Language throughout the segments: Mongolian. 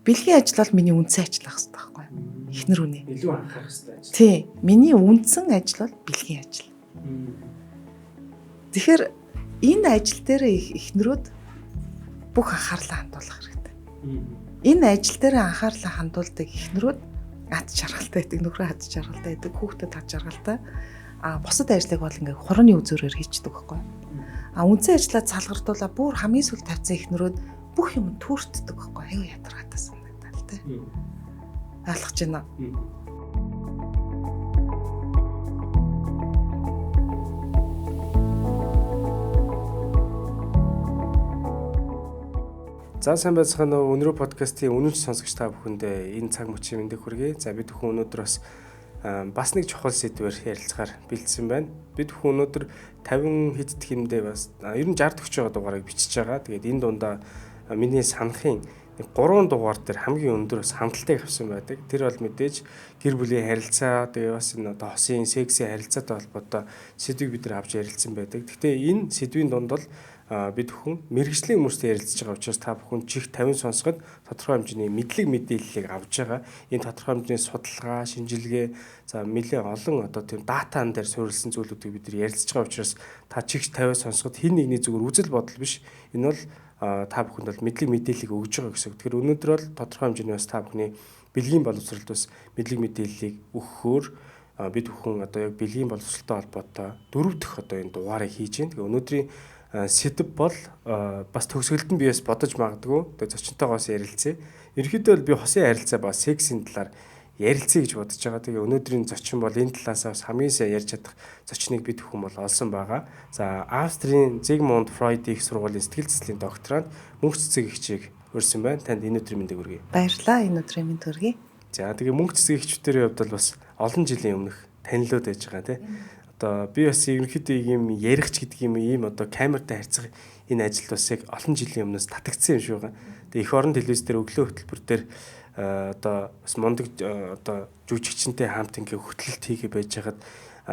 Бэлгийн ажил бол миний үндсэн ажил байх хэрэгтэй байхгүй юу? Эхнэр хүний. Илүү анхаарах хэрэгтэй ажил. Тий. Миний үндсэн ажил бол бэлгийн ажил. Тэгэхээр энэ ажил дээр эхнэрүүд бүх анхаарлаа хандуулах хэрэгтэй. Энэ ажил дээр анхаарлаа хандуулдаг эхнэрүүд ад жаргалтай байдаг, нөхрөө ад жаргалтай байдаг, хүүхдэд ад жаргалтай. А бусад ажлыг бол ингээ хурууны үзүүрээр хийчдэг байхгүй юу? А үндсэн ажлаа цалгардуулаа бүр хамгийн сүүл тавьсан эхнэрүүд бүх юм түүртдэг байхгүй юу? Аюу ядаргаатай санагдал тий. Ойлгож байна уу? За сайн байцгаана уу? Өнөрөө подкастын үнэнч сонсогч та бүхэндээ энэ цаг мөчийн мэндийг хүргэе. За бид бүхэн өнөөдөр бас нэг чухал сэдвээр ярилцахаар бэлдсэн байна. Бид бүхэн өнөөдөр 50 хэд хэмдээ бас ер нь 60 40 байгаа дугаарыг бичиж байгаа. Тэгээд энэ дундаа миний санахын 3 дугаар дээр хамгийн өндөр бас хандлтыг авсан байдаг. Тэр бол мэдээж гэр бүлийн харилцаа, тэгээ бас энэ одоо хосын сексийн харилцаатай холбоотой сэдвийг бид нар авч ярилцсан байдаг. Гэхдээ энэ сэдвийн дунд бол бид бүхэн мэргэжлийн хүмүүстэй ярилцж байгаа учраас та бүхэн чих 50 сонсоход тодорхой хэмжээний мэдлэг мэдээллийг авж байгаа. Энэ тодорхой хэмжээний судалгаа, шинжилгээ, за нэлээд олон одоо тийм датан дээр суурилсан зүйлүүдийг бид нар ярилцж байгаа учраас та чих 50 сонсоход хэн нэгний зүгээр үзэл бодол биш. Энэ бол та бүхэнд бол мэдлэг мэдээллийг өгж байгаа гэсэн үг. Тэгэхээр өнөөдөр бол тодорхой хэмжээний бас та бүхний бэлгийн боловсролд бас мэдлэг мэдээллийг өгөхөөр бид бүхэн одоо яг бэлгийн боловсролтой холбоотой дөрөв дэх одоо энэ дугаарыг хийж байна. Тэгээ өнөөдрийн сэдэв бол бас төгсгөлд нь би бас бодож магадгүй. Тэгээ зочинтойгоо бас ярилцъя. Ерөнхийдөө бол би хосын харилцаа ба сексийн талаар ярилцъя гэж бодож байгаа. Тэгээ өнөөдрийн зочин бол энэ талаас бас хамгийн сайн ярьж чадах зочныг бид бүхэн бол олсон байгаа. За Австрийн Зигмунд Фройд их сургуулийн сэтгэл зүйн докторант мөнх цэцэг эгчийг урьсан байна. Танд энэ өдрийн мэндийг хүргэе. Баярлалаа. Энэ өдрийн мэнд хүргэе. За тэгээ мөнх цэцэг эгчүүдийн хувьд бол бас олон жилийн өмнөх танилуд байж байгаа тий. Одоо би бас ерөнхийдөө ийм ярихч гэдэг юм ийм одоо камертай харьцах энэ ажилд бас яг олон жилийн өмнөөс татагдсан юм шиг байгаа. Тэгээ эх орон телевиз дээр өглөө хөтөлбөр дээр одоо бас мундаг одоо жүжигчэнтэй хамт ингээ хөтлөлт хийгээ байж хагаад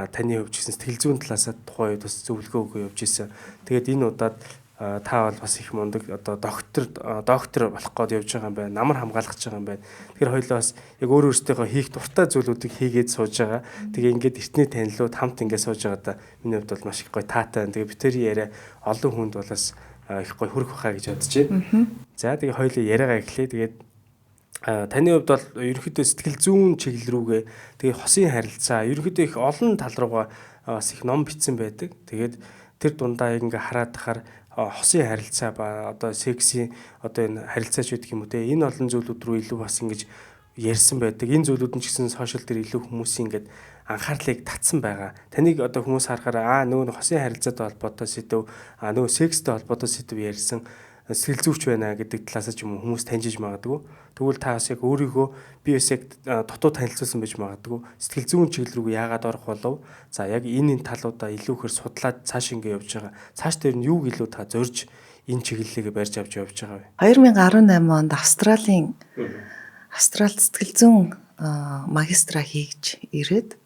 таны хувьд ч гэсэн сэтгэл зүйн талаасаа тухайн үед бас зөвлөгөө өгөө явж исэн. Тэгээд энэ удаад та бол бас их мундаг одоо доктор болох гээд явж байгаа юм байна. Намар хамгаалах гэж байгаа юм байна. Тэгэхээр хоёлоо бас яг өөр өөртөөхөө хийх дуртай зүйлүүдийг хийгээд сууж байгаа. Тэгээ ингээд эртний танилуд хамт ингээд сууж байгаадаа миний хувьд бол маш их гоё таатай байна. Тэгээ битэрийн яриа олон хүнд бол бас их гоё хүрэх байхаа гэж бодож байна. За тэгээ хоёлоо яриагаа эхлэе. Тэгээд таны хувьд бол ерөнхийдөө сэтгэл зүйн чиглэл рүүгээ тэгээ хосын харилцаа ерөнхийдөө их олон тал руугаа бас их ном бичсэн байдаг. Тэгээд тэр дундаа яг ингээ хараад тахаар хосын харилцаа ба одоо сексийн одоо энэ харилцаач гэдэг юм уу те энэ олон зүйлүүд рүү илүү бас ингэж ярьсан байдаг. Энэ зүйлүүд нь ч гэсэн сошиал дээр илүү хүмүүсийн ингээд анхаарлыг татсан байгаа. Таныг одоо хүмүүс харахаар нөгөө хосын харилцаатай холбоотой сэдв, нөгөө секстэй холбоотой сэдв ярьсан сэтгэл зүйч байна гэдэг талаас ч юм уу хүмүүс таньжиж магадгүй. Тэгвэл та бас яг өөрийгөө би бас яг дутуу танилцуулсан байж магадгүй. Сэтгэл зүйн чиглэл рүү яагаад орох болов? За яг энэ талуудаа илүү ихээр судлаад цааш ингэ явж байгаа. Цааш дээр нь юуг илүү та зорж энэ чиглэлийг барьж авч явж байгаа вэ? 2018 онд Австрал сэтгэл зүйн магистра хийж ирээд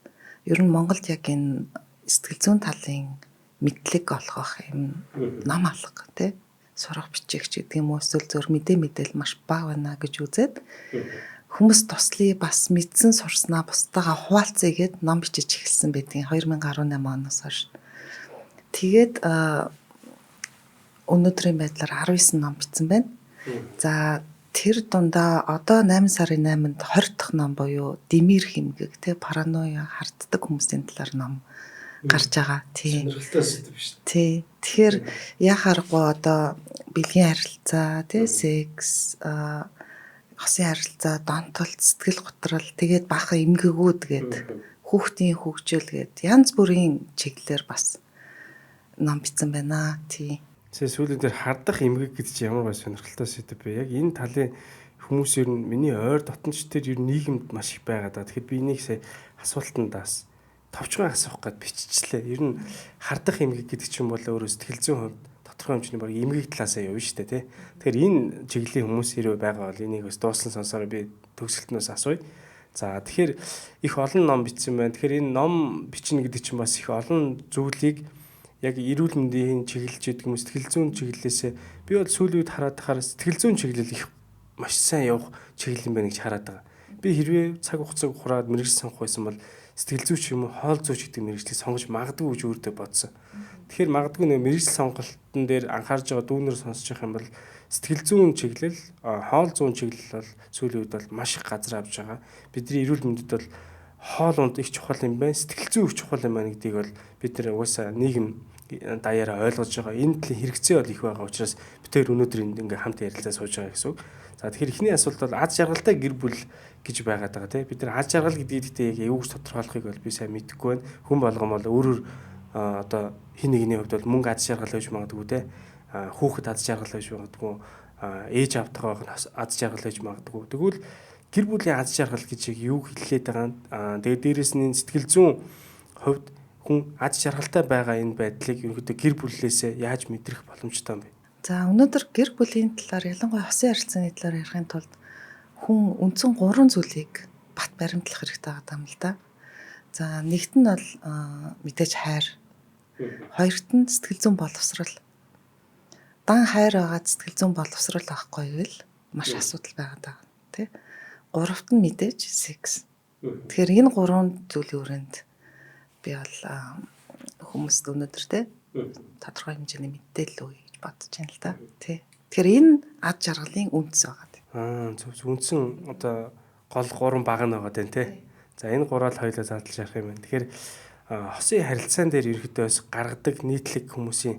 ер нь Монголд яг энэ сэтгэл зүйн талын мэдлэг олгох юм ном алга тий сурах бичигч гэдэг юм уу эсвэл зөв мэдээлэл маш бага байна гэж үзээд хүмүүс туслая бас мэдсэн сурснаа бусдаагаа хуваалцъя гэд ном бичиж эхэлсэн байдгийн 2018 оноос хойш. Тэгээд өнөөдрийн байдлаар 19 ном бичсэн байна. За тэр дундаа одоо 8 сарын 8-нд 20 дахь ном буюу дэмир хэмгэг тэ параноя харддаг хүмүүсийн талаар ном гарч байгаа. Тий. Сонирхолтой сэдв биш. Тий. Тэгэхээр яхааргүй одоо бэлгийн харилцаа, тий, секс, хосын харилцаа, донтолт, сэтгэл готрол, тэгээд баахан эмгэгүүд гээд хүүхдийн хөгжил гээд янз бүрийн чиглэлээр бас ном бичсэн байна. Тий. Сая сүүлийн дээр хардах эмгэг гэдэг чинь ямар гой сонирхолтой сэдв бэ? Яг энэ талын хүмүүс ер нь миний ойр дотнч тэр ер нь нийгэмд маш их байгаа даа. Тэгэхээр би энийг сая асуултанд бас товчхон асуух гээд биччихлээ. Ер нь хардах эмгэг гэдэг чинь бол өөрөө сэтгэл зүйн хувьд тодорхой хэмжээний баг эмгэг талаасаа явна шүү дээ, тий. Тэгэхээр энэ чиглэлийн хүмүүс хэрвээ байгаа бол энийг бас дууссан сонсороо би төгсөлтнөөс асууя. За тэгэхээр их олон ном бичсэн байна. Тэгэхээр энэ ном бичнэ гэдэг чинь бас их олон зүйлийг яг эрүүл мэндийн чиглэл ч гэдэг юм уу сэтгэл зүйн чиглэлээсээ би бол сүүлийн үед хараад тахаар сэтгэл зүйн чиглэл их маш сайн явах чиглэл юм байна гэж хараад байгаа. Би хэрвээ цаг хугацааг хураад мэргэжил сонгох байсан бол сэтгэл зүйч юм уу хоол зүйч гэдэг мэргэжлийг сонгож магадгүй гэж өөртөө бодсон. Тэгэхээр магадгүй нэг мэргэжил сонголтын дээр анхаарж байгаа дүүнер сонсож байгаа юм бол сэтгэл зүйн чиглэл, хоол зүүн чиглэл бол сүүлийн үед бол маш их газар авч байгаа. Бидний эрүүл мэндэд бол хоол унд их чухал юм байна, сэтгэл зүй их чухал юм байна гэдгийг бол бид нэр угаасаа нийгэм даяараа ойлгож байгаа. Энэ төрлийн хэрэгцээ бол их байгаа учраас бид тэр өнөөдөр энд ингээ хамт ярилцаа сууж байгаа гэсэн үг. За тэгэхээр эхний асуулт бол аз жаргалтай гэр бүл гэж байгаад байгаа тийм. Бид нар аз жаргал гэдгийг гэхдээ яг юу гэж тодорхойлохыг бол би сайн мэдэхгүй байна. Хүн болгон бол өөрөөр одоо хин нэгний хувьд бол мөнгө аз жаргал байж магадгүй тийм. Хүүхэд аз жаргал байж магадгүй, ээж аавтайгаа байх нь аз жаргал байж магадгүй. Тэгвэл гэр бүлийн аз жаргал гэж яг юу хэллээд байгаа юм. Тэгээд дээрэс нь сэтгэл зүйн хувьд хүн аз жаргалтай байгаа энэ байдлыг ерөнхийдөө гэр бүлээсээ яаж мэдрэх боломжтой юм бэ? За өнөөдөр гэр бүлийн талаар ялангуяа хосын харилцааны талаар ярихын тулд хүн үндсэн 3 зүйлийг бат баримтлах хэрэгтэй байгаа юм л да. За нэгт нь бол мэдээж хайр. Хоёрт нь сэтгэл зүйн боловсрол. Дан хайр байгаа сэтгэл зүйн боловсрол авахгүй байвал маш асуудал байгаа даа, тий. Гуравт нь мэдээж секс. Тэгэхээр энэ гурван зүйлийн өрөөнд би бол хүмүүст өнөөдөр те тодорхой хэмжээний мэдээлэл өгье гэж бодож байна л да. Тий. Тэгэхээр энэ ад жаргалын үндэс байгаа. Зөв үндсэн одоо гол гурван баг нь байгаа даа тий. За энэ гурвал хоёлоо задлж ярих юм байна. Тэгэхээр хосын харилцаан дээр ерөөхдөө бас гаргадаг нийтлэг хүмүүсийн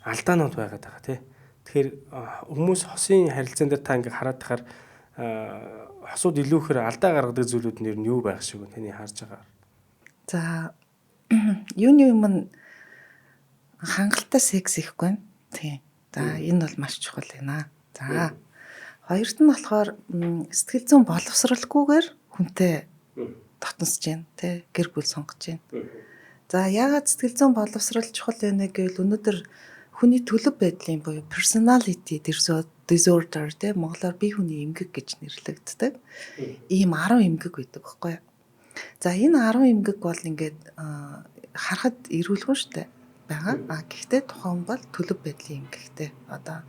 алдаанууд байгаад байгаа тий. Тэгэхээр хүмүүс хосын харилцаан дээр та ингээ хараад тахаар хосууд илүү ихээр алдаа гаргадаг зүйлүүд нь ер нь юу байх шиг вэ? Таны харж байгаагаар. За юуны юм нь хангалттай секс ихгүй байна. Тийм. За энэ бол маш чухал байна. За хоёрт нь болохоор сэтгэл зүйн боловсралгүйгээр хүнтэй дотносж байна, тэ, гэр бүл сонгож байна. За яагаад сэтгэл зүйн боловсрал чухал байна гэвэл өнөөдөр хүний төлөв байдлын буюу personality disorder, тэ, монголоор бие хүний эмгэг гэж нэрлэгддэг. Ийм 10 эмгэг байдаг байхгүй юу? За энэ 10 эмгэг бол ингээд харахад эрүүлгэн штэ байгаа. А гэхдээ тухайн бол төлөв байдлын эмгэгтэй. Одоо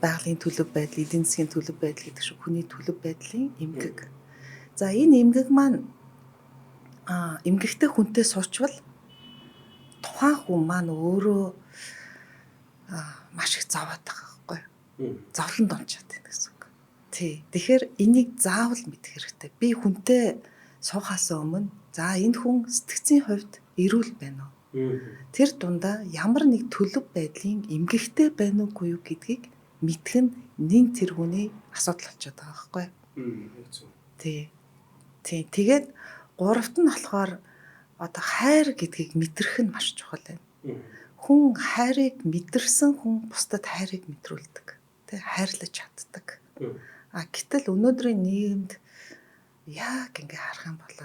байгалийн төлөв байдал, эдийн засгийн төлөв байдал гэдэг шиг хүний төлөв байдлын эмгэг. За энэ эмгэг маань эмгэгтэй хүнтэй суучвал тухайн хүн маань өөрөө маш их зовоод байгаа байхгүй юу? Зовлонд унчаад байна гэсэн үг. Тий. Тэгэхээр энийг заавал мэдэх хэрэгтэй. Би хүнтэй суухаас өмнө за энэ хүн сэтгцийн хувьд эрүүл байна уу? Тэр дундаа ямар нэг төлөв байдлын эмгэгтэй байна уугүй юу гэдгийг мэдэх нь нэн тэр хүний асуудал болчиход байгаа байхгүй юу? Тий. Тий. Тэгээд гуравт нь болохоор одоо хайр гэдгийг мэдрэх нь маш чухал байна. Хүн хайрыг мэдэрсэн хүн бусдад хайрыг мэдрүүлдэг. Тэ, хайрлаж чаддаг. А гэтэл өнөөдрийн нийгэмд яг ингээ харах юм бол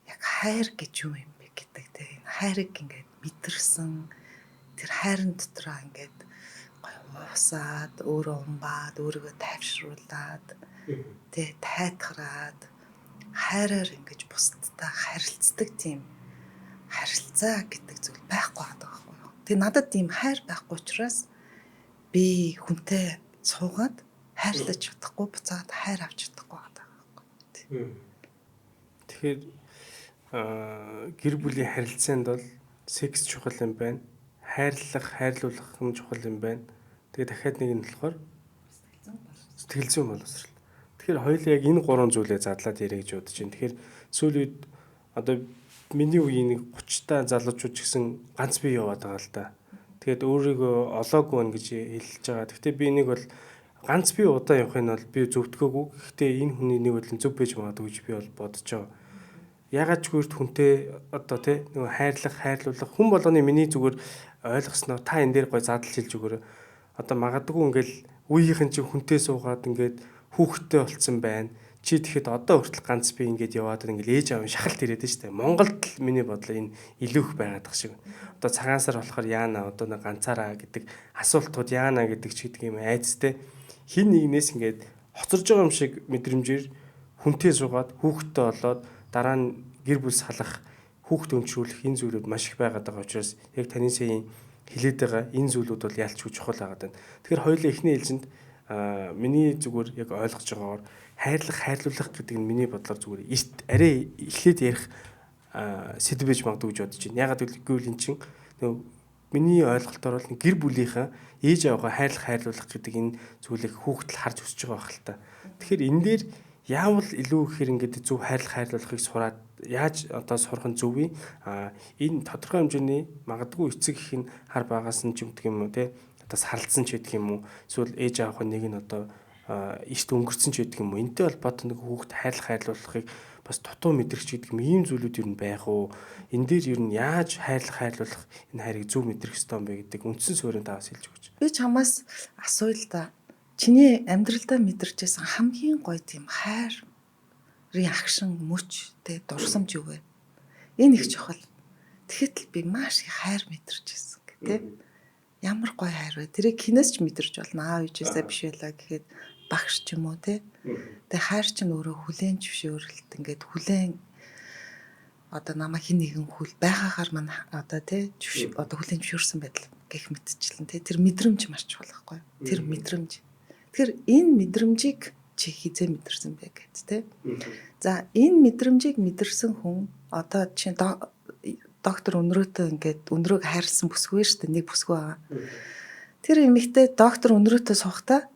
яг хайр гэж юу юм бэ гэдэг тэ, энэ хайрыг ингээд мэдэрсэн тэр хайрын дотроо ингээд гоё уусаад, өөрөө умбаад, өөрийгөө тайвшруулад, тэ, тайтгараад хайраар ингэж бусдтай харилцдаг тийм харилцаа гэдэг зүйл байхгүй байгаа байхгүй юу. Тэгээ надад тийм хайр байхгүй учраас би хүнтэй суугаад хайрлаж чадахгүй, буцаад хайр авч чадахгүй байгаа байхгүй. Тэгэхээр гэр бүлийн харилцаанд бол секс чухал юм байна. Хайрлах, хайрлуулах нь чухал юм байна. Тэгээ дахиад нэг нь болохоор сэтгэл зүйн боловсрол. Тэгэхээр хоёулаа яг энэ гурван зүйлээ задлаад яриа гэж бодож байна. Тэгэхээр сүүлийн үед одоо миний үеийн нэг 30 та залуучууд ч гэсэн ганц бие яваад байгаа л да. Тэгээд өөрийгөө олоогүй байна гэж хэлж байгаа. Гэхдээ би нэг бол ганц бие удаан явахыг нь бол би зөвтгөөгүй. Гэхдээ энэ хүний нэг бодлон зөв байж магадгүй гэж би бол бодож байгаа. Ягаад ч гүрт хүнтэй одоо тий нөгөө хайрлах, хайрлуулах хүн болгоны миний зүгээр ойлгосноо та энэ дээр гой задлж хэлж өгөөрэй. Одоо магадгүй ингээл үеийнхэн чинь хүнтэй суугаад ингээд хүүхэдтэй болцсон байна. Чи тэгэхэд одоо хүртэл ганц би ингээд яваад ингээл ээж аав шахалт ирээд нь штэ. Монголд л миний бодлоор энэ илүү их байгаад тах шиг. Одоо цагаан сар болохоор яана одоо нэг ганцаараа гэдэг асуултууд яана гэдэг ч гэдэг юм айцтай. Хин нэгнээс ингээд хоцорж байгаа юм шиг мэдрэмжээр хүнтэй суугаад хүүхэдтэй болоод дараа нь гэр бүл салах, хүүхд өмчрүүлэх энэ зүйлүүд маш их байгаад байгаа учраас яг таны сая хэлээд байгаа энэ зүйлүүд бол ялчгүй чухал байгаад байна. Тэгэхээр хоёулаа эхний ээлжинд Миний зүгээр яг ойлгож байгаагаар хайрлах, хайрлуулах гэдэг нь миний бодлоор зүгээр эрт арай эхлээд ярих сэдв байж магадгүй гэж бодож байна. Ягаад гэвэл эн чинь нөгөө миний ойлголтоор бол гэр бүлийнхаа ээж аваагаа хайрлах, хайрлуулах гэдэг энэ зүйлийг хүүхэд л харж өсөж байгаа байх л та. Тэгэхээр энэ дээр яавал илүү ихээр ингээд зөв хайрлах, хайрлуулахыг сураад яаж одоо сурах нь зөв юм? Энэ тодорхой хэмжээний магадгүй эцэг их нь хар багаас нь ч гэдэг юм уу те, одоо сарлцсан ч гэдэг юм уу, эсвэл ээж аавынхаа нэг нь одоо эрт өнгөрцөн ч гэдэг юм уу. Энтэй холбоотой нэг хүүхд хайрлах, хайрлуулахыг бас дутуу мэдрэгч гэдэг юм ийм зүйлүүд ер нь байх уу? Энэ дээр ер нь яаж хайрлах, хайрлуулах энэ хайрыг зөв мэдрэх ёстой юм бэ гэдэг үндсэн суурийг та бас хэлж өгөөч. Би чамаас асууя л да. Чиний амьдралдаа мэдэрчээсэн хамгийн гоё тийм хайрын агшин мөч тэ дурсамж юу вэ? Энэ их чухал. Тэгэхэд л би маш их хайр мэдэрчээсэн гэх тэ. Ямар гоё хайр вэ? Тэрийг хинээс ч мэдэрч болно. Аав ээжээсээ биш байлаа гэхэд багш ч юм уу те. Тэгээ хайр чинь өөрөө хүлээн зөвшөөрөлт ингээд хүлээн одоо намайг хин нэгэн хүл байгаагаар мань одоо те одоо хүлээн зөвшөөрсөн байдал гэх мэтчлэн те. Тэр мэдрэмж маш чухал байхгүй юу? Тэр мэдрэмж. Тэгэхээр энэ мэдрэмжийг чи хизээ мэдэрсэн бэ гэд те. За энэ мэдрэмжийг мэдэрсэн хүн одоо чи доктор өнрөөтэй ингээд өнрөөг хайрлсан бүсгүй шүү дээ. Нэг бүсгүй байгаа. Тэр эмэгтэй доктор өнрөөтэй суухдаа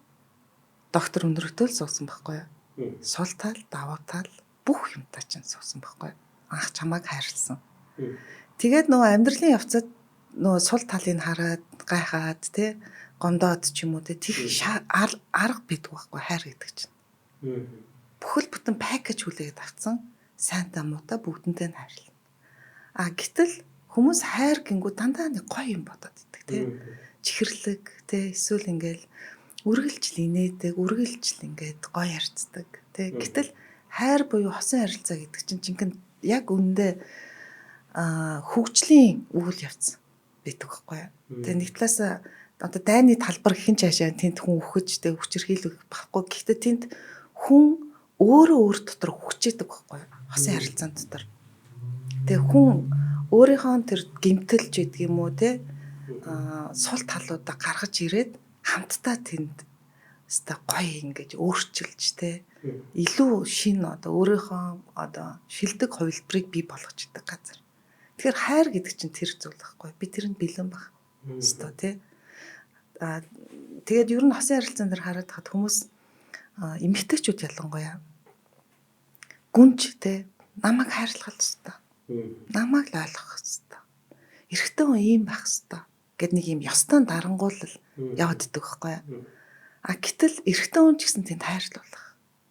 доктор өнрөөтэй л суусан байхгүй юу? Сул тал, давуу тал бүх юмтай чинь суусан байхгүй юу? Анх чамайг хайрлсан. Тэгээд нөгөө амьдралын явцад нөгөө сул талыг хараад, гайхаад тий гомдоод ч юм уу тий тех арга бидгүй байхгүй хайр гэдэг чинь. Бүхэл бүтэн пакэж хүлээгээд авцсан. Сайнтай муутай бүгдэнтэй нь хайрлана. А гэтэл хүмүүс хайр гингүү дандаа нэг гоё юм бодоод идэг тий. Чихэрлэг тий эсвэл ингээл үргэлжл инээдэг, үргэлжл ингээд гоё харьцдаг тий. Гэтэл хайр буюу хосын харилцаа гэдэг чинь жинхэнэ яг үүндээ хөгжлийн үйл явц байдаг байхгүй юу. Тэгээ нэг талаас одоо дайны талбар гэх нь цаашаа тэнд хүн үхэж тэг хүчирхийлэх байхгүй. Гэхдээ тэнд хүн өөрөө өөр дотор хүчээдэг байхгүй юу. Хосын харилцаан дотор. Тэгээ хүн өөрийнхөө тэр гимтэлж гэдэг юм уу те сул талуудаа гаргаж ирээд хамтдаа тэнд өстой гоё ингэж өөрчилж те илүү шинэ одоо өөрийнхөө одоо шилдэг хувилбарыг бий болгож идэг газар. Тэгэхээр хайр гэдэг чинь тэр зүйл байхгүй. Би тэрэнд бэлэн байх өстой те. Тэгээд ер нь хосын харилцаан дээр хараад хад хүмүүс эмэгтэйчүүд ялангуяа гүнж те намайг хайрлах ёстой. Намайг л ойлгох ёстой. Эрэгтэй хүн ийм байх ёстой гэд нэг ийм ёстой дарангуйлал яваад идэг байхгүй юу? А гэтэл эрэгтэй хүн ч гэсэн тэнд хайрлуулах,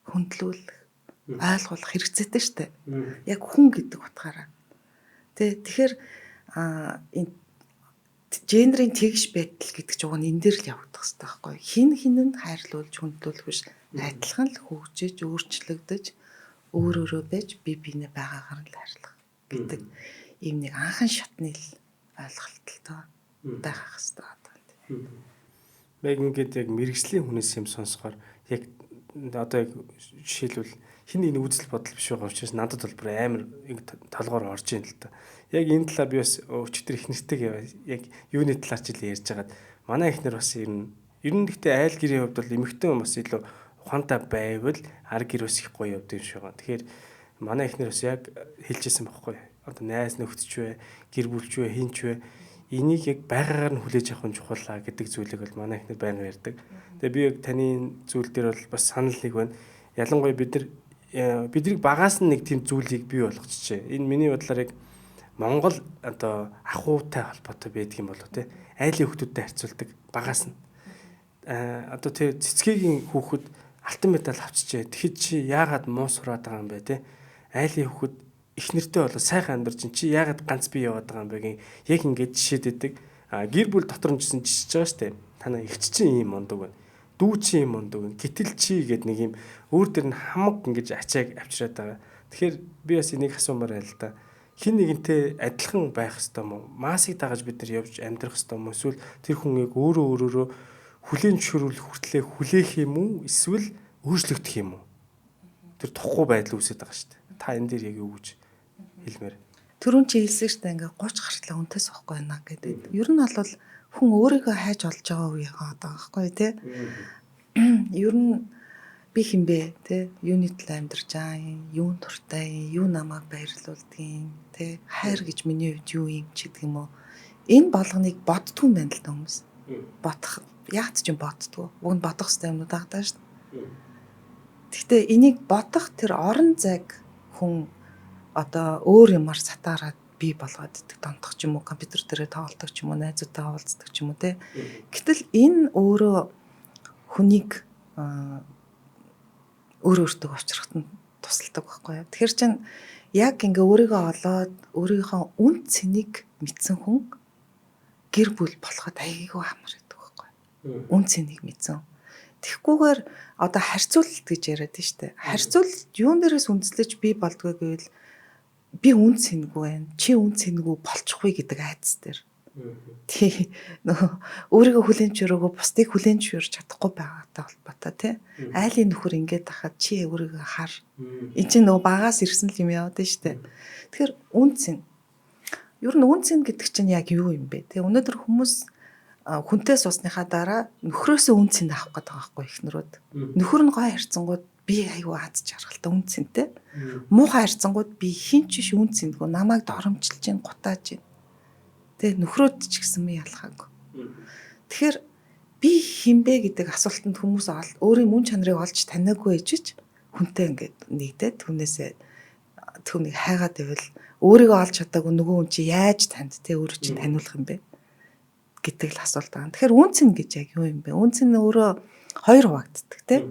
хүндлүүлэх, ойлгуулах хэрэгцээтэй шүү дээ. Яг хүн гэдэг утгаараа. Тэ тэгэхээр энэ гендрийн тэгш байдал гэдэг чинь уг нь энэ дээр л явагдах хэрэгтэй байхгүй юу? Хин хин нь хайрлуулж хүндлүүлэх биш. Адилхан л хөгжиж, өөрчлөгдөж, өөр өөрөө байж бие биенээ байгаагаар нь л хайрлах гэдэг ийм нэг анхан шатны л ойлголттой байх хэрэгтэй одоо. Яг ингээд яг мэрэгжлийн хүнээс юм сонсохоор яг одоо яг жишээлбэл хин нэг үзэл бодол биш байгаа учраас надад бол бүр амар толгоор орж ийн л та. Яг энэ талаар би бас өчигдөр их нэртэйг яг юуны талаар ч ил ярьж хагаад манай эхнэр бас ер нь гэхдээ айл гэрийн хувьд бол эмэгтэй хүн бас илүү ухаантай байвал ар гэр бас их гоё явдаг юм шиг байгаа. Тэгэхээр манай эхнэр бас яг хэлжсэн байхгүй. Одоо найз нөхдөч вэ, гэр бүлч вэ, хинч вэ энийг яг байгаагаар нь хүлээж авах нь чухал аа гэдэг зүйлийг бол манай эхнэр байнга ярьдаг. Тэгээ би яг таны зүйл дээр бол бас санал нэг байна. Ялангуяа бид нар биднийг багаас нь нэг тийм зүйлийг бий болгочихжээ. Энэ миний бодлоор яг Монгол одоо ахуйтай холбоотой байдаг юм болов те. Айлын хүүхдүүдтэй харьцуулдаг багаас нь. Одоо тэр цэцгээгийн хүүхэд алтан медаль авчижээ. Тэгэхэд чи яагаад муу сураад байгаа юм бэ те? Айлын хүүхэд их нэртэй болоо сайхан амьдарч чи яагаад ганц би яваад байгаа юм бэ гин яг ингэж жишээдэдэг. А гэр бүл дотор нь ч гэсэн жишиж байгаа штэ. Танаа эгч чинь ийм мундаг байна. Дүү чи ийм мундаг байна. Гэтэл чи гэд нэг юм өөр дөр нь хамаг ингэж ачааг авчираад байгаа. Тэгэхээр би бас энийг асуумаар байл та. Хин нэгэнтэй адилхан байх ёстой юм уу? Массыг дагаж бид нар явж амьдрах ёстой юм уу? Эсвэл тэр хүн яг өөрөө өөрөөрөө хүлээн зөвшөөрүүлэх хүртлээ хүлээх юм уу? Эсвэл өөрчлөгдөх юм уу? Тэр тухгүй байдал үүсэж байгаа шүү дээ. Та энэ дээр яг юу гэж хэлмээр? Түрүүн чи хэлсэн шүү дээ ингээ 30 гартлаа үнтэй суухгүй байна гэдэг. Ер нь бол хүн өөрийгөө хайж олж байгаа үе байгаа байхгүй тий. Ер нь би хэн бэ те, юуны төлөө амьдарч байгаа юм, юун дуртай юм, юу намайг баярлуулдгийг те, хайр гэж миний хувьд юу юм ч гэдэг юм уу. Энэ болгоныг боддгүй юм байна л да хүмүүс. Бодох яагаад ч юм боддгоо. Уг нь бодох хэрэгтэй юмнууд байгаа даа шүү дээ. Гэхдээ энийг бодох тэр орон зайг хүн одоо өөр юмар сатаарад бий болгоод идэх, донтох ч юм уу, компьютер дээрээ тоглодог ч юм уу, найзуудтайгаа уулздаг ч юм уу те. Гэтэл энэ өөрөө хүнийг өөр өөртөө учрахад нь тусалдаг байхгүй юу. Тэгэхээр чин яг ингээ өөрийгөө олоод өөрийнхөө үн цэнийг мэдсэн хүн гэр бүл болоход айгүй амар гэдэг байхгүй юу. Үн цэнийг мэдсэн. Тэгхгүйгээр одоо харьцуулалт гэж яриад нь штэ. Харьцуулалт юун дээрээс үндэслэж бий болдгоо гэвэл би үн цэнгүй байна. Чи үн цэнгүй болчихгүй гэдэг айдас дээр. Тий, нөгөө өөрийгөө хүлээн зөвшөөрөөгөө бусдыг хүлээн зөвшөөрч чадахгүй байгаатай холбоотой тий. Айлын нөхөр ингээд тахад чи өөрийгөө хар. Энд чинь нөгөө багаас ирсэн л юм яваад нь штэ. Тэгэхээр үн цэн. Ер нь үн цэн гэдэг чинь яг юу юм бэ? Тий, өнөөдөр хүмүүс хүнтэй суусныхаа дараа нөхрөөсөө үн цэн авах гэдэг байгаа байхгүй эхнэрүүд. Нөхөр нь гой харьцангууд би айгүй аз жаргалтай үн цэнтэй. Муухай харьцангууд би хин ч биш үн цэнгүй, намайг доромжилж гин, гутааж гин. Тэ, нөхрөөд ч гэсэн ми ялгаагүй. Тэгэхээр би хинбэ гэдэг асуултанд хүмүүс өөрийн мөн чанарыг олж таниагүй ээжиж хүнтэй ингээд нэгдээд хүнээсээ түүнийг хайгаад байвал өөрийгөө олж чадаагүй нөгөө хүн чи яаж танд тэ өөрөө чи таниулах юм бэ гэдэг л асуулт байгаа. Тэгэхээр үн цэн гэж яг юу юм бэ? Үн цэн өөрөө хоёр хуваагддаг тэ.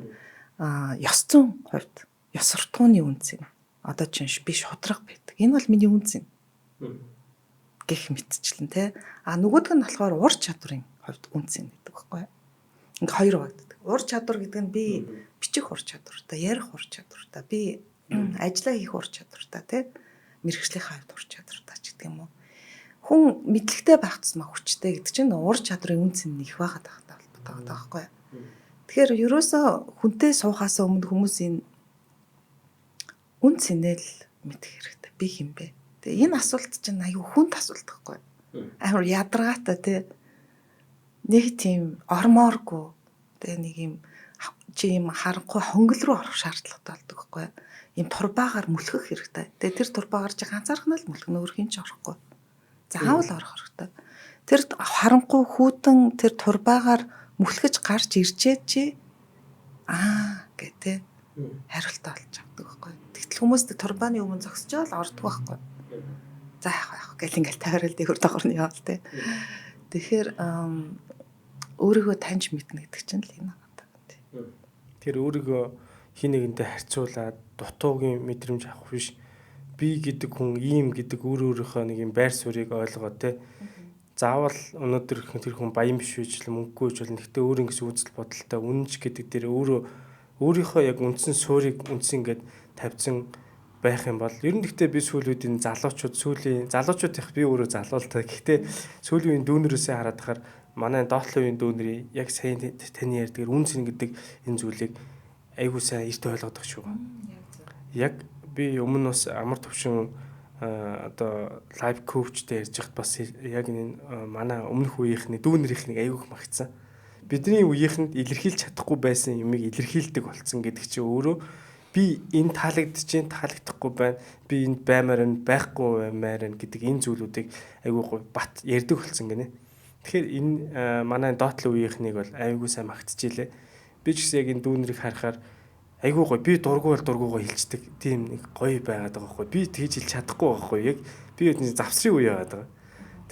Аа, ёс зүйн хувьд ёс суртахууны үн цэн. Одоо чинь би шудраг байдаг. Энэ бол миний үн цэн гэх мэтчлэн те. А нөгөөх нь болохоор ур чадварын хувьд үн цэн гэдэг байхгүй юу? Ингээ хоёр хуваагддаг. Ур чадвар гэдэг нь би бичих ур чадвартай, ярих ур чадвартай, би ажиллаа хийх ур чадвартай те. Мэргэжлийнхаа хувьд ур чадвартай ч гэдэг юм уу. Хүн мэдлэгтэй байх тусмаа хүчтэй гэдэг чинь ур чадварын үн цэн нь их байгаад байхтай холбоотой байгаа байхгүй юу? Тэгэхээр ерөөсөө хүнтэй суухаас өмнө хүмүүс энэ үн цэнэл мэдэх хэрэгтэй. Би хэн бэ? Тэгээ энэ асуулт чинь аюу хүнд асуулт байхгүй. Амар ядаргаатай тий. Нэг тийм ормооргүй тэгээ нэг юм чи юм харанхуй хонгол руу орох шаардлагатай болдог байхгүй. Ийм турбаагаар мөлхөх хэрэгтэй. Тэгээ тэр турбаагаар чи ганцаархнаа л мөлхнө, өөр хин ч орохгүй. Заавал орох хэрэгтэй. Тэр харанхуй хүүтэн тэр турбаагаар мөлхөж гарч ирчээд чи аа гэ тэ хариултаа олж авдаг байхгүй. Тэгтэл хүмүүс турбааны өмнө зогсож л ордог байхгүй. За яах вэ гэл ингээл тойрол дээгүүр доогор нь яваал те. Тэгэхээр өөрийгөө таньж мэднэ гэдэг чинь л энэ байна. Тэгэхээр өөрийгөө хин нэгэнтэй харьцуулаад дутуугийн мэдрэмж авах биш. Би гэдэг хүн ийм гэдэг өөр өөрийнхөө нэг юм байр суурийг ойлгоод те. Заавал өнөөдөр тэр хүн баян биш байж л мөнгөгүй ч болно. Гэхдээ өөр ингэс үзэл бодолтой үнэнч гэдэг дээр өөрөө өөрийнхөө яг үндсэн суурийг үндсэн ингээд тавьсан байх юм бол ер нь гэхдээ би сүүлийн үед энэ залуучууд сүүлийн залуучууд их би өөрөө залуу л та. Гэхдээ сүүлийн үеийн дүүнерөөсөө хараад тахаар манай доотлын үеийн дүүнерийн яг сайн таны ярьдгаар үн цэн гэдэг энэ зүйлийг айгуу сайн эрт ойлгодог шүү. Яг би өмнө бас амар төвшин одоо лайв коучтэй ярьж байхад бас яг энэ манай өмнөх үеийнхний дүүнерийнхнийг айгүйх магтсан. Бидний үеийнхэнд илэрхийлж чадахгүй байсан юмыг илэрхийлдэг болцсон гэдэг чинь өөрөө би энэ таалагдж чинь таалагдахгүй байна. Би энд баймаар нь байхгүй баймаар нь гэдэг энэ зүйлүүдийг айгүй гой бат ярьдаг болсон гинэ. Тэгэхээр энэ манай доотлын үеийнхнийг бол айгүй сайн магтчихилээ. Би ч гэсэн яг энэ дүүнерийг харахаар айгүй гой би дургу бол дургугаа хэлцдэг тийм нэг гоё байгаад байгаа байхгүй. Би тэгж хэлж чадахгүй байхгүй. Яг би завсрын үе байгаад байгаа.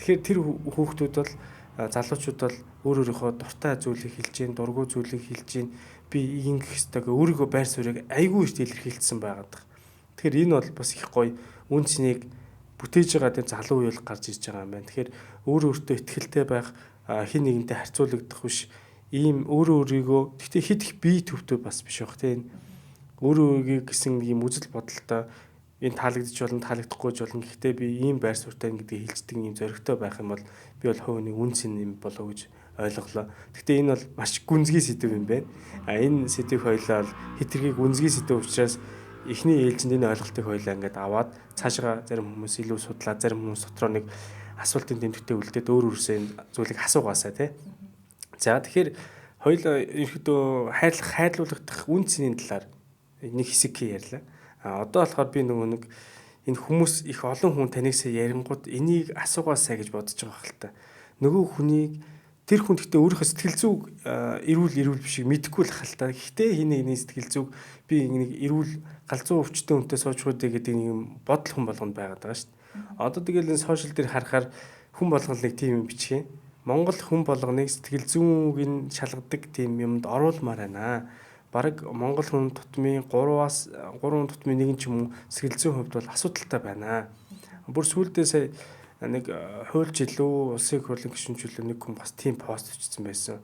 Тэгэхээр тэр хүүхдүүд бол залуучууд бол өөр өөрийнхөө дуртай зүйлийг хэлж гин, дургу зүйлийг хэлж гин, би ингэх ёстойг өөрийгөө байр суурийг айгүй их илэрхийлсэн байгаад байгаа. Тэгэхээр энэ бол бас их гоё үн цэнийг бүтээж байгаа тийм залуу үе бол гарч ирж байгаа юм байна. Тэгэхээр өөр өөртөө ихтгэлтэй байх, хин нэгэнтэй харьцуулагдах биш ийм өөрөө өөрийгөө гэхдээ хэд их бие төвтэй бас биш байх тийм өөрөө өөрийгөө гэсэн ийм үзэл бодолтой энэ таалагдчих болно, таалагдахгүй ч болно. Гэхдээ би ийм байр суурьтай гэдгийг хэлждэг ийм зоригтой байх юм бол би бол хувийн үн цэн юм болов гэж ойлголоо. Гэхдээ энэ бол маш гүнзгий сэдэв юм байна. А энэ сэдвийг хоёлаа хэтэрхий гүнзгий сэдэв учраас эхний ээлжинд энэ ойлголтыг хоёлаа ингээд аваад цаашгаа зарим хүмүүс илүү судлаа, зарим хүмүүс дотроо нэг асуултын тэмдэгтээ үлдээд өөр өөрсөө энэ зүйлийг асуугаасаа тий. За тэгэхээр Хоёул ерөөдөө хайрлах, хайрлуулагдах үн цэний талаар нэг хэсэг ярьлаа. А одоо болохоор би нөгөө нэг энэ хүмүүс их олон хүн таныг сая ярингууд энийг асуугаасай гэж бодож байгаа хэл та. Нөгөө хүнийг тэр хүн гэхдээ өөрийнхөө сэтгэл зүйг эрүүл бишийг мэдэхгүй л хэл та. Гэхдээ хин нэгний сэтгэл зүйг би нэг эрүүл галзуу өвчтөн хүнтэй сууж хүүдээ гэдэг нэг юм бодол хүн болгонд байгаад байгаа шүү дээ. Одоо тэгэл энэ сошиал дээр харахаар хүн болгон нэг тийм юм бичгээ. Монгол хүн болгоныг сэтгэл зүйг нь шалгадаг тийм юмд оруулмаар байна. Бараг Монгол хүн тутмын 3-аас 3 тутмын 1 ч юм уу сэтгэл зүйн хувьд бол асуудалтай байна. Бүр сүүлдээ сая нэг хуульч илүү улсын их хурлын гишүүн ч илүү нэг хүн бас тийм пост бичсэн байсан.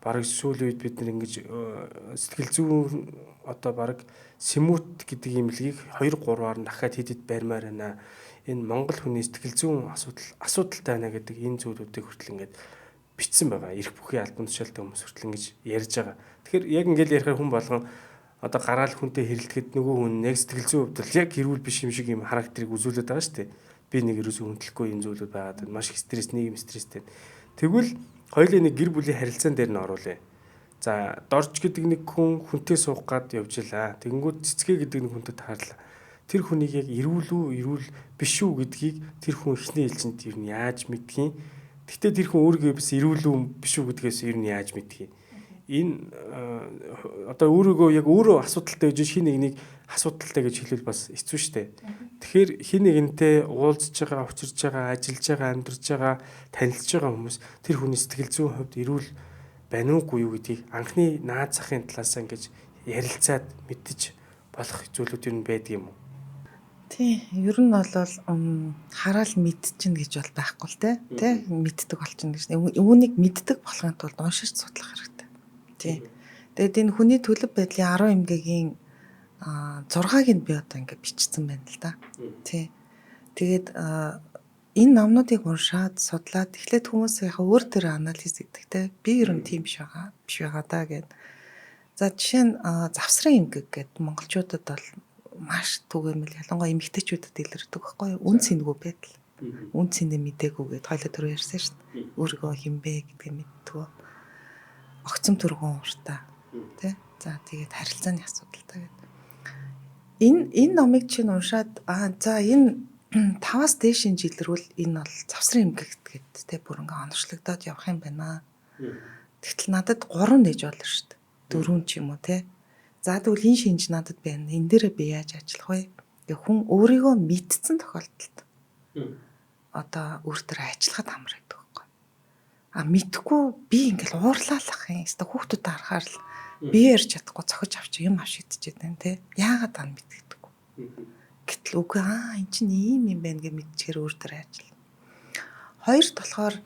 Бараг сүүлийн үед бид нар ингэж сэтгэл зүйн одоо бараг сэмүүт гэдэг имлэгийг 2 3-аар нь дахиад хэд хэд барьмаар байна. Энэ Монгол хүний сэтгэл зүйн асуудалтай байна гэдэг энэ зүйлүүдийг хүртэл ингээд бичсэн байгаа. Эрх бүхий албан тушаалтай хүмүүс хүртэл ингэж ярьж байгаа. Тэгэхээр яг ингээд ярихаар хүн болгон одоо гараал хүнтэй хэрэлдэхэд нөгөө хүн яг сэтгэл зүйн хувьд бол яг эрүүл биш юм шиг юм характерыг үзүүлээд байгаа шүү дээ. Би нэг ерөөсөө хүндлэхгүй юм зүйлүүд байгаад байна. Маш их стресс, нийгэм стресстэй. Тэгвэл хоёулын нэг гэр бүлийн харилцаан дээр нь оруулъя. За, Дорж гэдэг нэг хүн хүнтэй суух гад явж илаа. Тэгэнгүүт Цэцгээ гэдэг нэг хүнтэй таарлаа. Тэр хүнийг яг эрүүл үү, эрүүл биш үү гэдгийг тэр хүн эхний ээлжинд ер нь яаж мэдгийг. Гэхдээ тэр хүн өөрийгөө бас эрүүл үү биш үү гэдгээс ер нь яаж мэдгийг. Энэ одоо өөрийгөө яг өөрөө асуудалтай гэж хин нэгнийг асуудалтай гэж хэлвэл бас хэцүү шттэ. Тэгэхээр хин нэгэнтэй уулзж байгаа, учирж байгаа, ажиллаж байгаа, амьдарч байгаа, танилцж байгаа хүмүүс тэр хүний сэтгэл зүйн хувьд эрүүл байна уугүй юу гэдгийг анхны наад захын талаас ингэж ярилцаад мэдэж болох зүйлүүд ер нь байдаг юм уу? Тий, ер нь бол хараал мэдчихнэ гэж бол байхгүй л те. Тэ мэддэг болчихно гэж. Үүнийг мэддэг болохын тулд уншиж судлах хэрэгтэй. Тий. Тэгээд энэ хүний төлөв байдлын 10 эмгэгийн 6-ыг нь би одоо ингээд бичсэн байна л да. Тий. Тэгээд энэ номнуудыг уншаад судлаад эхлээд хүмүүс яг өөр төр анализ гэдэг те. Би ер нь тийм биш байгаа даа гэд. За жишээ нь завсрын эмгэг гэд монголчуудад бол маш түгээмэл ялангуяа эмэгтэйчүүдэд илэрдэг байхгүй юу? Үн цэнгүй байдал. Үн цэнэ мдээгүй гэд хоёлоо түрүү ярьсан шүү дээ. Өөрийгөө хинбэ гэдгийг мэддэггүй. Огцом түргэн ууртай тий. За тэгээд харилцааны асуудалтай гэд. Энэ номыг чинь уншаад за энэ 5-аас дээш шинж илэрвэл энэ бол завсрын эмгэг гэд тий бүр ингээ оношлогдоод явах юм байна. Тэгтэл надад 3 нээж болно шүү дээ. 4 ч юм уу тий. За тэгвэл энэ шинж надад байна. Энэ дээрээ би яаж ажиллах вэ? Гэ хүн өөрийгөө мэдсэн тохиолдолд одоо өөр төрөө ажиллахад амар байдаг байхгүй. А мэдхгүй би ингээл уурлаалах юм. Хэвээ хүүхдүүдэд харахаар л би ярьж чадахгүй цохиж авч юм авш идчихэд байна те. Яагаад тань мэддэггүй. Гэтэл үгүй эн чинь ийм юм байна гэж мэдчихээр өөр төрөө ажиллана. Хоёрт болохоор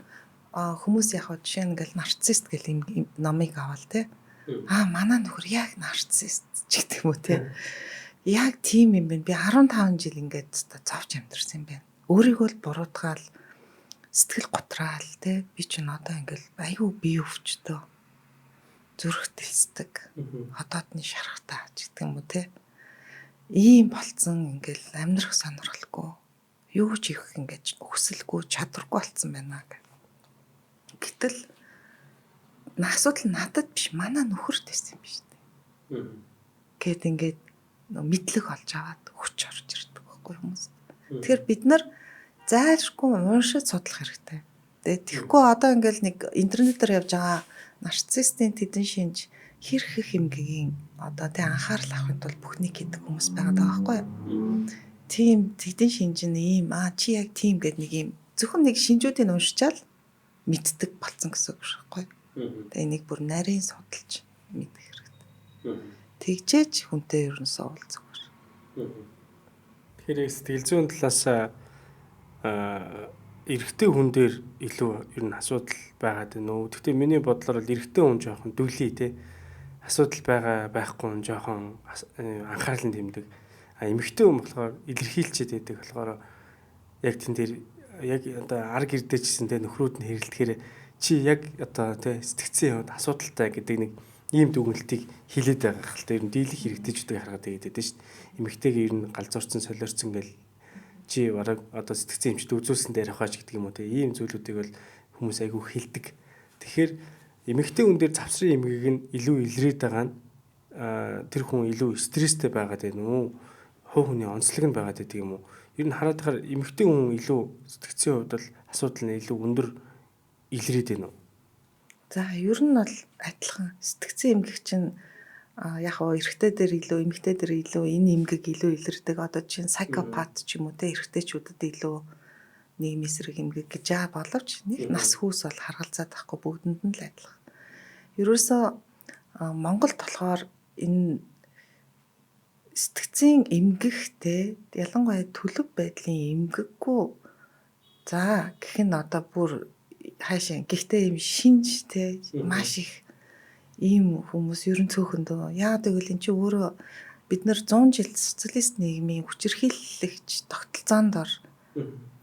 хүмүүс яг жишээ нь ингээл нарцист гэл юм номыг аваал те. Манай нөхөр яг нарцист ч гэдэг юм уу те. Яг тийм юм байна. Би 15 жил ингээд зовж амьдарсан юм байна. Өөрийгөө л буруутгаал сэтгэл гутраал те. Би чинь одоо ингээл айгүй бие өвчтөө. Зүрх дэлсдэг. Хотоодны шарахтай ч гэдэг юм уу те. Ийм болцсон ингээл амьдрах сонирхолгүй. Юу ч их ингээд өсөлгүй, чадваргүй болцсон байна гэх. Гэтэл асуудал надад биш, манай нөхөрт байсан юм биш үү. Гэт ингээд мэдлэг олж аваад хүч орж ирдэг байхгүй хүмүүс. Тэгэхээр бид нар зайлшгүй уншиж судлах хэрэгтэй. Тэгээд тэгэхгүй одоо ингээл нэг интернетээр явж байгаа нарцистын тэдэн шинж хэр их эмгэгийн одоо тэг анхаарал авахын тулд бүхнийг хийдэг хүмүүс байгаа байхгүй юу? Тийм тэдэн шинж нь ийм чи яг тийм гэд нэг ийм зөвхөн нэг шинжүүдийг уншичаал мэддэг болцсон гэсэн үг байхгүй юу? Тэгээ энийг бүр нарийн судалж мэдэх хэрэгтэй. Тэгжээж хүнтэй ер нь суувал зүгээр. Тэгэхээр сэтгэл зүйн талаас эрэгтэй хүн дээр илүү ер нь асуудал байгаад байна уу? Гэхдээ миний бодлоор бол эрэгтэй хүн жоохон дүлий те. Асуудал байгаа байхгүй хүн жоохон анхаарал нь тэмдэг. А эмэгтэй хүн болохоор илэрхийлчээд байдаг болохоор яг тэн дээр яг одоо ар гэрдээ ч гэсэн те нөхрүүд нь хэрэлдэхээр чи яг одоо тий сэтгцэн яваад асуудалтай гэдэг нэг ийм дүгнэлтийг хилээд байгаа хэл тэр нь дийлэх хэрэгтэйчүүдийг харгаад тэгээд байдаг шүү дээ. Эмэгтэйгээ ер нь галзуурсан солиорсон гэл чи бараг одоо сэтгцэн эмчд үзүүлсэн дээр явахаач гэдэг юм уу тий ийм зүйлүүдийг бол хүмүүс айгүй хилдэг. Тэгэхээр Эмэгтэй хүн дээр завсрын эмгэг нь илүү илрээд байгаа нь тэр хүн илүү стресстэй байгаад байна уу? Хувь хүний онцлог нь байгаад байдаг юм уу? Ер нь хараад тахаар эмэгтэй хүн илүү сэтгцийн хувьд бол асуудал нь илүү өндөр илрээд байна уу? За ер нь бол адилхан сэтгцийн эмгэг чинь яг хоо эрэгтэй дээр илүү эмэгтэй дээр илүү энэ эмгэг илүү илэрдэг. Одоо чинь психопат ч юм уу те эрэгтэйчүүдэд илүү нийгмийн эсрэг эмгэг гэж аа боловч нэг нас хүүс бол харгалзаад байхгүй бүгдэнд нь л адилхан. Ерөөсөө Монголд болохоор энэ сэтгцийн эмгэгтэй ялангуяа төлөв байдлын эмгэггүй за гэх нь одоо бүр хаашаа гэхдээ юм шинж те маш их ийм хүмүүс ерөн цөөхөндөө. Яагаад гэвэл эн чинь өөрөө бид нар 100 жил социалист нийгмийн хүчирхийлэгч тогтолцоонд ор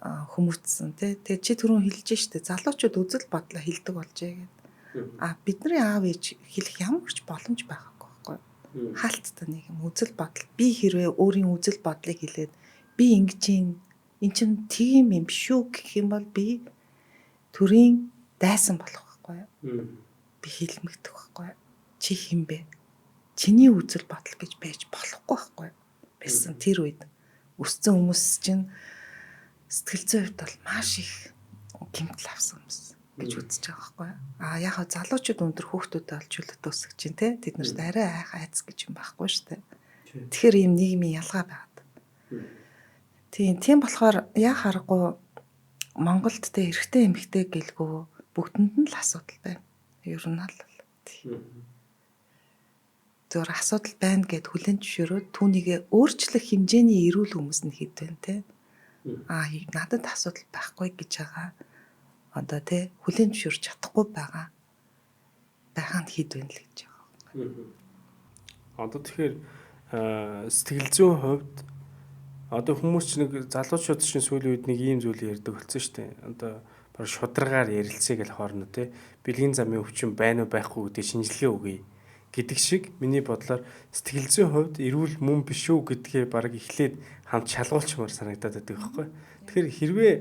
хүмүүцсэн тий. Тэгээ чи түрүүн хэлж штэ залуучууд үзэл бодлоо хэлдэг болжээ гэд. А бидний аав ээж хэлэх ямар ч боломж байгаагүй байхгүй. Хаалттай нэг юм үзэл бодол. Би хэрвээ өөрийн үзэл бодлыг хэлээд би ингэж юм эн чин тийм юм биш үү гэх юм бол би төрийн дайсан болох байхгүй. Би хэлмэгдэх байхгүй. Чи хэн бэ? Чиний үзэл бодол гэж байж болохгүй байхгүй. Байсан тэр үед өссөн хүмүүс чинь сэтгэл зүйн хувьд бол маш их гэмтэл авсан хүмүүс гэж үзэж байгаа байхгүй. А яг хаа залуучууд өндөр хүүхдүүдэд олж чөлөөт өсгөж чинь те тэд нарт арай айх айц гэж юм байхгүй шүү дээ. Тэгэхээр ийм нийгмийн ялгаа байгаад. Тийм болохоор яа харахгүй Монголд те эрэгтэй эмэгтэй гэлгүй бүгдэнд нь л асуудал байна. Ер нь л зөвөр асуудал байна гэд хүлээн зөвшөөрөөд түүнийгээ өөрчлөх хэмжээний эрүүл хүмүүс нь хэд вэ те? Аа надад асуудал байхгүй гэж байгаа. Одоо те хүлээн зөвшөөрч чадахгүй байгаа байгаа нь хэд вэ л гэж байгаа. Одоо тэгэхээр сэтгэл зүйн хувьд одоо хүмүүс ч нэг залуучууд чинь сүүлийн үед нэг ийм зүйл ярьдаг болсон шүү дээ. Одоо баг шударгаар ярилцъя гэл хоорно те бэлгийн замын өвчин байна уу байхгүй гэдгийг шинжилгээ өгье гэдэг шиг миний бодлоор сэтгэл зүйн хувьд эрүүл мөн биш үү гэдгээ баг эхлээд хамт шалгуулчмаар санагдаад байдаг байхгүй. Тэгэхээр хэрвээ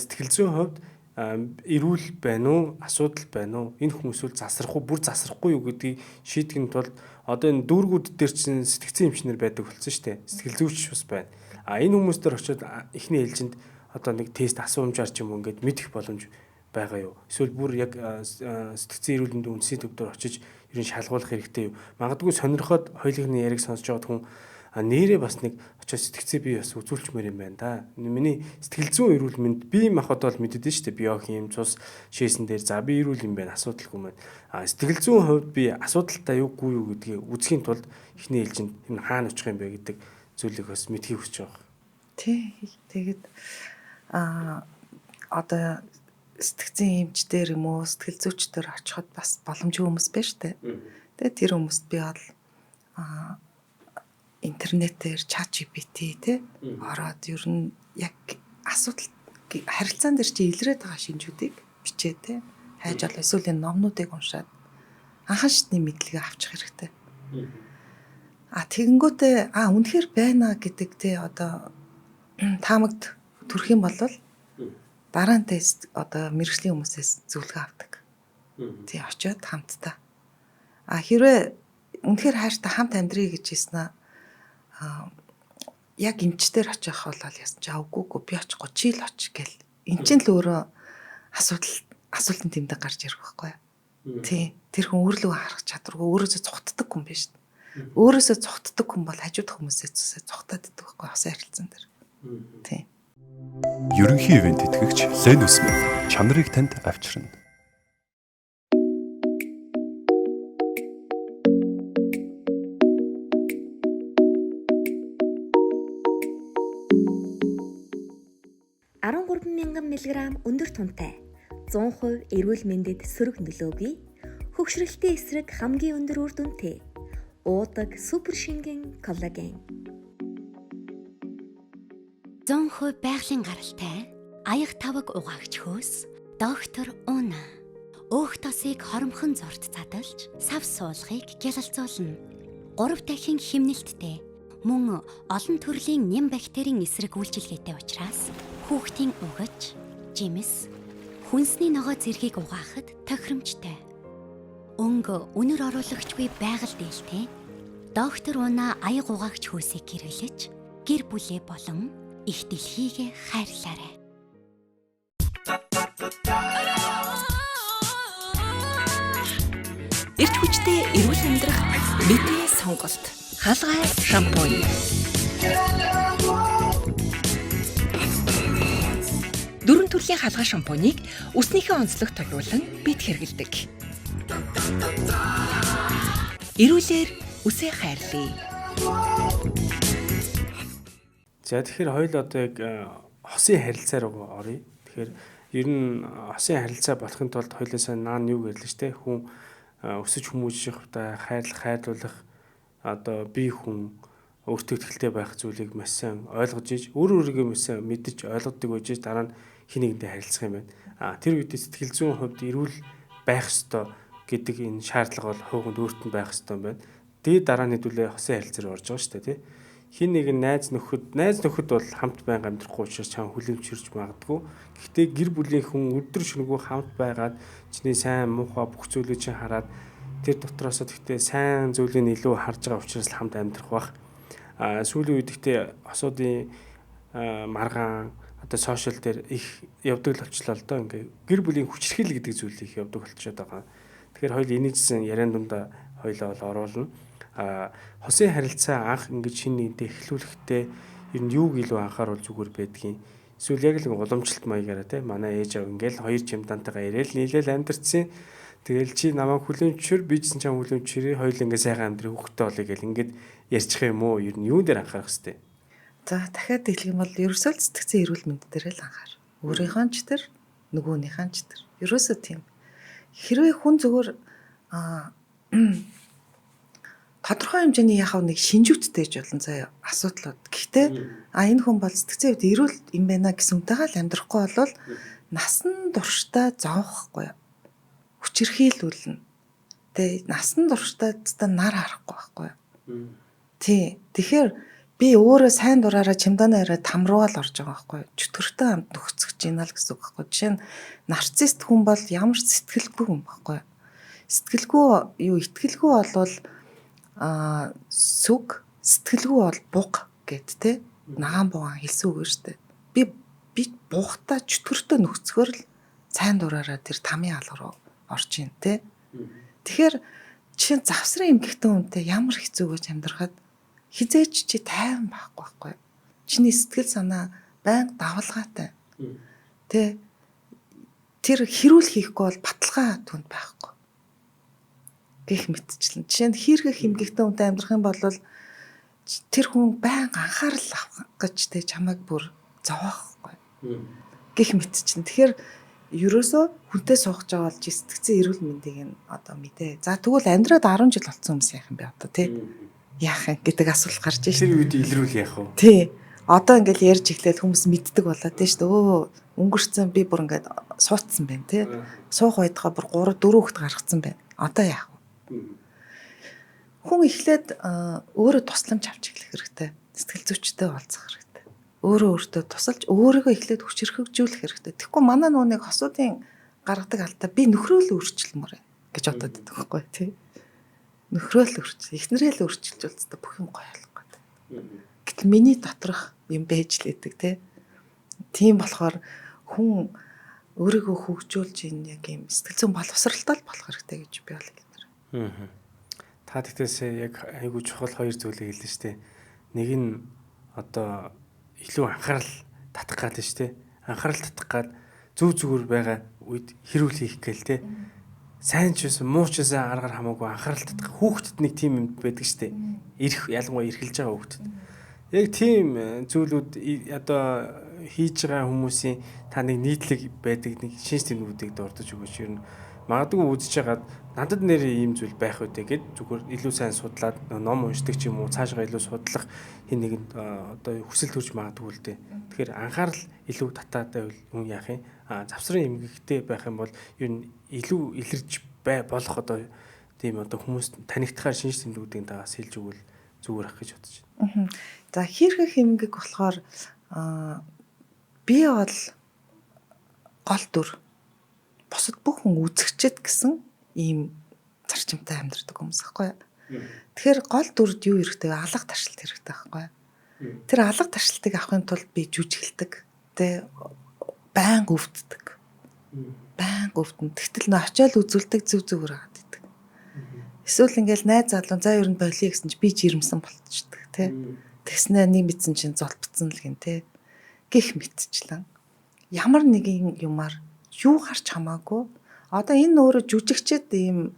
сэтгэл зүйн хувьд эрүүл байна уу, асуудал байна уу, энэ хүмүүс үл засрах уу, бүр засрахгүй юу гэдгийг шийдэхин тулд одоо энэ дүүргүүд дээр чинь сэтгцэн эмчнэр байдаг болсон шүү дээ. Сэтгэл зүйч бас байна. А энэ хүмүүс дээр очиод эхний ээлжинд одоо нэг тест асуумжаар ч юм уу ингээд мэдэх боломж байгаа юу? Эсвэл бүр яг сэтгцэн эрүүл мэндийн үндэсний төв дээр очиж ер нь шалгуулах хэрэгтэй юу? Магадгүй сонирхоод хоёулынхны яриаг сонсож байгаа хүн нэрээ бас нэг очиж сэтгцээ би бас үзүүлчмээр юм байна да. Миний сэтгэл зүйн эрүүл мэнд би махад бол мэддэн шүү дээ. Биохим, цус шээсэн дээр за би эрүүл юм байна, асуудалгүй юм байна. А сэтгэл зүйн хувьд би асуудалтай юугүй юу гэдгийг үзэхийн тулд эхний ээлжинд энэ хаана очих юм бэ гэдэг зүйлийг бас мэдхийг хүсэж байгаа. Тий. Тэгээд одоо сэтгцэн эмчдэр юм уу сэтгэл зүйчдэр очиход бас боломжгүй хүмүүс байна шүү дээ. Тэгээд тэр хүмүүст би бол интернетээр ChatGPT те ороод ер нь яг асуудал харилцаан дээр чи илрээд байгаа шинжүүдийг бичээ те хайж ол эсвэл энэ номнуудыг уншаад анхан шатны мэдлэгээ авчих хэрэгтэй. А тэгэнгүүтээ үнэхээр байна гэдэг те одоо таамагт төрөх юм бол дараа нь тест одоо мэргэжлийн хүмүүсээс зөвлөгөө авдаг. Тий очиод хамтдаа. А хэрвээ үнэхээр хайртай хамт амьдрий гэж хэлсэн аа яг эмчтэр очих бол яасан чи авгүйгүй би очихгүй чи л оч гэл. Эн чинь л өөрөө асуултын тэмдэг гарч ирэх байхгүй юу? Тий. Тэр хүн өөрлөгөө харах чадваргүй өөрөөсөө цухтдаг хүн биш. Өөрөөсөө цухтдаг хүн бол хажуудах хүмүүсээс цухтаад идэх байхгүй хосын харилцаан дээр. Тий. Ерөнхий ивент итгэгч Лен Усман чанарыг танд авчирна. Мг өндөр тунтай 100% эрүүл мэндэд сөрөг нөлөөгүй хөгшрөлтийн эсрэг хамгийн өндөр үр дүнтэй уудаг супер шингэн коллаген 100% байгалийн гаралтай аяг таваг угаагч хөөс доктор Уна өөх тосыг хоромхон зурт задалж сав суулгыг гялалзуулна. 3 дахин химнэлттэй мөн олон төрлийн нэм бактерийн эсрэг үйлчилгээтэй учраас хүүхдийн угаж, жимс, хүнсний ногоо зэргийг угаахад тохиромжтой. Өнгө үнэр оруулагчгүй байгаль дээлтэй доктор Уна аяг угаагч хөөсийг хэрэглэж гэр бүлээ болон их дэлхийгээ хайрлаарай. Эрч хүчтэй эрүүл амьдрах бидний сонголт. Халгай шампунь. Дөрвөн төрлийн халгай шампуныг үснийхээ онцлог тулгуурлан бид хэрэглэдэг. Эрүүлэр үсээ хайрлая. За тэгэхээр хоёул одоо яг хосын харилцаа руу оръё. Тэгэхээр ер нь хосын харилцаа болохын тулд хоёулаасаа наан юу гэрлээ штэ хүн өсөж хүмүүжих та хайрлах хайрлуулах одоо бие хүн өөртөө ихтэй байх зүйлийг маш сайн ойлгож иж өөр өөрийгөө маш сайн мэдэж ойлгодог байж дараа нь хин нэгэнтэй харилцах юм байна. А тэр үед сэтгэл зүйн хувьд эрүүл байх ёстой гэдэг энэ шаардлага бол хувьд өөрт нь байх ёстой юм байна. Тэгээд дараа нь хэдүүлээ хосын харилцаа руу орж байгаа шүү дээ, тий. Хин нэгэн найз нөхөд бол хамт байнга амьдрахгүй учраас чам хүлэмжшэрч магадгүй. Гэхдээ гэр бүлийн хүн өдөр шөнөгүй хамт байгаад чиний сайн муухай бүх зүйлийг чинь хараад тэр дотроосоо гэхдээ сайн зүйлийг илүү харж байгаа учраас хамт амьдрах бах. А сүүлийн үед гэхдээ хосуудын маргаан одоо сошиал дээр их явдаг л болчлоо л доо ингээ гэр бүлийн хүчирхийлэл гэдэг зүйл их явдаг болчиход байгаа. Тэгэхээр хоёул энийжсэн яриан дундаа хоёулаа бол оруулна. А хосын харилцаа анх ингэж шинэ нэгэнтэй эхлүүлэхдээ ер нь юуг илүү анхааруул зүгээр байдгийг эсвэл яг л уламжлалт маягаараа те манай ээж аав ингээл хоёр чимдантайгаа ирээл нийлээл амьдэрсэн. Тэгэл чи намайг хүлэмжшүр би ч чам хүлэмжшүрээ хоёул ингээ сайхан амьдрах хүүхдтэй болъё гэл ингээд ярьчих юм уу? Ер нь юун дээр анхаарах хэвтэй? За дахиад хэлэх юм бол ерөөсөө л сэтгцэн эрүүл мэнд дээр л анхаар. Өөрийнхөө ч тэр нөгөөнийхөө ч тэр. Ерөөсөө тийм. Хэрвээ хүн зөвхөн тодорхой хэмжээний яхав нэг шинжүүттэй ч болно заяа асуудлууд. Гэхдээ энэ хүн бол сэтгцэн хувьд эрүүл юм байна гэсэн үнтэйгээ л амьдрахгүй бол насан туршдаа зовхгүй. Хүчирхийлүүлнэ. Тэ насан туршдаа нар харахгүй байхгүй. Тий. Тэгэхээр би өөрөө сайн дураараа чемоданаа яриа там руу л орж байгаа байхгүй. Чөтгөртэй хамт нөхцөж байна л гэсэн үг байхгүй. Жишээ нь нарцист хүн бол ямар ч сэтгэлгүй хүн байхгүй. Сэтгэлгүй юу итгэлгүй болвол сүг, сэтгэлгүй бол буг гэд те. Нагаан бугаан хэлсэн үг шүү дээ. Би бугатаа чөтгөртэй нөхцөхөр л сайн дураараа тэр тамийн алга руу орж ийн те. Тэгэхээр жишээ нь завсрын эмгэгтэн хүнтэй ямар хэцүү гэж амьдрахад хизээч чи тайван байхгүй байхгүй. Чиний сэтгэл санаа байнга давалгаатай. Тэ тэр хэрүүл хийхгүй бол баталгаа түнд байхгүй. Гэх мэтчлэн. Жишээ нь хийргэх эмгэгтэн хүнтэй амьдрах юм бол тэр хүн байнга анхаарал авах гэж тэ чамайг бүр зовоох байхгүй. Гэх мэтчлэн. Тэгэхээр ерөөсөө хүнтэй суух жаа бол чи сэтгцэн эрүүл мэндийг нь одоо мэдээ. За тэгвэл амьдраад 10 жил болцсон хүмүүс яах юм бэ одоо тий? Яах юм гэдэг асуулт гарч ийн. Тэр үед илрүүл яах вэ? Тий. Одоо ингээл ярьж эхлээл хүмүүс мэддэг болоо тий шүү дээ. Өө өнгөрцөн би бүр ингээд суудсан байна тий. Суух байдгаа бүр 3 4 хүүхэд гаргацсан байна. Одоо яах вэ? Хүн эхлээд өөрөө тусламж авч эхлэх хэрэгтэй. Сэтгэл зүйчтэй уулзах хэрэгтэй. Өөрөө өөртөө тусалж өөрийгөө эхлээд хүчирхэгжүүлэх хэрэгтэй. Тэгэхгүй манай нөгөө нэг хосуудын гаргадаг алдаа би нөхрөө л өөрчилмөр байна гэж бодоод байдаг байхгүй тий. Нөхрөө л өөрчил, эхнэрээ л өөрчилж болцтой бүх юм гоё болох гэдэг. Гэтэл миний доторх юм байж л идэг тий. Тийм болохоор хүн өөрийгөө хөгжүүлж энэ яг юм сэтгэл зүйн боловсралтай л болох хэрэгтэй гэж би бол хэлнэ. Та тэгтээс яг айгүй чухал хоёр зүйлийг хэллээ шүү дээ. Нэг нь одоо илүү анхаарал татах гад шүү дээ. Анхаарал татах гад зүг зүгээр байгаа үед хэрүүл хийх гээл те. Сайн ч байсан муу ч байсан аргаар хамаагүй анхаарал татах хүүхдэд нэг тийм юм байдаг шүү дээ. Ирэх ялангуяа эрхэлж байгаа хүүхдэд. Яг тийм зүйлүүд одоо хийж байгаа хүмүүсийн та нэг нийтлэг байдаг нэг шинж тэмдгүүдийг дурдж өгөөч. Ер нь магадгүй үзэж хагаад надад нэр ийм зүйл байх үедээ гэд зүгээр илүү сайн судлаад ном уншдаг ч юм уу цаашгаа илүү судлах хин нэгэнд одоо хүсэл төрж магадгүй л дээ. Тэгэхээр анхаарал илүү татаад байвал хүн яах юм? Завсрын эмгэгтэй байх юм бол ер нь илүү илэрч бай болох одоо тийм одоо хүмүүс танигдахаар шинж тэмдгүүдийн дагаас хэлж өгвөл зүгээр ах гэж бодож байна. За хийргэх эмгэг болохоор би бол гол дүр бусад бүх хүн үзэгчэд гэсэн ийм зарчимтай амьдардаг хүмүүс байхгүй юу? Тэгэхээр гол дүрд юу хэрэгтэй вэ? Алга таршилт хэрэгтэй байхгүй юу? Тэр алга таршилтыг авахын тулд би жүжиглдэг. Тэ байнга өвддөг. Байнга өвдөн. Тэгтэл нөө очиод үзүүлдэг зүв зүгээр хагаад идэг. Эсвэл ингээл найз залуу за ер нь болиё гэсэн чи би жирэмсэн болчихдог тий. Тэгснэ нэг мэдсэн чинь золбцсон л гин тий. Гэх мэтчлэн. Ямар нэгэн юмар юу харч хамаагүй. Одоо энэ өөрөө жүжигчэд ийм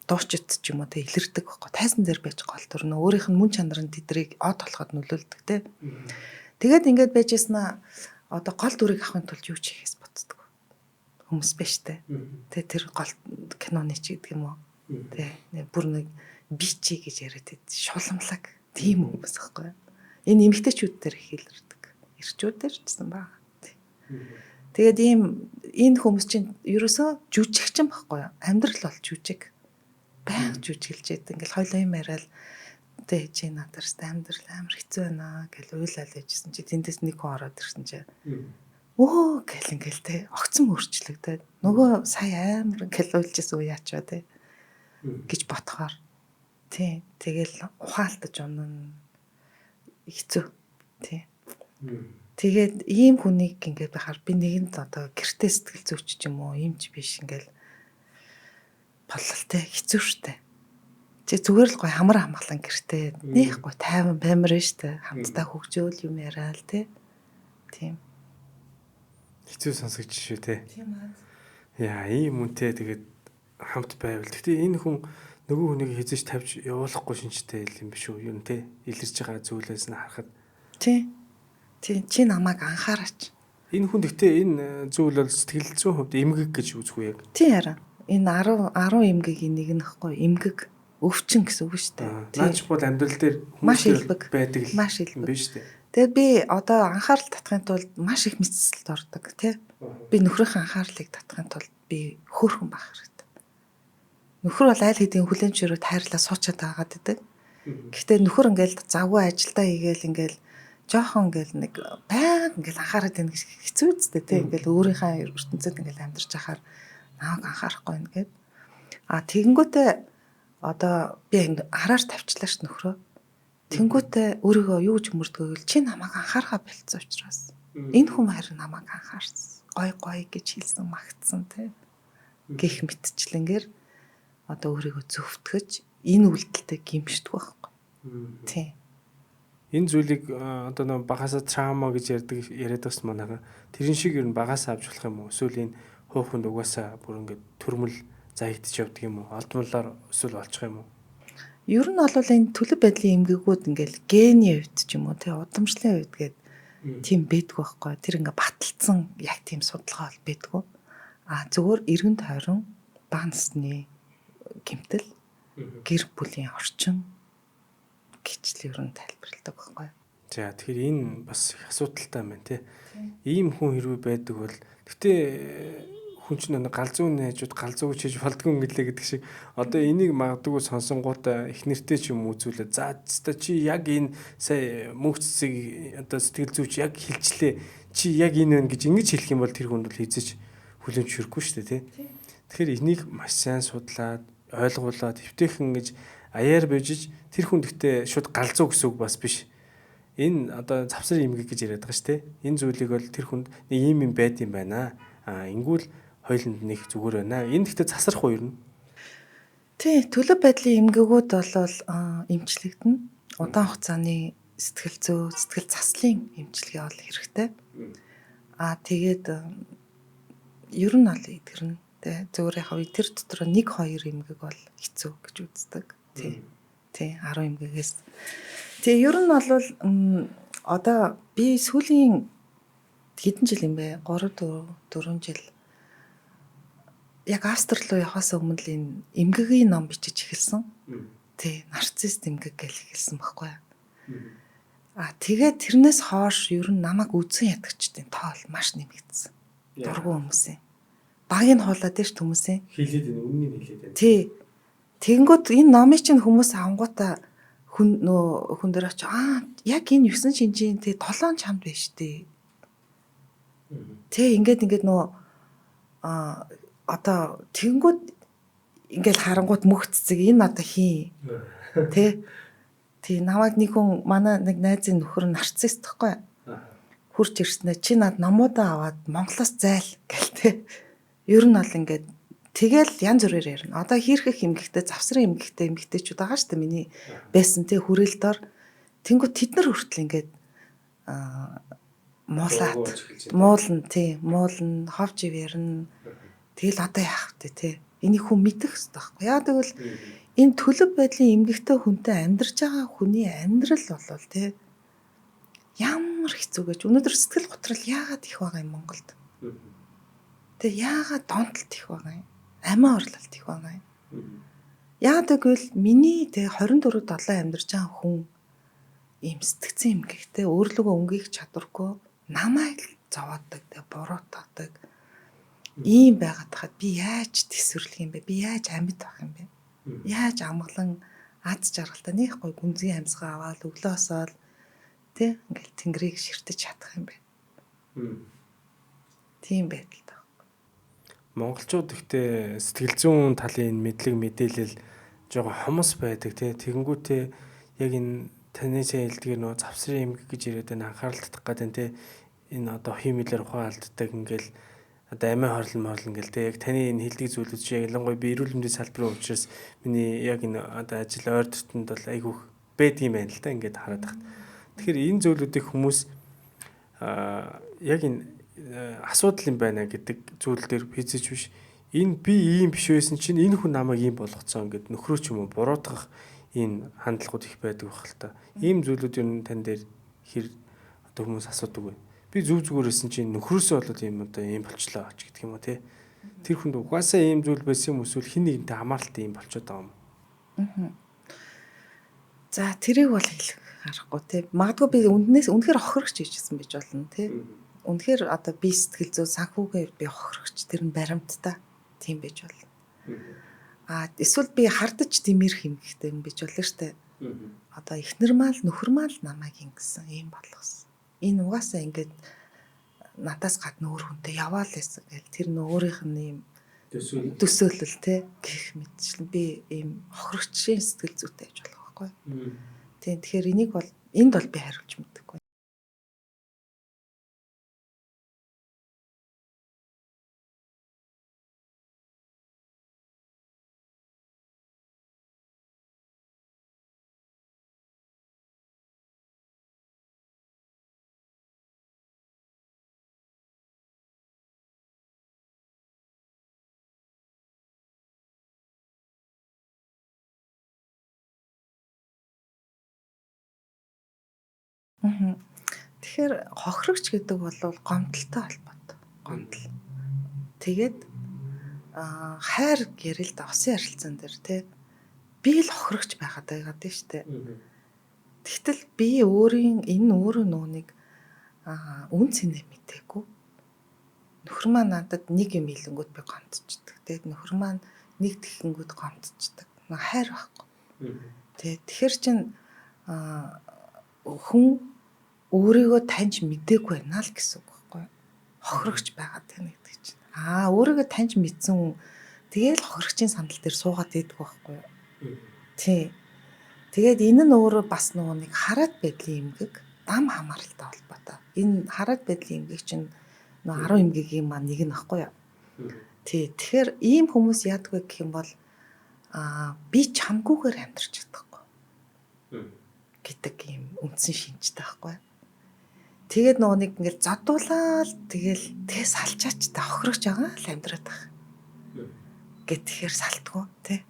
дуучид ч юм уу те илэрдэг байхгүй тайзан дээр байж гол дүр нь өөрийнх нь мөн чанар нь тэдрийг од болоход нөлөөлдөг те. Тэгээд ингээд байж яснаа одоо гол дүрийг авахын тулд юу ч хийхээс боддог хүмүүс байж тээ. Тэ тэр гол киноны ч гэдэг юм уу. Тэ бүр нэг бичи гэж яриад байд. Шуламлаг тийм хүмүүс байхгүй. Энэ эмэгтэйчүүд дээр их илэрдэг. Эрчүүд дээр ч гэсэн байгаа. Тэгээд ийм энэ хүмүүс чинь ерөөсөө жүжигчин байхгүй юу? Амьдрал бол жүжиг. Байнга жүжиглж яд. Ингээл хоёлоо юм яриад тэ чи надаар өстэй амьдрал амар хэцүү байна гэл уйлал байжсэн чи тэндээс нэг хүн ороод ирсэн чи өө гэл ингээл тэ огцон өөрчлөгдөд нөгөө сая амар ингээл уйлжсэн үе яач вэ тэ гэж бодохоор тий тэгэл ухаалтаж унана хэцүү тий. Тэгээд ийм хүнийг ингээд байхаар би нэгэнд одоо гэрте сэтгэл зүйч ч юм уу ийм ч биш ингээл боллол те хэцүү штэ. Чи зүгээр л гой хамар хамглан гэрте нэх гой тайван баймар штэ хамтдаа хөгжөөл юм яриа л те. Тийм. Хэцүү сонсогч шүү те. Тийм аа. Яа, ийм үнтэй тэгээд хамт байвал. Гэтэ энэ хүн нөгөө хүнийг хизэж тавьж явуулахгүй шинжтэй юм биш үү? Юу н те илэрч байгаа зүйлээс нь харахад. Тий. Тий, чи намайг анхаараач. Энэ хүн гэхдээ энэ зүйл бол сэтгэл зүйн хувьд эмгэг гэж үзэх үү яг? Тий хараа. Энэ 10 эмгэгийн нэг нь хгүй эмгэг өвчин гэсэн үг шүү дээ. Наач бол амьдрал дээр маш илбэг байдаг л маш илбэг биш үү? Тэгээд би одоо анхаарал татахын тулд маш их мэдсэлд ордог тий. Би нөхрийнхээ анхаарлыг татахын тулд би хөөрхөн байх хэрэгтэй. Нөхөр бол айл хэдийн хүлээн зөвшөөрөөд хайрлаа суучаад байгаад идэг. Гэхдээ нөхөр ингээл завгүй ажилдаа хийгээл ингээл жоохон ингээл нэг байнга ингээл анхаарал байна гэж хэцүү үстэй тий. Ингээл өөрийнхөө ертөнцид ингээл амьдарч байхаар намайг анхаарахгүй байна гэд. А тэгэнгүүтээ одоо би хараар тавьчлаа ш нөхрөө. Тэнгүүтээ өөрийгөө юу гэж мөрдгөө гэвэл чи намайг анхаарахаа болцсон учраас. Энэ хүн харин намайг анхаарсан. Гой гой гэж хэлсэн магтсан тий. Гэх мэтчлэнгээр одоо өөрийгөө зөвтгөж энэ үйлдэлтэй гимшдэг байхгүй. Тий. Энэ зүйлийг одоо нэг багасаа траума гэж ярьдаг яриад байсан манайхан. Тэрэн шиг ер нь багасаа авч болох юм уу? Эсвэл энэ хуух хүнд угаасаа бүр ингээд төрмөл заягдчих явдаг юм уу? Олдмолоор эсвэл олчих юм уу? Ер нь бол энэ төлөв байдлын эмгэгүүд ингээл гений хувьд ч юм уу тий удамшлын хувьд гээд тийм байдгүй байхгүй. Тэр ингээ баталсан яг тийм судалгаа бол байдгүй. А зүгээр эргэн тойрон бага насны гэмтэл гэр бүлийн орчин гэж л ер нь тайлбарладаг байхгүй. За тэгэхээр энэ бас их асуудалтай байна тий. Ийм хүн хэрвээ байдаг бол гэтээ хүн чинь нэг галзуу найжууд галзуу гэж хийж болдгүй юм гэлээ гэдэг шиг одоо энийг магадгүй сонсонгуудаа их нэртэй ч юм үзүүлээ. За та чи яг энэ сая мөнх цэцэг одоо сэтгэл зүйч яг хилчлээ. Чи яг энэ байна гэж ингэж хэлэх юм бол тэр хүнд бол хизэж хүлэмж хүрэхгүй шүү дээ тий. Тэгэхээр энийг маш сайн судлаад ойлгуулад эвтэйхэн гэж аяар бижиж тэр хүн гэхдээ шууд галзуу гэсэн үг бас биш. Энэ одоо завсар эмгэг гэж яриад байгаа шүү дээ. Энэ зүйлийг бол тэр хүнд нэг ийм юм байд юм байна. Аа ингүүл хоёуланд нэг зүгээр байна. Энэ гэхдээ засрах уу ер нь? Тий, төлөв байдлын эмгэгүүд бол эмчлэгдэнэ. Удаан хугацааны сэтгэл зүй, сэтгэл заслын эмчилгээ бол хэрэгтэй. Аа тэгээд ер нь бол эдгэрнэ. Тэ зүгээр яг тэр дотор 1 2 эмгэг бол хэцүү гэж үздэг. Тий. Тий 10 эмгэгээс. Тий ер нь бол одоо би сүүлийн хэдэн жил юм бэ? 3 4 жил яг Австри руу явахаас өмнө л энэ эмгэгийн ном бичиж эхэлсэн. Тий, нарцист эмгэг гэж эхэлсэн байхгүй юу? А тэгээд тэрнээс хойш ер нь намайг үзэн ядагчдын тоол маш нэмэгдсэн. Дургу хүмүүсийн. Багийг хуулаад ш хүмүүсийн. Хилээд байна, үннийг хэлээд байна. Тий. Тэгэнгүүт энэ номыг чинь хүмүүс авангуудаа хүн нөө хүн дээр очиж аа яг энэ 9 шинжийн тий 7 чамд байж тээ. Тий ингээд ингээд нөө а Одоо тэгэнгүүт ингээл харангуут мөх цэцэг энэ одоо хин тэ. Тий намайг нэг хүн манай нэг найзын нөхөр нь нарцист тахгүй. Хурж ирснээр чи над номуудаа аваад Монголоос зайл гэл тэ. Ер нь бол ингээд тэгэл янз бүрээр ярина. Одоо хийрхэх эмгэгтэй, завсрын эмгэгтэй эмгэгтэйчүүд байгаа шүү дээ миний байсан тэ хүрээлд ор. Тэнгүү тэд нар хүртэл ингээд муулаад муулна тий, муулна, ховж ив ярина. Тэгэл одоо яах вэ тий. Энийг хүн мэдэх хэрэгтэй байхгүй. Яа гэвэл энэ төлөв байдлын эмгэгтэй хүнтэй амьдарч байгаа хүний амьдрал болвол тий ямар хэцүү гэж. Өнөөдөр сэтгэл готрол яагаад их байгаа юм Монголд? Тэг яагаад донтолт их байгаа юм? Амиа орлолт их байгаа юм. Яагаад гэвэл миний тэг 24 7 амьдарч байгаа хүн ийм сэтгцэн эмгэгтэй өөрлөгөө өнгөх чадваргүй намайг зовоодог, тэг буруутгадаг ийм байгаад хахад би яаж төсвөрлөх юм бэ? Би яаж амьд байх юм бэ? Яаж амгалан аз жаргалтай нэг гой гүнзгий амьсгаа аваад өглөөсөө л тэ ингээл тэнгэрийг ширтэж чадах юм бэ? Тийм байдалтай. Монголчууд ихтэй сэтгэл зүйн талын мэдлэг мэдээлэл жоохон хомос байдаг тий. Тэгэнгүүтээ яг энэ таны сайн хэлдгээр нөгөө завсрын эмгэг гэж яриад байна, анхаарал татах гэдэг тий. Энэ одоо хиймэлээр ухаан алддаг ингээл одоо амиа хорлон морлон гэл тий. Яг таны энэ хэлдэг зүйлүүд чи ялангуяа би эрүүл мэндийн салбарын учраас миний яг энэ одоо ажил ойр дотнд бол айгүйх байдгийм байна л да ингээд хараад тахад. Тэгэхээр энэ зүйлүүдийг хүмүүс яг энэ асуудал юм байна гэдэг зүйл дээр хийзэж биш. Энэ би ийм биш байсан чинь энэ хүн намайг ийм болгоцсон гэд нөхрөө ч юм уу буруутгах энэ хандлагууд их байдаг байх л та. Ийм зүйлүүд ер нь тань дээр хэр одоо хүмүүс асуудаг вэ? Би зүв зүгээр байсан чинь нөхрөөсөө болоод ийм одоо ийм болчлоо ч гэдэг юм уу те. Тэр хүнд угаасаа ийм зүйл байсан юм эсвэл хин нэгэнтэй хамааралтай ийм болчиход байгаа юм. За тэрийг бол хэлэх аргагүй те. Магадгүй би үнднээс үнэхээр хохирогч хийжсэн байж болно те. Үнэхээр одоо би сэтгэл зүй санхүүгээ би хохирогч тэр нь баримттай тийм байж болно. А эсвэл би хардаж димэрх юм гэхдээ юм байж болно штэ. Одоо эхнэр маал нөхөр маал намайг ингэсэн ийм болгосон. Энэ угаасаа ингээд надаас гадна өөр хүнтэй яваал байсан гэл тэр нь өөрийнх нь ийм төсөөлөл те гэх мэтчлэн би ийм хохирогчийн сэтгэл зүйтэй байж болох байхгүй. Тийм тэгэхээр энийг бол энд бол би хариулж мэдээгүй. Тэгэхээр хохирогч гэдэг бол гомдолтой холбоотой. Гомдол. Тэгээд хайр гэрэл да усын харилцаан дээр тий би л хохирогч байгаад байгаа дээ штэ. Тэгтэл би өөрийн энэ өөрөө нөөнийг үн цэнэ мдээгүй. Нөхөр маань надад нэг юм хэлэнгүүт би гомдчихдаг. Тэгээд нөхөр маань нэг тэхэнгүүт гомдчихдаг. Хайр байхгүй. Тэ тэгэхээр чин хүн өөрийгөө таньж мдээгүй байна л гэсэн үг байхгүй юу? Хохирогч байгаа тань гэдэг чинь. Өөрийгөө таньж мэдсэн хүн тэгэл хохирогчийн сандал дээр суугаад идэх байхгүй юу? Тий. Тэгээд энэ нь өөрөө бас нөгөө нэг хараад байдлын эмгэг дам хамааралтай холбоотой. Энэ хараад байдлын эмгэг чинь нөгөө 10 эмгэгийн маань нэг нь байхгүй юу? Тий. Тэгэхээр ийм хүмүүс яадаг вэ гэх юм бол би чамгүйгээр амьдрч чадахгүй гэдэг ийм үндсэн шинжтэй байхгүй юу? Тэгээд нөгөө нэг ингээл зодуулаад тэгэл тэгээ салчаач та хохирогч байгаа л амьдраад байгаа. Гэт тэгэхээр салтгүй тий.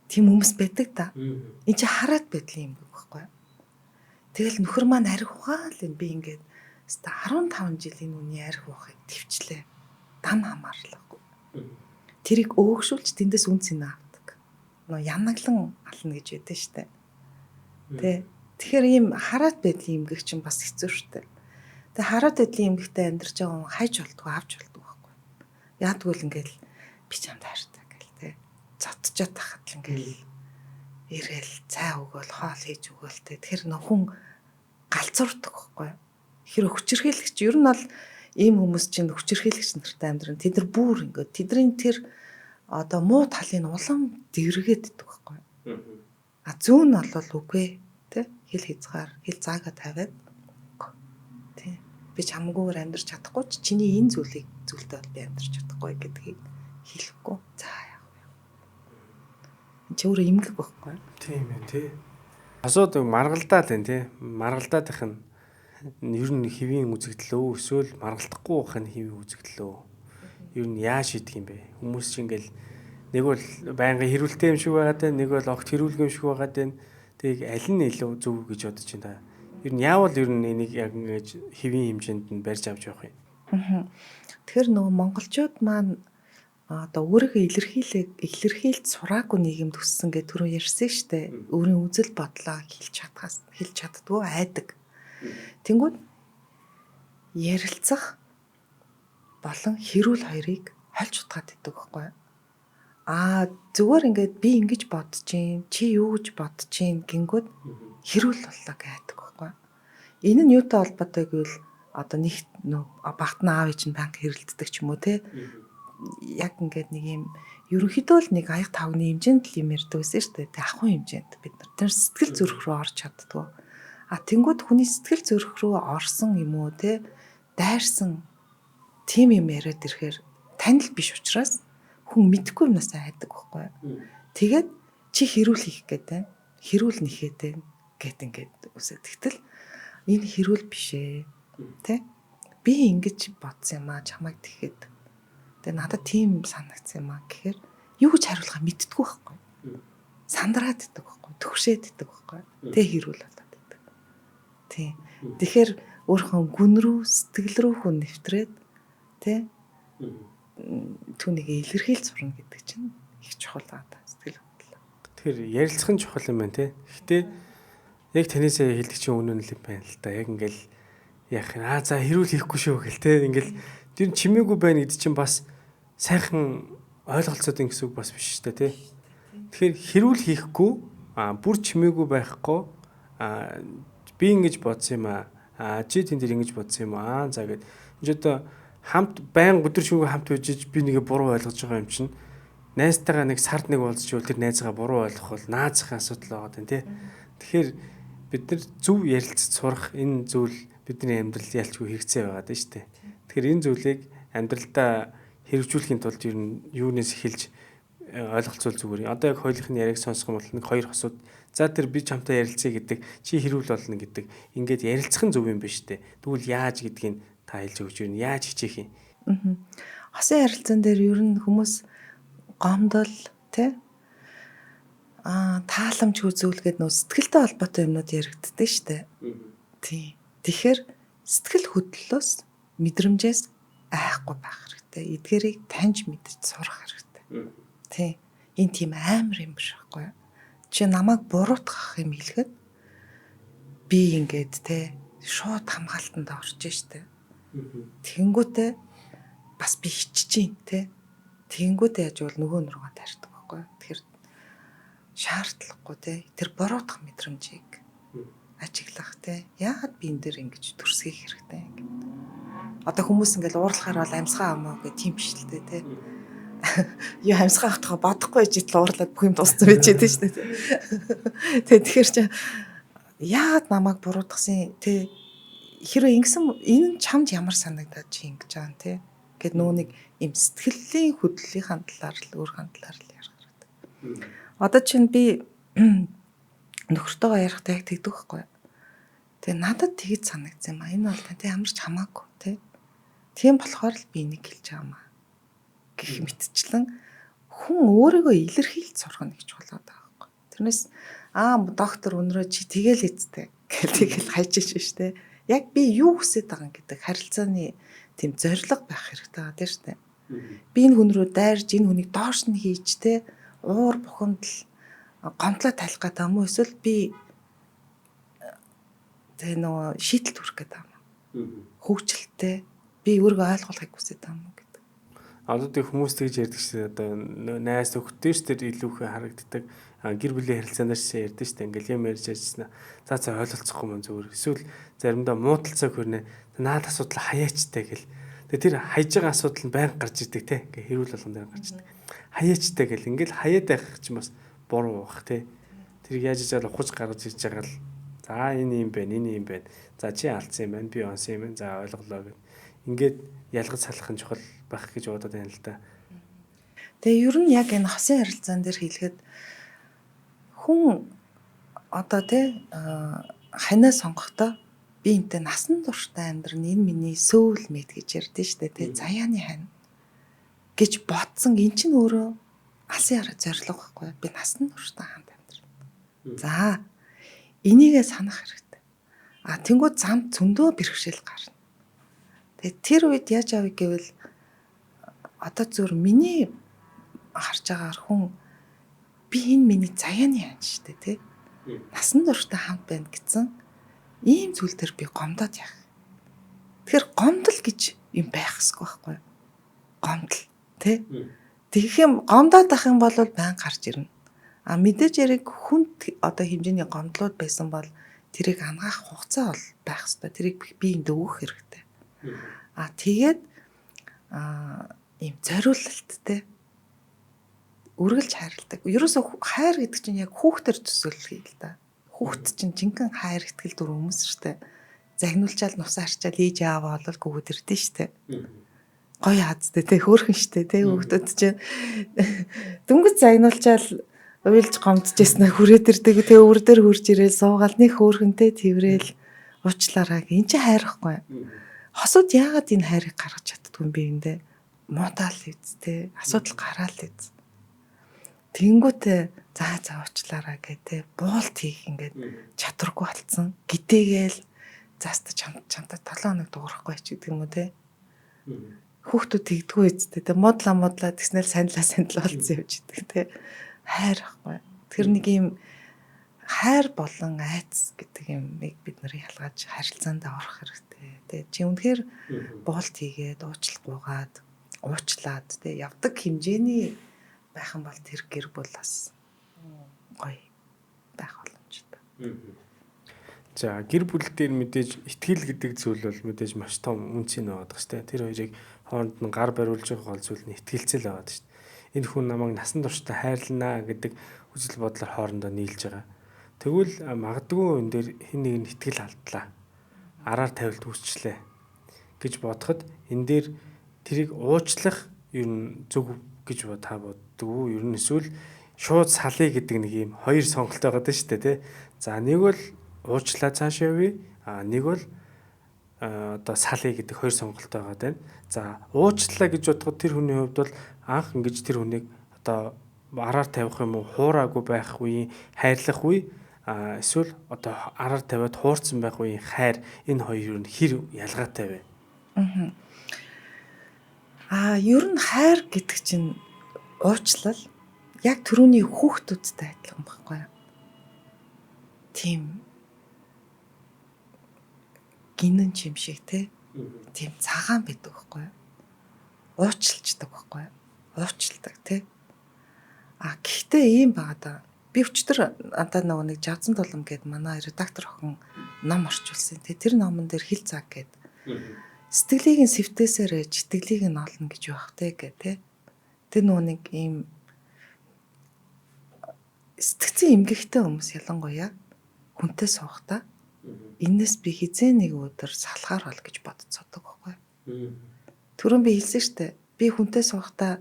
Тийм хүмүүс байдаг та. Энд чи хараад байдлын юм байхгүй юу? Тэгэл нөхөр маань арх ухаал энэ би ингээд өстө 15 жил энэ үний арх уухыг төвчлээ. Дам хамаарлахгүй. Тэрийг өөгшүүлж тэндээс үн цэнэ авдаг. Нөө янаглан ална гэж байдаг штэ. Тэ. Тэгэхээр ийм хараад байдлын эмгэг чинь бас хэцүү штэ. Тэгээ хараад байдлын эмгэгтэй амьдарч байгаа хүн хайж болдгоо авч болдгоо байхгүй. Яадгүй л ингээл би чамд хайртай гэл тэ. Зодчоод тахад л ингээл ирээл цай өгөөл хоол хийж өгөөл тэ. Тэгэхээр нөх хүн галзуурдаг байхгүй. Хэр хүчирхийлэгч ер нь бол Ийм хүмүүс чинь хүчирхийлэгч нартай амьдран тэд нар бүр ингээд тэдний тэр одоо муу талыг улам дэргээд идэх байхгүй. А зүүн нь бол үгүй тий, хил хязгаар, хил заагаа тавиад тий, би чамгүйгээр амьдрч чадахгүй ч чиний энэ зүйлийг зүйлтэй бол би амьдрч чадахгүй гэдгийг хэлэхгүй. За яах вэ? Чи өөрөө эмгэг байхгүй. Тийм ээ тий. Хосууд маргалдаад байна тий. Маргалдаадах нь ер нь хэвийн үзэгдэл үү эсвэл маргалдахгүй байх нь хэвийн үзэгдэл үү? Ер нь яаж шийдэх юм бэ? Хүмүүс чинь ингээл нэг бол байнгын хэрүүлтэй юм шиг байгаад байна, нэг бол огт хэрүүлгүй юм шиг байгаад байна. Тэгийг аль нь илүү зөв гэж бодож байна та? Ер нь яавал ер нь энийг яг ингэж хэвийн хэмжээнд нь барьж авч явах юм? Тэгэхээр нөгөө монголчууд маань одоо өөрийгөө илэрхийлж сураагүй нийгэмд өссөн гэж түрүү ярьсан шүү дээ. Өөрийн үзэл бодлоо хэлж чаддгүй айдаг. Тэнгүүд ярилцах болон хэрүүл хоёрыг хольж утгаад идэг байхгүй юу? Аа зүгээр ингээд би ингэж бодож чинь, чи юу гэж бодож чинь гингүүд хэрүүл боллоо гэдэг байхгүй юу? Энэ нь юутай холбоотой гэвэл одоо нэг багт нь аав ээж нь банк хэрэлддэг ч юм уу те. Яг ингээд нэг юм ерөнхийдөө л нэг аяг тавгны хэмжээнд л юм ярьдаг байсан шүү дээ. Тэг ахуй хэмжээнд бид нар тэр сэтгэл зүрх рүү орж чаддгүй. А тэнгууд хүний сэтгэл зүрх рүү орсон юм уу те, дайрсан тийм юм яриад ирэхээр танил биш учраас хүн мэдэхгүй юмнаас айдаг байхгүй юу. Тэгээд чи хэрүүл хийх гээд байна. Хэрүүл нэхэд байна гэт ингээд үсэ. Тэгтэл энэ хэрүүл биш ээ. Тэ? Би ингэж бодсон юм аа чамайг тэгэхэд. Тэгээ надад тийм санагдсан юм аа гэхээр юу гэж хариулахаа мэддэггүй байхгүй. Сандраад идэг байхгүй. Төгшөөд идэг байхгүй. Тэ хэрүүл болоод идэг. Тийм. Тэгэхээр өөрхөн гүн рүү сэтгэл рүү хүн нэвтрээд тэ түүнийг илэрхийлж сурна гэдэг чинь их чухал байна сэтгэл хөдлөл. Тэгэхээр ярилцах нь чухал юм байна те. Гэхдээ яг танисаа хэлдэг чинь үнэн л юм байна л да. Яг ингээл яах юм аа за хэрүүл хийхгүй шүү гэл те. Ингээл тэр чимээгүй байна гэдэг чинь бас сайхан ойлголцоод ин гэсэн үг бас биш шүү дээ те. Тэгэхээр хэрүүл хийхгүй бүр чимээгүй байхгүй би ингэж бодсон юм аа чи тэн дээр ингэж бодсон юм аа за гэд энэ одоо хамт байн өдөр шөнөгүй хамт үжиж би нэгэ буруу ойлгож байгаа юм чинь найзтайгаа нэг сард нэг уулзчвал тэр найзгаа буруу ойлгох бол наазахын асуудал байгаа даа тий. Тэгэхээр бид нар зөв ярилцаж сурах энэ зүйл бидний амьдрал ялчгүй хэрэгцээ байгаа даа шүү дээ. Тэгэхээр энэ зүйлийг амьдралдаа хэрэгжүүлэхийн тулд ер нь юунаас эхэлж ойлголцвол зүгээр. Одоо яг хоёулынхны яриаг сонсох юм бол нэг хоёр хосууд за тэр би чамтай ярилцъя гэдэг чи хэрүүл болно гэдэг ингээд ярилцах нь зөв юм биш үү? Тэгвэл яаж гэдгийг та хэлж өгч юу? Яаж хичээх юм? Хосын харилцаан дээр ер нь хүмүүс гомдол тий тааламжгүй зүйл гээд нөө сэтгэлтэй холбоотой юмнууд яригддаг шүү дээ. Тий. Тэгэхээр сэтгэл хөдлөлөөс мэдрэмжээс айхгүй байх хэрэгтэй. Эдгээрийг таньж мэдэж сурах хэрэгтэй. Тий. Энэ тийм амар юм биш байхгүй юу? Чи намайг буруутгах юм хэлэхэд би ингээд те шууд хамгаалтанд орж штэ. Тэнгүүтээ бас би хичж чинь те. Тэнгүүтээ яаж бол нөгөө нөргөө таардаг байхгүй юу? Тэгэхээр шаардлагагүй те тэр буруутгах мэдрэмжийг ажиглах те. Яагаад би энэ дээр ингэж төрсгөх хэрэгтэй гэдэг. Одоо хүмүүс ингээл уурлахаар бол амьсгаа амаа гэх тийм биш л те. Юу амьсгаа авахтаа бодохгүй байж итл уурлаад бүх юм дууссан байж дээ шүү дээ. Тэгээ тэгэхээр чи яагаад намайг буруутгасан те хэрвээ ингэсэн энэ чамд ямар санагдаад чи ингэж байгаа юм те гэд нөө нэг юм сэтгэлийн хөдлөлийн талаар л өөр талаар л ярих хэрэгтэй. Одоо чинь би нөхөртөөгөө ярихдаа яг тэгдэг байхгүй. Тэгээ надад тэгж санагдсан юм а. Энэ бол тантай ямар ч хамаагүй те. Тийм болохоор л би энийг хэлж байгаа юм а. Гэх мэтчлэн хүн өөрийгөө илэрхийлж сурах нь их чухал байгаа байхгүй. Тэрнээс доктор өнөрөө чи тэгэл эцтэй гэл тэгэл хайж иш те. Яг би юу хүсэж байгаа гэдэг харилцааны тийм зорилго байх хэрэгтэй байгаа тийм шүү дээ. Би энэ хүн рүү дайрж энэ хүнийг доош нь хийж те уур бухимдал гомдлоо тайлах гэдэг юм уу эсвэл би тэ нөгөө шийдэлт хүрэх гэдэг юм. Хөгжилтэй би өөрийгөө ойлгуулахыг хүсэж байгаа юм уу гэдэг. Одоо тэг хүмүүс тэгж ярьдаг шээ одоо найз нөхдөд ш тэр илүүхэн харагддаг гэр бүлийн харилцаанаар шээ ярьдаг шээ ингээл юм ярьж ярьжсэн. За ойлголцохгүй мөн зүгээр. Эсвэл заримдаа муудалцаа хөрнө наад асуудал хаяачтай гэл. Тэгээ тэр хайж байгаа асуудал нь байнга гарч идэг те. Ингээ хэрүүл болгон дээр гарч идэг. Хаяачтай гэл ингээл хаяад байх чинь бас буруу бах те. Тэрийг яаж ижаал ухаж гаргаж ирж байгаа л за энэ юм байна, энэ юм байна. За чи алдсан юм байна, би онсон юм байна. За ойлголоо гэд. Ингээд ялгаж салах нь чухал байх гэж бодоод байна л да. Тэгээ ер нь яг энэ хосын харилцаан дээр хэлэхэд хүн одоо тий ханаа сонгохдоо би энтэй насан туршдаа амьдрна, энэ миний soul mate гэж ярьдэн штэ тий, заяаны хань гэж бодсон. Эн чинь өөрөө алсын хараа зорилго байхгүй, би насан туршдаа хамт амьдрна. За энийгээ санах хэрэгтэй. А тэнгууд замд зөндөө бэрхшээл гарна. Тэгээ тэр үед яаж авъя гэвэл одоо зүр миний харж байгаагаар хүн би энэ миний заяаны хань штэ тий, насан туршдаа хамт байна гэсэн ийм зүйл төр би гомдоод яах. Тэгэхээр гомдол гэж юм байх ёсгүй байхгүй. Гомдол тий. Тэгэх юм гомдоод ах юм бол байн гарч ирнэ. А мэдээж яриг хүнд одоо хэмжээний гомдлууд байсан бол тэрийг ангаах хугацаа бол байх ёстой. Тэрийг би энд өгөх хэрэгтэй. А тэгээд ийм зориулалттай үргэлж хайрладаг. Ерөөсөө хайр гэдэг чинь яг хүүхдээр төсөөлөх л да. Хүүхд чинь жинхэнэ хайр ихтгэл дүр хүмүүс шүү дээ. Загнуулчаал нусаа харчаал ээж ааваа болол гүгүүд ирдэ шүү дээ. Гоё хазтай те, хөөрхөн шүү дээ те, хүүхдүүд чинь дөнгөж загнуулчаал уйлж гомдчихсэн хүрээд ирдэг те, өвөр дээр хурж ирээл суугаал нэг хөөрхөнтэй тэрэл уучлаарай. Энд чинь хайрахгүй. Хосууд яагаад энэ хайрыг гаргаж чаддгүй юм бэ эндэ? Муудаал үз те, асуудал гараал үз. Тэнгүүтээ за за уучлаарай гэ те, буулт хийх ингээд чадваргүй болцсон. Гидээгээл зааста чамтай 7 хоног дуурахгүй ч гэдэг юм уу те. Хүүхдүүд тэгдэггүй үз те, муудлаа тэгснээр санилаа болцсон явж идэг те. Хайр ахгүй. Тэр нэг юм хайр болон айц гэдэг юмыг бид нар ялгаж харилцаанд орох хэрэгтэй. Тэ чи үнэхээр буулт хийгээд уучлахгүйгаад уучлаад тэ явдаг хэмжээний байх юм бол тэр гэр бүл бас гоё байх боломжтой. За гэр бүл дээр мэдээж итгэл гэдэг зүйл бол мэдээж маш том үнцийг байгаа даа шүү дээ. Тэр хоёрыг хооронд нь гар бариулж байгаа гол зүйл нь итгэлцэл байгаа шүү дээ. Энэ хүн намайг насан туршдаа хайрлана гэдэг үзэл бодлоор хоорондоо нийлж байгаа. Тэгвэл магадгүй энэ дээр хэн нэг нь итгэл алдлаа. Араар тавилт үүсчлээ гэж бодоход энэ дээр тэрийг уучлах ер нь зөв гэж та боддог уу? Ер нь эсвэл шууд салъя гэдэг нэг юм хоёр сонголт байгаа даа шүү дээ, тэ. За нэг бол уучлаа цааш явъя. А нэг бол одоо салъя гэдэг хоёр сонголт байгаа даа. За уучлаа гэж бодоход тэр хүний хувьд бол анх ингэж тэр хүнийг одоо араар тавих юм уу, хуураагүй байх үеийн хайрлах үе, эсвэл одоо араар тавиад хуурсан байх үеийн хайр, энэ хоёр нь хэр ялгаатай вэ? Аа ер нь хайр гэдэг чинь уучлал яг түрүүний хүүхдүүдтэй адилхан байхгүй юу? Тийм гинэн чим шиг те. Тийм цагаан байдаг байхгүй юу? Уучлцдаг байхгүй юу? Уучладаг те. А гэхдээ ийм байгаа да. Би өчтөр надад нөгөө нэг Жавзан тулам гээд манай редактор охин ном орчуулсан. Тэ тэр номон дээр хил цаг гээд сэтгэлийг нь сэвтээсээр читгэлийг нь олно гэж байх те гэ тэ. Тэр нөгөө нэг ийм сэтгцэн эмгэгтэй хүмүүс ялангуяа хүнтэй суухдаа энэс би хизээ нэг өдөр салахаар бол гэж бодцоодог байхгүй. Түрүүн би хэлсэн штэ. Би хүнтэй суухдаа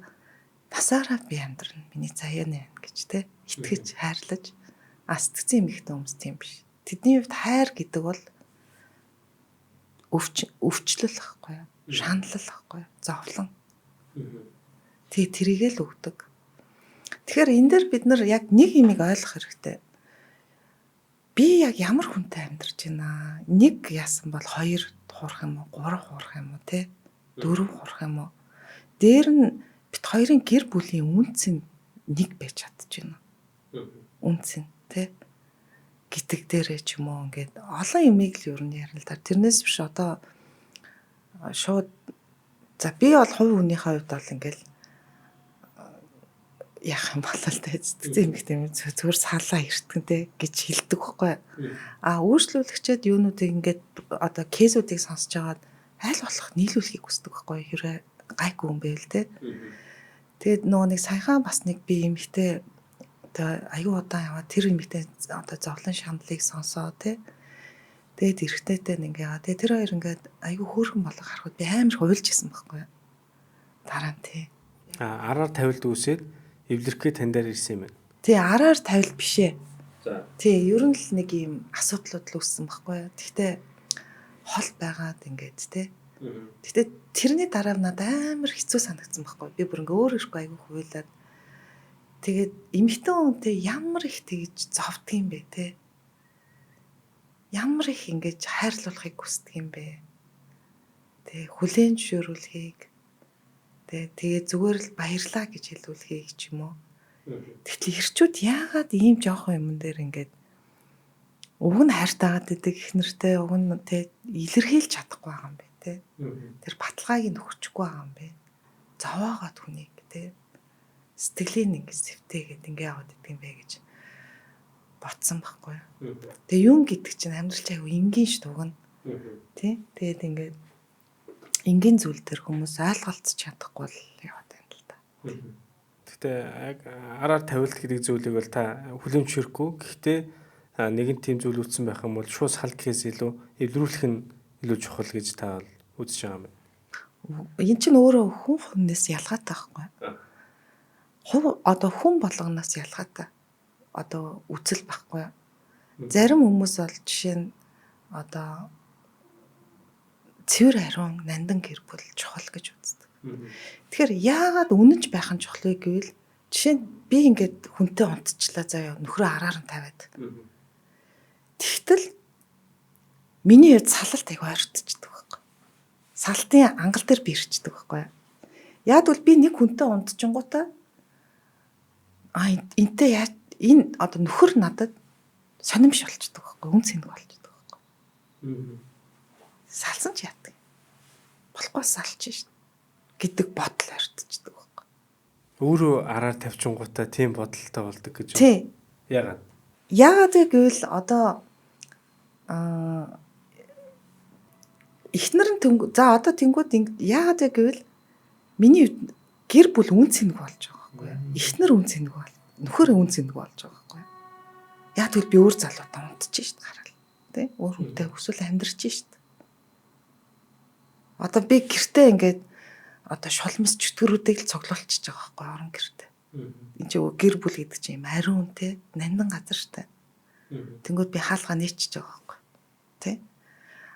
насаараа би амьдрна. Миний заяаны байна гэж те. Итгэж, хайрлаж. А сэтгцэн эмгэгтэй хүмүүс тийм биш. Тэдний хувьд хайр гэдэг бол өвчлөл байхгүй юу? Шаналл байхгүй юу? Зовлон. Тэг тэрийг л өгдөг. Тэгэхээр энэ дээр бид нар яг нэг юмыг ойлгох хэрэгтэй. Би яг ямар хүнтэй амьдарч байна? Нэг яасан бол хоёр хуурах юм уу? Гурав хуурах юм уу? Тэ? Дөрөв хуурах юм уу? Дээр нь бит хоёрын гэр бүлийн үнц нь нэг байж чадчихна. Үнц нь тэ? Гэдэг дээрээ ч юм уу ингээд олон юмыг л ер нь ярина л да. Тэрнээс биш одоо шууд за би бол хувь хүнийхээ хувьд бол ингээд яах юм бол л тэ сэтгцэн эмэгтэй юм зүгээр салаа эртгэнтэй гэж хэлдэг байхгүй. А өөрчлөлөгчд юунуудыг ингээд одоо кейсүүдийг сонсож байгаад Аль болох нийлүүлэхийг хүсдэг байхгүй хэрэг гайгүй юм байвал те. Тэгээд нөгөө нэг саяхан бас нэг би эмэгтэй одоо аюу удаан яваад тэр эмэгтэй одоо зовлон шаналлыг сонсоо те. Тэгээд эрэгтэйтэй нэг ингээ яа. Тэгээд тэр хоёр ингээд аюу хөөрхөн болго харахад би амар хуйлж исэн байхгүй юу. Дараа нь тий. А араар тавилд үүсээд эвлэрхээ тань дээр ирсэн юм байна. Тий, араар тавилд биш ээ. За. Тий, ер нь л нэг юм асуудлууд л үүссэн байхгүй юу. Тэгтээ хол байгаад ингээд те. Тэгтээ тэрний дараа надад амар хэцүү санагдсан байхгүй юу. Би бүр ингээ өөр ирэхгүй аюу хуйлаад тэгээд эмэгтэй хүнтэй ямар их тэгж зовдөг юм бэ те. Ямар их ингэж хайрлуулахыг хүсдэг юм бэ. Тэ хүлээн зөвшөөрүүлэхийг тэ тэгээ зүгээр л баярлаа гэж хэлүүлэхийг ч юм уу. Тэгтэл эрчүүд яагаад ийм жоохон юмн дээр ингээд уг нь хайртайгаад идэг их нэртэй уг нь тэ илэрхийлж чадахгүй байгаа юм бэ те. Тэр баталгааг нь өгчихгүй байгаа юм бэ. Зовоогоод хүнийг те. Сэтгэлийг ингээд сэвтээгээд ингээ яваад идэг юм бэ гэж ботсон байхгүй юу. Тэгээ юм гэдэг чинь амьдрал чинь айгүй энгийн ш дуг нь. Тэ? Тэгээд ингээд энгийн зүйл төр хүмүүс ойлголцож чадахгүй л яваад байна л да. Гэхдээ яг араар тавилт гэдэг зүйлийг бол та хүлээн зөвшөөрөхгүй. Гэхдээ нэгэн тийм зүйл үүссэн байх юм бол шууд сал гэхээс илүү эвлэрүүлэх нь илүү чухал гэж та бол үзэж байгаа юм байна. Энэ чинь өөрөө хүн хүнээс ялгаатай байхгүй юу? Хувь одоо хүн болгоноос ялгаатай. Одоо үзэл байхгүй юу? Зарим хүмүүс бол жишээ нь одоо цэвэр ариун нандин гэр бүл чухал гэж үздэг. Тэгэхээр яагаад үнэнч байх нь чухал вэ гэвэл жишээ нь би ингээд хүнтэй унтчлаа заяа нөхрөө араар нь тавиад. Тэгтэл миний хувьд салалт айгу ойртчихдаг байхгүй. Салтын ангал дээр би ирчдэг байхгүй. Яг бол би нэг хүнтэй унтчингуудаа а энтэй яаж энэ одоо нөхөр надад сонирмш болчдөг байхгүй. Үн цэнэг болчдөг байхгүй. Салсан ч яадаг. Болохгүй салч шин гэдэг бодол ойртчихдаг байхгүй. Өөрөө араар тавьчингуудаа тийм бодолтой болдог гэж. Тий. Яагаад? Яагаад вэ гэвэл одоо эхнэр нь за одоо тэнгууд яагаад вэ гэвэл миний гэр бүл үн цэнэг болж байгаа байхгүй юу? Эхнэр үн цэнэг бол нөхөр үн цэнэг болж байгаа байхгүй юу? Яг тэгвэл би өөр залуутай унтчих шít гараал. Тэ? Өөр хүнтэй хүсвэл амьдрч шít. Одоо би гэртээ ингээд одоо шулмас чөтгөрүүдийг л цуглуулчихж байгаа байхгүй орон гэртээ. Энд чи гэр бүл гэдэг чинь юм ариун те нандин газар штэ. Тэнгүүд би хаалгаа нээчихэж байгаа байхгүй тэ.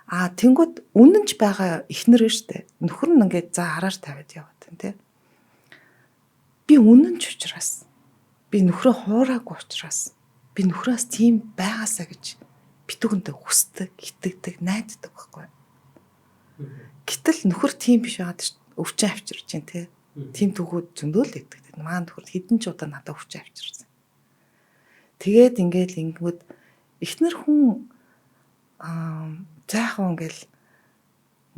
А тэнгүүд үнэнч байгаа эхнэр нь штэ. Нөхөр нь ингээд за хараар тавиад яваад тань тэ. Би үнэнч учраас би нөхрөө хуураагүй учраас би нөхрөөс тийм байгаасаа гэж битүүхэндээ хүсдэг, итгэдэг, найддаг байхгүй. Гэтэл нөхөр тийм биш байгаад өвчин авчирч чинь те. Тийм түүхүүд зөндөл өгдөг. Маань нөхөр хэдэн ч удаа надад өвчин авчирсан. Тэгээд ингээл ингэнгүүд эхнэр хүн за яг ингээл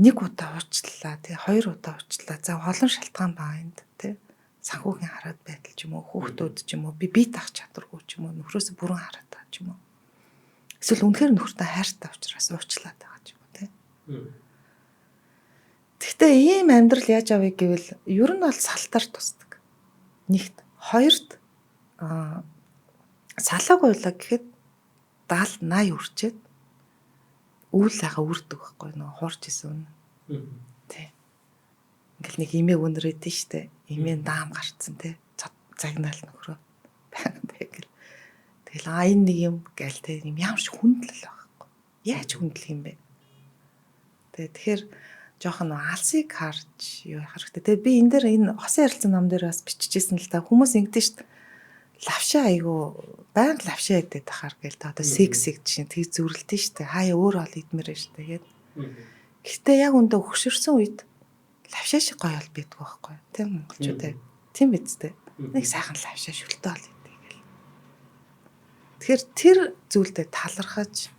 нэг удаа уучлаа тий, хоёр удаа уучлаа. За олон шалтгаан баа энд тий. Санхүүгийн хараад байдал ч юм уу, хүүхдүүд ч юм уу, би бие даах чадваргүй ч юм уу, нөхрөөсөө бүрэн хараад байгаа ч юм уу. Эсвэл үнэхээр нөхөртэй хайртай учраас уучлаад байгаа ч юм уу тий. Гэхдээ ийм амьдрал яаж авъя гэвэл ер нь бол салтаар тусдаг. Нэгт, хоёрт салаагүй байлаа гэхэд 70 80 үрчээд үйл ага үрдэг байхгүй нөгөө хуурч исэн үнэ. Тий. Ингээл нэг имээ үнрээд нь штэ. Имээ даам гарцсан тий. Загнаал нөхрөө. Тэгэл. Тэгэл а энэ нэг юм гээл тий. Юм ямар ч хүндлэл байхгүй. Яаж хүндлэх юм бэ? Тэгээ тэгэхээр жоохон алсыг харж юу яах хэрэгтэй. Тэгээ би энэ дээр энэ хосын ярилцсан ном дээр бас биччихсэн л та. Хүмүүс ингэдэж шít. Лавшаа айгу байнга лавшаа идээд тахаар гээл та одоо сексиг чинь тэг зүрэлтэн штэ. Хаяа өөр ол идмээр штэ гээд. Гэтэ яг үндэ өгшөрсөн үед лавшаа шиг гоё ол байдгүй байхгүй. Тийм монголчуудаа. Тийм биз дээ. Нэг сайхан лавшаа шүлтээ ол идэг гэл. Тэгэхээр тэр зүйлдээ талархаж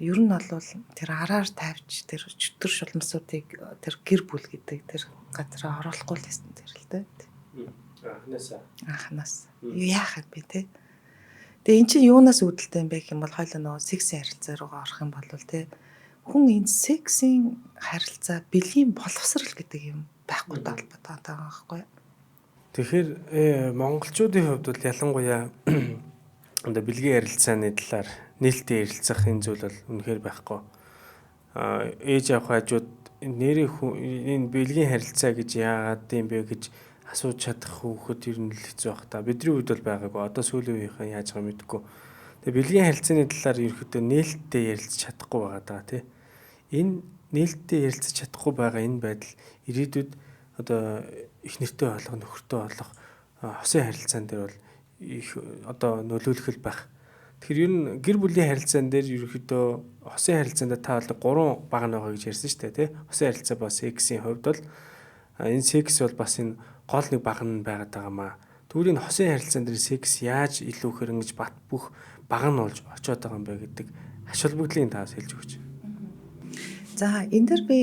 ер нь бол тэр араар тавьж тэр чөтгөр шулмсуудыг тэр гэр бүл гэдэг тэр газараа оруулахгүй л байсан тэр л дээ. Анханасаа. Анханаас. Яах юм бэ те? Тэгээ эн чинь юунаас үүдэлтэй юм бэ гэх юм бол хойлоо нөгөө сексийн харилцаа руугаа орох юм бол те Хүн энэ сексийн харилцаа, бэлгийн боловсрал гэдэг юм байхгүйтэй холбоотой байгаа байхгүй юу? Тэгэхээр монголчуудын хувьд бол ялангуяа одоо бэлгийн харилцааны талаар нээлттэй ярилцах энэ зүйл бол үнэхээр байхгүй. Ээж авах хажууд нэрээ энэ бэлгийн харилцаа гэж яагаад юм бэ гэж асууж чадах хүүхэд ер нь л хэцүү байх та. Бидний үед бол байгаагүй. Одоо сүүлийн үеийнхэн яаж байгаа мэдэхгүй. Тэгээ бэлгийн харилцааны талаар ерөөхдөө нээлттэй ярилцж чадахгүй байгаа даа тий. Энэ нээлттэй ярилцаж чадахгүй байгаа энэ байдал ирээдүйд одоо их нэртэй болох, нөхөртэй болох хосын харилцаан дээр бол их одоо нөлөөлөх л байх. Тэгэхээр ер нь гэр бүлийн харилцаан дээр ерөөхдөө хосын харилцаанд та бол 3 баг нь байгаа гэж ярьсан шүү дээ тий. Хосын харилцаа ба сексийн хувьд бол энэ секс бол бас энэ гол нэг баг нь байгаад байгаа маа. Тэгвэл энэ хосын харилцаан дээр секс яаж илүү ихээр ингэж бат бөх баг нь болж очиод байгаа юм бэ гэдэг ач холбогдлын таас хэлж өгч. За энэ дэр би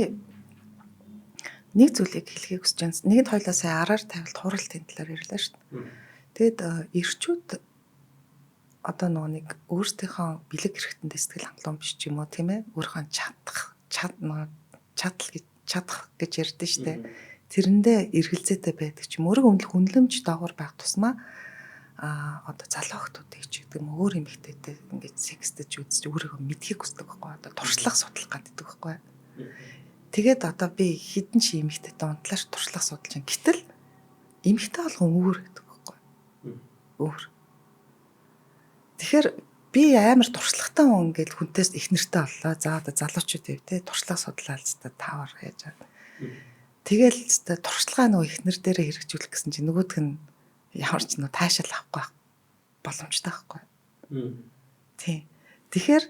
нэг зүйлийг хэлхийг хүсэж байна. Нэгэнт хоёлаа сая араар тавилт хуралтын талаар ярьлаа шүү дээ. Тэгэд эрчүүд одоо нөгөө нэг өөрсдийнхөө бэлэг хэрэгтэндээ сэтгэл хангалуун биш ч юм уу тийм ээ. Өөрийнхөө чадах чадал гэж чадах гэж ярьдэн шүү дээ. Тэрэндээ эргэлзээтэй байдаг ч юм. Өөрөг хүнлэмж доогуур байх тусмаа одоо залуу охтуудыг ч гэдэг юм өөр эмэгтэйтэй ингээд секстэж үзэж өөрийгөө мэдхийг хүсдэг байхгүй одоо туршлага судлах гэдэг байхгүй. Тэгээд одоо би хідэн чи эмэгтэйтэй унтлаач туршлага судалж байна. Гэтэл эмэгтэй болгон өөр гэдэг байхгүй. Өөр. Тэгэхээр би амар туршлагатай хүн ингээд хүнтээс их нэртэй боллоо. За одоо залуучууд яв те туршлага судлаа л зэ таавар яаж байгаа. Тэгэл зэ туршлагаа нөгөө их нэр дээрээ хэрэгжүүлэх гэсэн чинь нөгөөх нь ямар ч нөө таашаал авахгүй боломжтой байхгүй. Тийм. Тэгэхээр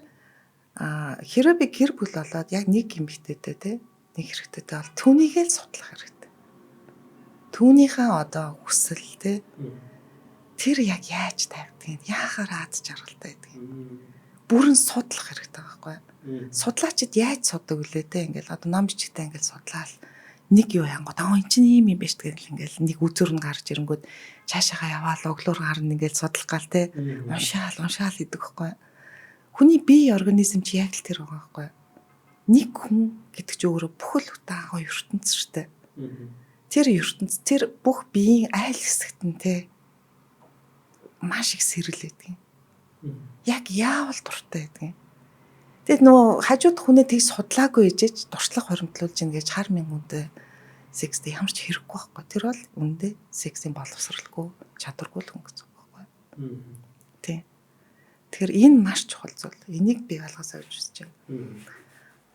хэрвээ би гэр бүл болоод яг нэг эмэгтэйтэй те нэг хэрэгтэйтэй бол түүнийгээ л судлах хэрэгтэй. Түүнийхээ одоо хүсэл те тэр яг яаж тавьдгийг, яахаар аз жаргалтай байдгийг бүрэн судлах хэрэгтэй байхгүй. Судлаачид яаж суддаг вүлээ те ингээл одоо ном бичгтээ ингээл судлаал нэг юу янгот аа эн чинь ийм юм биш гэл ингээл нэг үзүр нь гарч ирэнгүүт цаашаагаа яваал оглуур гарна ингээл судлах гал те уншаал уншаал гэдэг байхгүй. Хүний бие организм чи яг л тэр байгаа байхгүй. Нэг хүн гэдэг чи өөрөө бүхэл бүтэн агуу ертөнц штэ. Тэр ертөнц тэр бүх биеийн айл хэсэгт нь те маш их сэрэл байдаг юм. Яг яавал дуртай байдаг юм. Тэгэд нөгөө хажууд хүнээ тэг судлаагүй ээжэж туршлага хоримтлуулж ин гэж хар мянган секстэй ямар ч хэрэггүй байхгүй. Тэр бол үндэ сексийн боловсралгүй, чадваргүй л хүн гэсэн үг байхгүй. Тийм. Тэгэхээр энэ маш чухал зүйл. Энийг би ойлгосоо гэж хүсэж байна.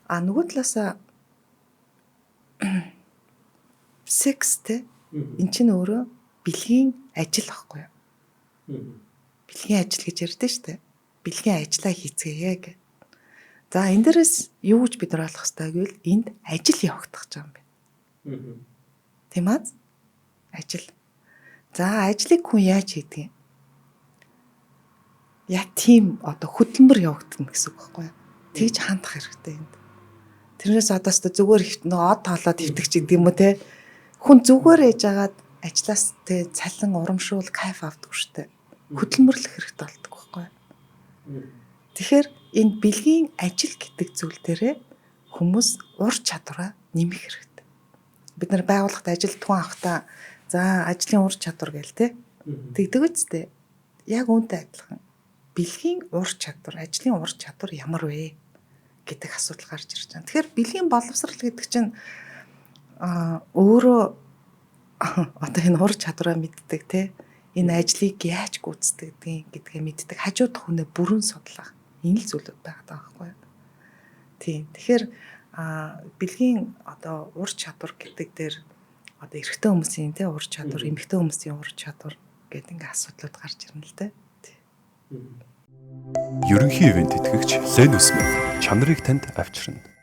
А нөгөө талаасаа секстэй эн чинь өөрөө бэлгийн ажил байхгүй юу? Бэлгийн ажил гэж ярьдэн шүү дээ. Бэлгийн ажлаа хийцгээе гэх. За энэ дээрээс юу гэж бид нар ойлгох ёстой гэвэл энд ажил явагдах гэж байгаа юм байна. Тийм ээ? Ажил. За ажлыг хүн яаж хийдэг юм? Яг тийм одоо хөдөлмөр явагдана гэсэн үг байхгүй юу? Тэгж хандах хэрэгтэй энд. Тэрнээс одоо ч зүгээр нөгөө од тоолоод хөвтөх ч гэдэг юм уу те? Хүн зүгээр ээж агаад ажлаас те цалин урамшуул кайф авдаг шүү дээ. Хөдөлмөрлөх хэрэгтэй болдог байхгүй юу? Тэгэхээр энэ бэлгийн ажил гэдэг зүйл дээрээ хүмүүс ур чадвараа нэмэх хэрэгтэй. Бид нар байгууллагт ажил түн авахдаа за ажлын ур чадвар гээл те. Тэгдэг үсттэй. Яг үүнтэй адилхан. Бэлгийн ур чадвар, ажлын ур чадвар ямар вэ гэдэг асуудал гарч ирж байна. Тэгэхээр бэлгийн боловсрал гэдэг чинь өөрөө одоо энэ ур чадвараа мэддэг те. Энэ ажлыг яаж гүйцэтгэдэг гэдгээ мэддэг. Хажууд хүнээ бүрэн судлах энэ л зүйлүүд байгаа байхгүй юу? Тийм. Тэгэхээр бэлгийн одоо ур чадвар гэдэг дээр одоо эрэгтэй хүмүүсийн те ур чадвар, эмэгтэй хүмүүсийн ур чадвар гэдэг ингээ асуудлууд гарч ирнэ л те. Ерөнхий ивент итгэгч Лен Усман чанарыг танд авчирна. Мг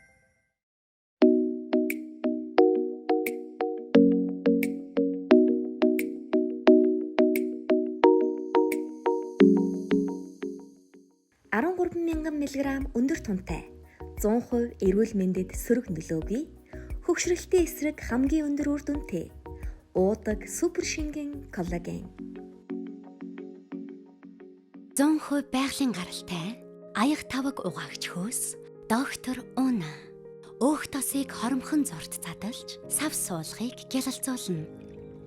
өндөр тунтай 100% эрүүл мэндэд сөрөг нөлөөгүй, хөгшрөлтийн эсрэг хамгийн өндөр үр дүнтэй уудаг супер шингэн коллаген. 100% байгалийн гаралтай аяг таваг угаагч хөөс Доктор Уна өөх тосыг хоромхон зурт задалж сав суулгыг гялалзуулна.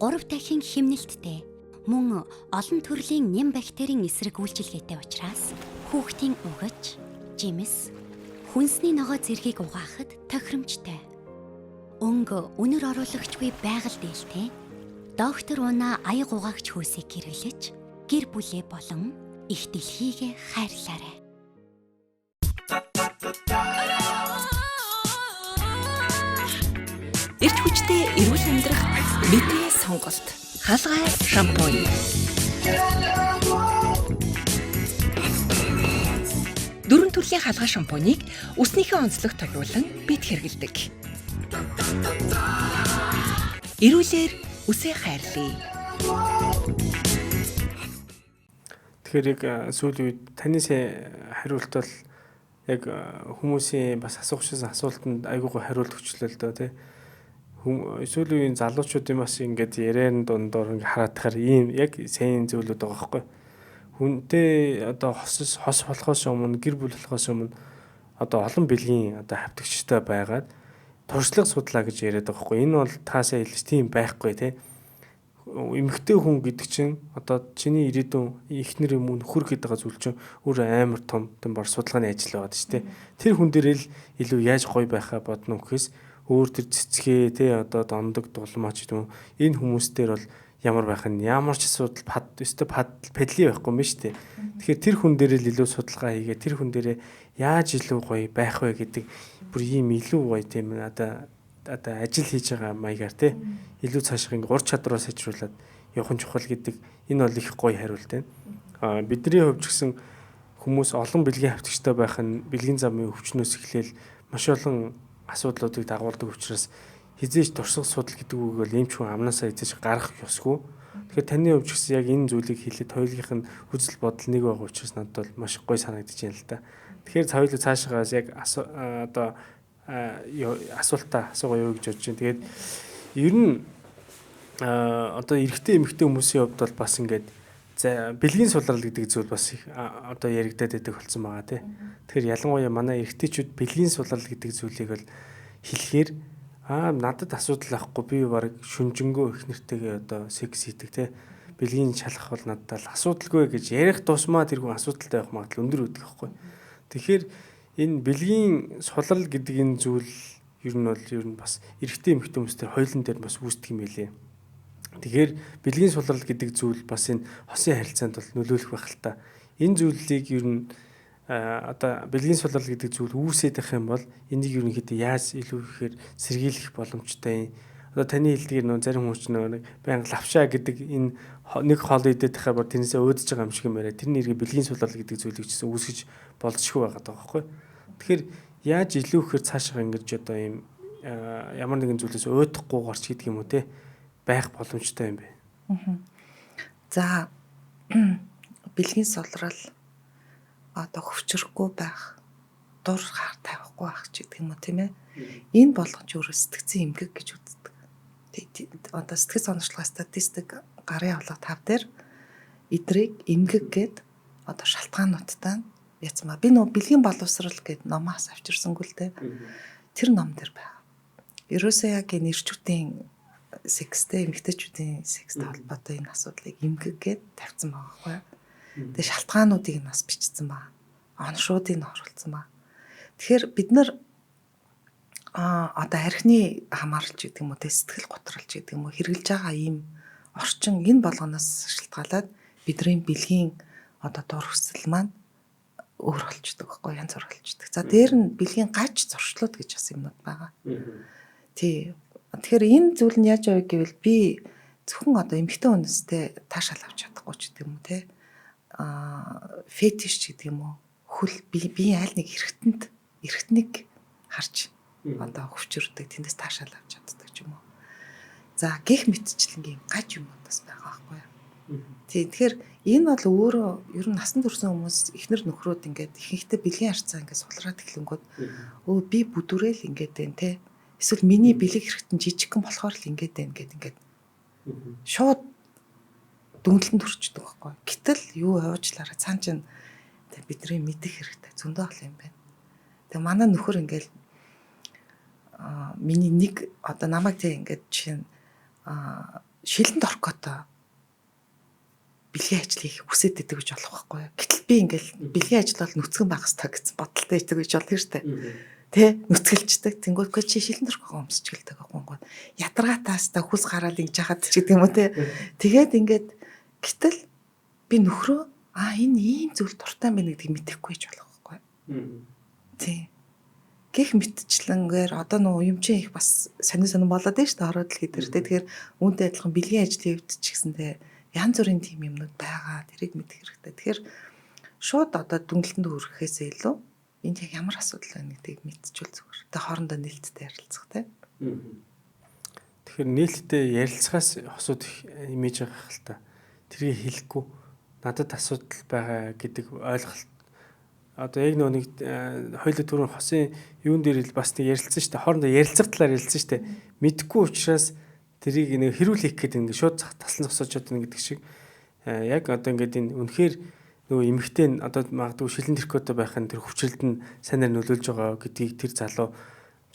3 дахин химнэлттэй мөн олон төрлийн нэм бактерийн эсрэг үйлчилгээтэй учраас хүүхдийн угаж, жимс, хүнсний ногоо зэргийг угаахад тохиромжтой. Өнгө үнэр оруулагчгүй байгаль дээлтэй Доктор Уна аяг угаагч хөөсийг хэрэглэж гэр бүлээ болон их дэлхийгээ хайрлаарай. Эрч хүчтэй эрүүл амьдрах бидний сонголт. Халгай шампунь. Дөрвөн төрлийн халгай шампуныг үснийхээ онцлог толиулан бид хэрэглэдэг. Эрүүлэр үсээ хайрлая. Тэгэхээр яг сүүлийн үед таны хариулт бол яг хүмүүсийн бас асуух шсэн асуултанд айгуугаа хариулт өгчлөө л доо тий. Сүүлийн үеийн залуучуудын бас ингээд яриан дундуур ингээд хараад тахаар ийм яг сайн зүйлүүд байгаа байхгүй. Хүнтэй одоо хос болохоос өмнө гэр бүл болохоос өмнө одоо олон бэлгийн одоо хавтагчтай байгаад туршлага судлаа гэж яриад байгаа байхгүй. Энэ бол таасаа хэлж тийм байхгүй тий. Эмэгтэй хүн гэдэг чинь одоо чиний ирээдүйн эхнэр юм уу нөхөр гэдэг байгаа зүйл чинь өөр амар том том бар судалгааны ажил байгаа шүү дээ. Тэр хүн дээр л илүү яаж гоё байхаа бодно гэхээс өөр тэр цэцгээ тий одоо дондог дулмаач гэдэг юм энэ хүмүүс дээр бол ямар байх нь ямар ч асуудал пад өстө пад педли байхгүй юм шүү дээ. Тэгэхээр тэр хүн дээр л илүү судалгаа хийгээ тэр хүн дээрээ яаж илүү гоё байх вэ гэдэг бүр ийм илүү гоё тийм одоо ажил хийж байгаа маягаар тий илүү цаашаа ингээ ур чадвараа сайжруулад явах нь чухал гэдэг энэ бол их гоё хариулт байна. А бидний хувьд ч гэсэн хүмүүс олон бэлгийн хавтагчтай байх нь бэлгийн замын өвчнөөс эхлээл маш олон асуудлуудыг дагуулдаг учраас хизээж турших судал гэдэг үг бол ийм ч хүн амнаасаа хизээж гарах ёсгүй. Тэгэхээр таны хувьд ч гэсэн яг энэ зүйлийг хэлээд хоёулынх нь үзэл бодол нэг байгаа учраас надад бол маш гоё санагдаж байна л да. Тэгэхээр хоёулаа цаашаагаас яг одоо асуултаа асуугаа юу гэж бодож байна. Тэгээд ер нь одоо эрэгтэй эмэгтэй хүмүүсийн хувьд бол бас ингээд бэлгийн сулрал гэдэг зүйл бас их одоо яригадаад байдаг болсон байгаа тий. Тэгэхээр ялангуяа манай эрэгтэйчүүд бэлгийн сулрал гэдэг зүйлийг бол хэлэхээр надад асуудал авахгүй би бараг шүнжэнгөө их нэртэйгээ одоо секс хийдэг тий. Бэлгийн шалах бол надад л асуудалгүй гэж ярих тусмаа тэр хүн асуудалтай байх магадлал өндөр өгдөг байхгүй. Тэгэхээр энэ бэлгийн сулрал гэдэг энэ зүйл ер нь бол ер нь бас эрэгтэй эмэгтэй хүмүүс төр хоёулын дээр бас үүсдэг юм байлээ. Тэгэхээр бэлгийн сулрал гэдэг зүйл бас энэ хосын харилцаанд бол нөлөөлөх байх л та. Энэ зүйлийг ер нь одоо бэлгийн сулрал гэдэг зүйл үүсээд байх юм бол энийг ерөнхийдөө яаж илүү ихээр сэргийлэх боломжтой юм. Одоо таны хэлдгээр нөө зарим хүмүүс ч нэг байнга лавшаа гэдэг энэ нэг хоол идээд тахаар бол тэрнээсээ уудаж байгаа юм шиг юм яриа. Тэр нэргээ бэлгийн сулрал гэдэг зүйлийг ч гэсэн үүсгэж болзошгүй байгаа даа байхгүй. Тэгэхээр яаж илүү ихээр цаашаа ингэж одоо ийм ямар нэгэн зүйлээс уйдахгүй гарч гэдэг юм уу те байх боломжтой юм бэ? За бэлгийн сулрал одоо хөвчөрөхгүй байх, дур хар тавихгүй байх ч гэдэг юм уу тийм ээ. Энэ болгон ч өөрөө сэтгцэн эмгэг гэж үздэг. Одоо сэтгэл зүйн статистик гарын авлага тав дээр эдрийг эмгэг гэд одоо шалтгаануудтай яцмаа. Би нөгөө бэлгийн боловсрал гэд номоос авчирсангүй л дээ. Тэр ном дээр байгаа. Ерөөсөө яг энэ эрчүүдийн секстэй эмэгтэйчүүдийн секстэй холбоотой энэ асуудлыг эмгэг гэд тавьсан байгаа байхгүй юу? Тэгээ шалтгаануудыг нь бас бичсэн ба. Оншуудыг нь оруулсан ба. Тэгэхээр бид нар одоо архины хамааралч гэдэг юм уу, тэ сэтгэл готролч гэдэг юм уу хэрэгжилж байгаа ийм орчин энэ болгоноос шалтгаалаад бидний бэлгийн одоо дур хүсэл маань өөр болчдөг байхгүй янз бүр болчдөг. За дээр нь бэлгийн гаж зуршлууд гэж бас юмнууд байгаа. Тий. Тэгэхээр энэ зүйл нь яаж явах гэвэл би зөвхөн одоо эмэгтэй хүмүүстэй таашаал авч чадахгүй ч гэдэг юм уу те. Фетиш гэдэг юм уу? Хөл би аль нэг эргэтэнт эргэтнийг харж одоо хөвчөрдөг, тэндээс таашаал авч чаддаг ч юм уу. За гих мэтчлэнгийн гаж юмнууд бас байгаа байхгүй юу? Тий, тэгэхээр энэ бол өөрөө ер нь насан турш хүмүүс эхнэр нөхрүүд ингээд ихэнхдээ бэлгийн харьцаа ингээд сулраад эхлэнгүүд өө би бүдүрэл ингээд байна те. Эсвэл миний бэлэг хэрэгтэн жижигхэн болохоор л ингээд байна гэд ингээд шууд дүнлэн төрчдөг байхгүй. Гэтэл юу уучлаарай цаан чинь бидний мэдэх хэрэгтэй зөндөө олон юм байна. Тэгээ манай нөхөр ингээл миний нэг одоо намайг тэг ингээд жишээ нь шилэн торкотой бэлгийн ажил хийх хүсээд идэг гэж болох байхгүй юу. Гэтэл би ингээл бэлгийн ажил бол нүцгэн байх хэрэгтэй гэсэн бодолтой идэг гэж болно шүү дээ. Тэ нүцгэлждэг. Тэнгүүт чи шилэн торкогоо өмсч гэлдэг гонгоо. Ядаргаатаас та хүс гараал ингэж хахад ч гэдэг юм уу те. Тэгээд ингээд гэтэл би нөхрөө энэ ийм зүйл дуртай юм байна гэдгийг мэдэхгүй ч болох байхгүй. Тий. Гэх мэтчлэнгээр одоо нөгөө юм чинь их бас сонин сонин болоод байна шүү дээ ороо дэлхий дээр. Тэгэхээр үүнтэй адилхан бэлгийн ажлын хувьд ч гэсэнтэй янз бүрийн тийм юмнууд байгаа. Тэрийг мэдэх хэрэгтэй. Тэгэхээр шууд одоо дүнэлтэнд хүрэхээс илүү энд яг ямар асуудал байна гэдгийг мэдчихвэл зүгээр. Тэгээ хоорондоо нээлттэй ярилцах тий. Тэгэхээр нээлттэй ярилцахаас хосууд их имиж байгаа хэл та. Тэрийг хэлэхгүй надад асуудал байгаа гэдэг ойлголт одоо яг нөгөө нэг хоёулаа түрүүн хосын юун дээр л бас нэг ярилцсан шүү дээ. Хоорондоо ярилцах талаар ярилцсан шүү дээ. Мэдхгүй учраас тэрийг нэг хэрүүл хийх гэдэг ингээд шууд таслан зогсоож чадна гэдэг шиг яг одоо ингээд энэ үнэхээр нөгөө эмэгтэй нь одоо магадгүй шилэн тэрхүүтэй байх нь тэр хүчлэлд нь сайнаар нөлөөлж байгаа гэдгийг тэр залуу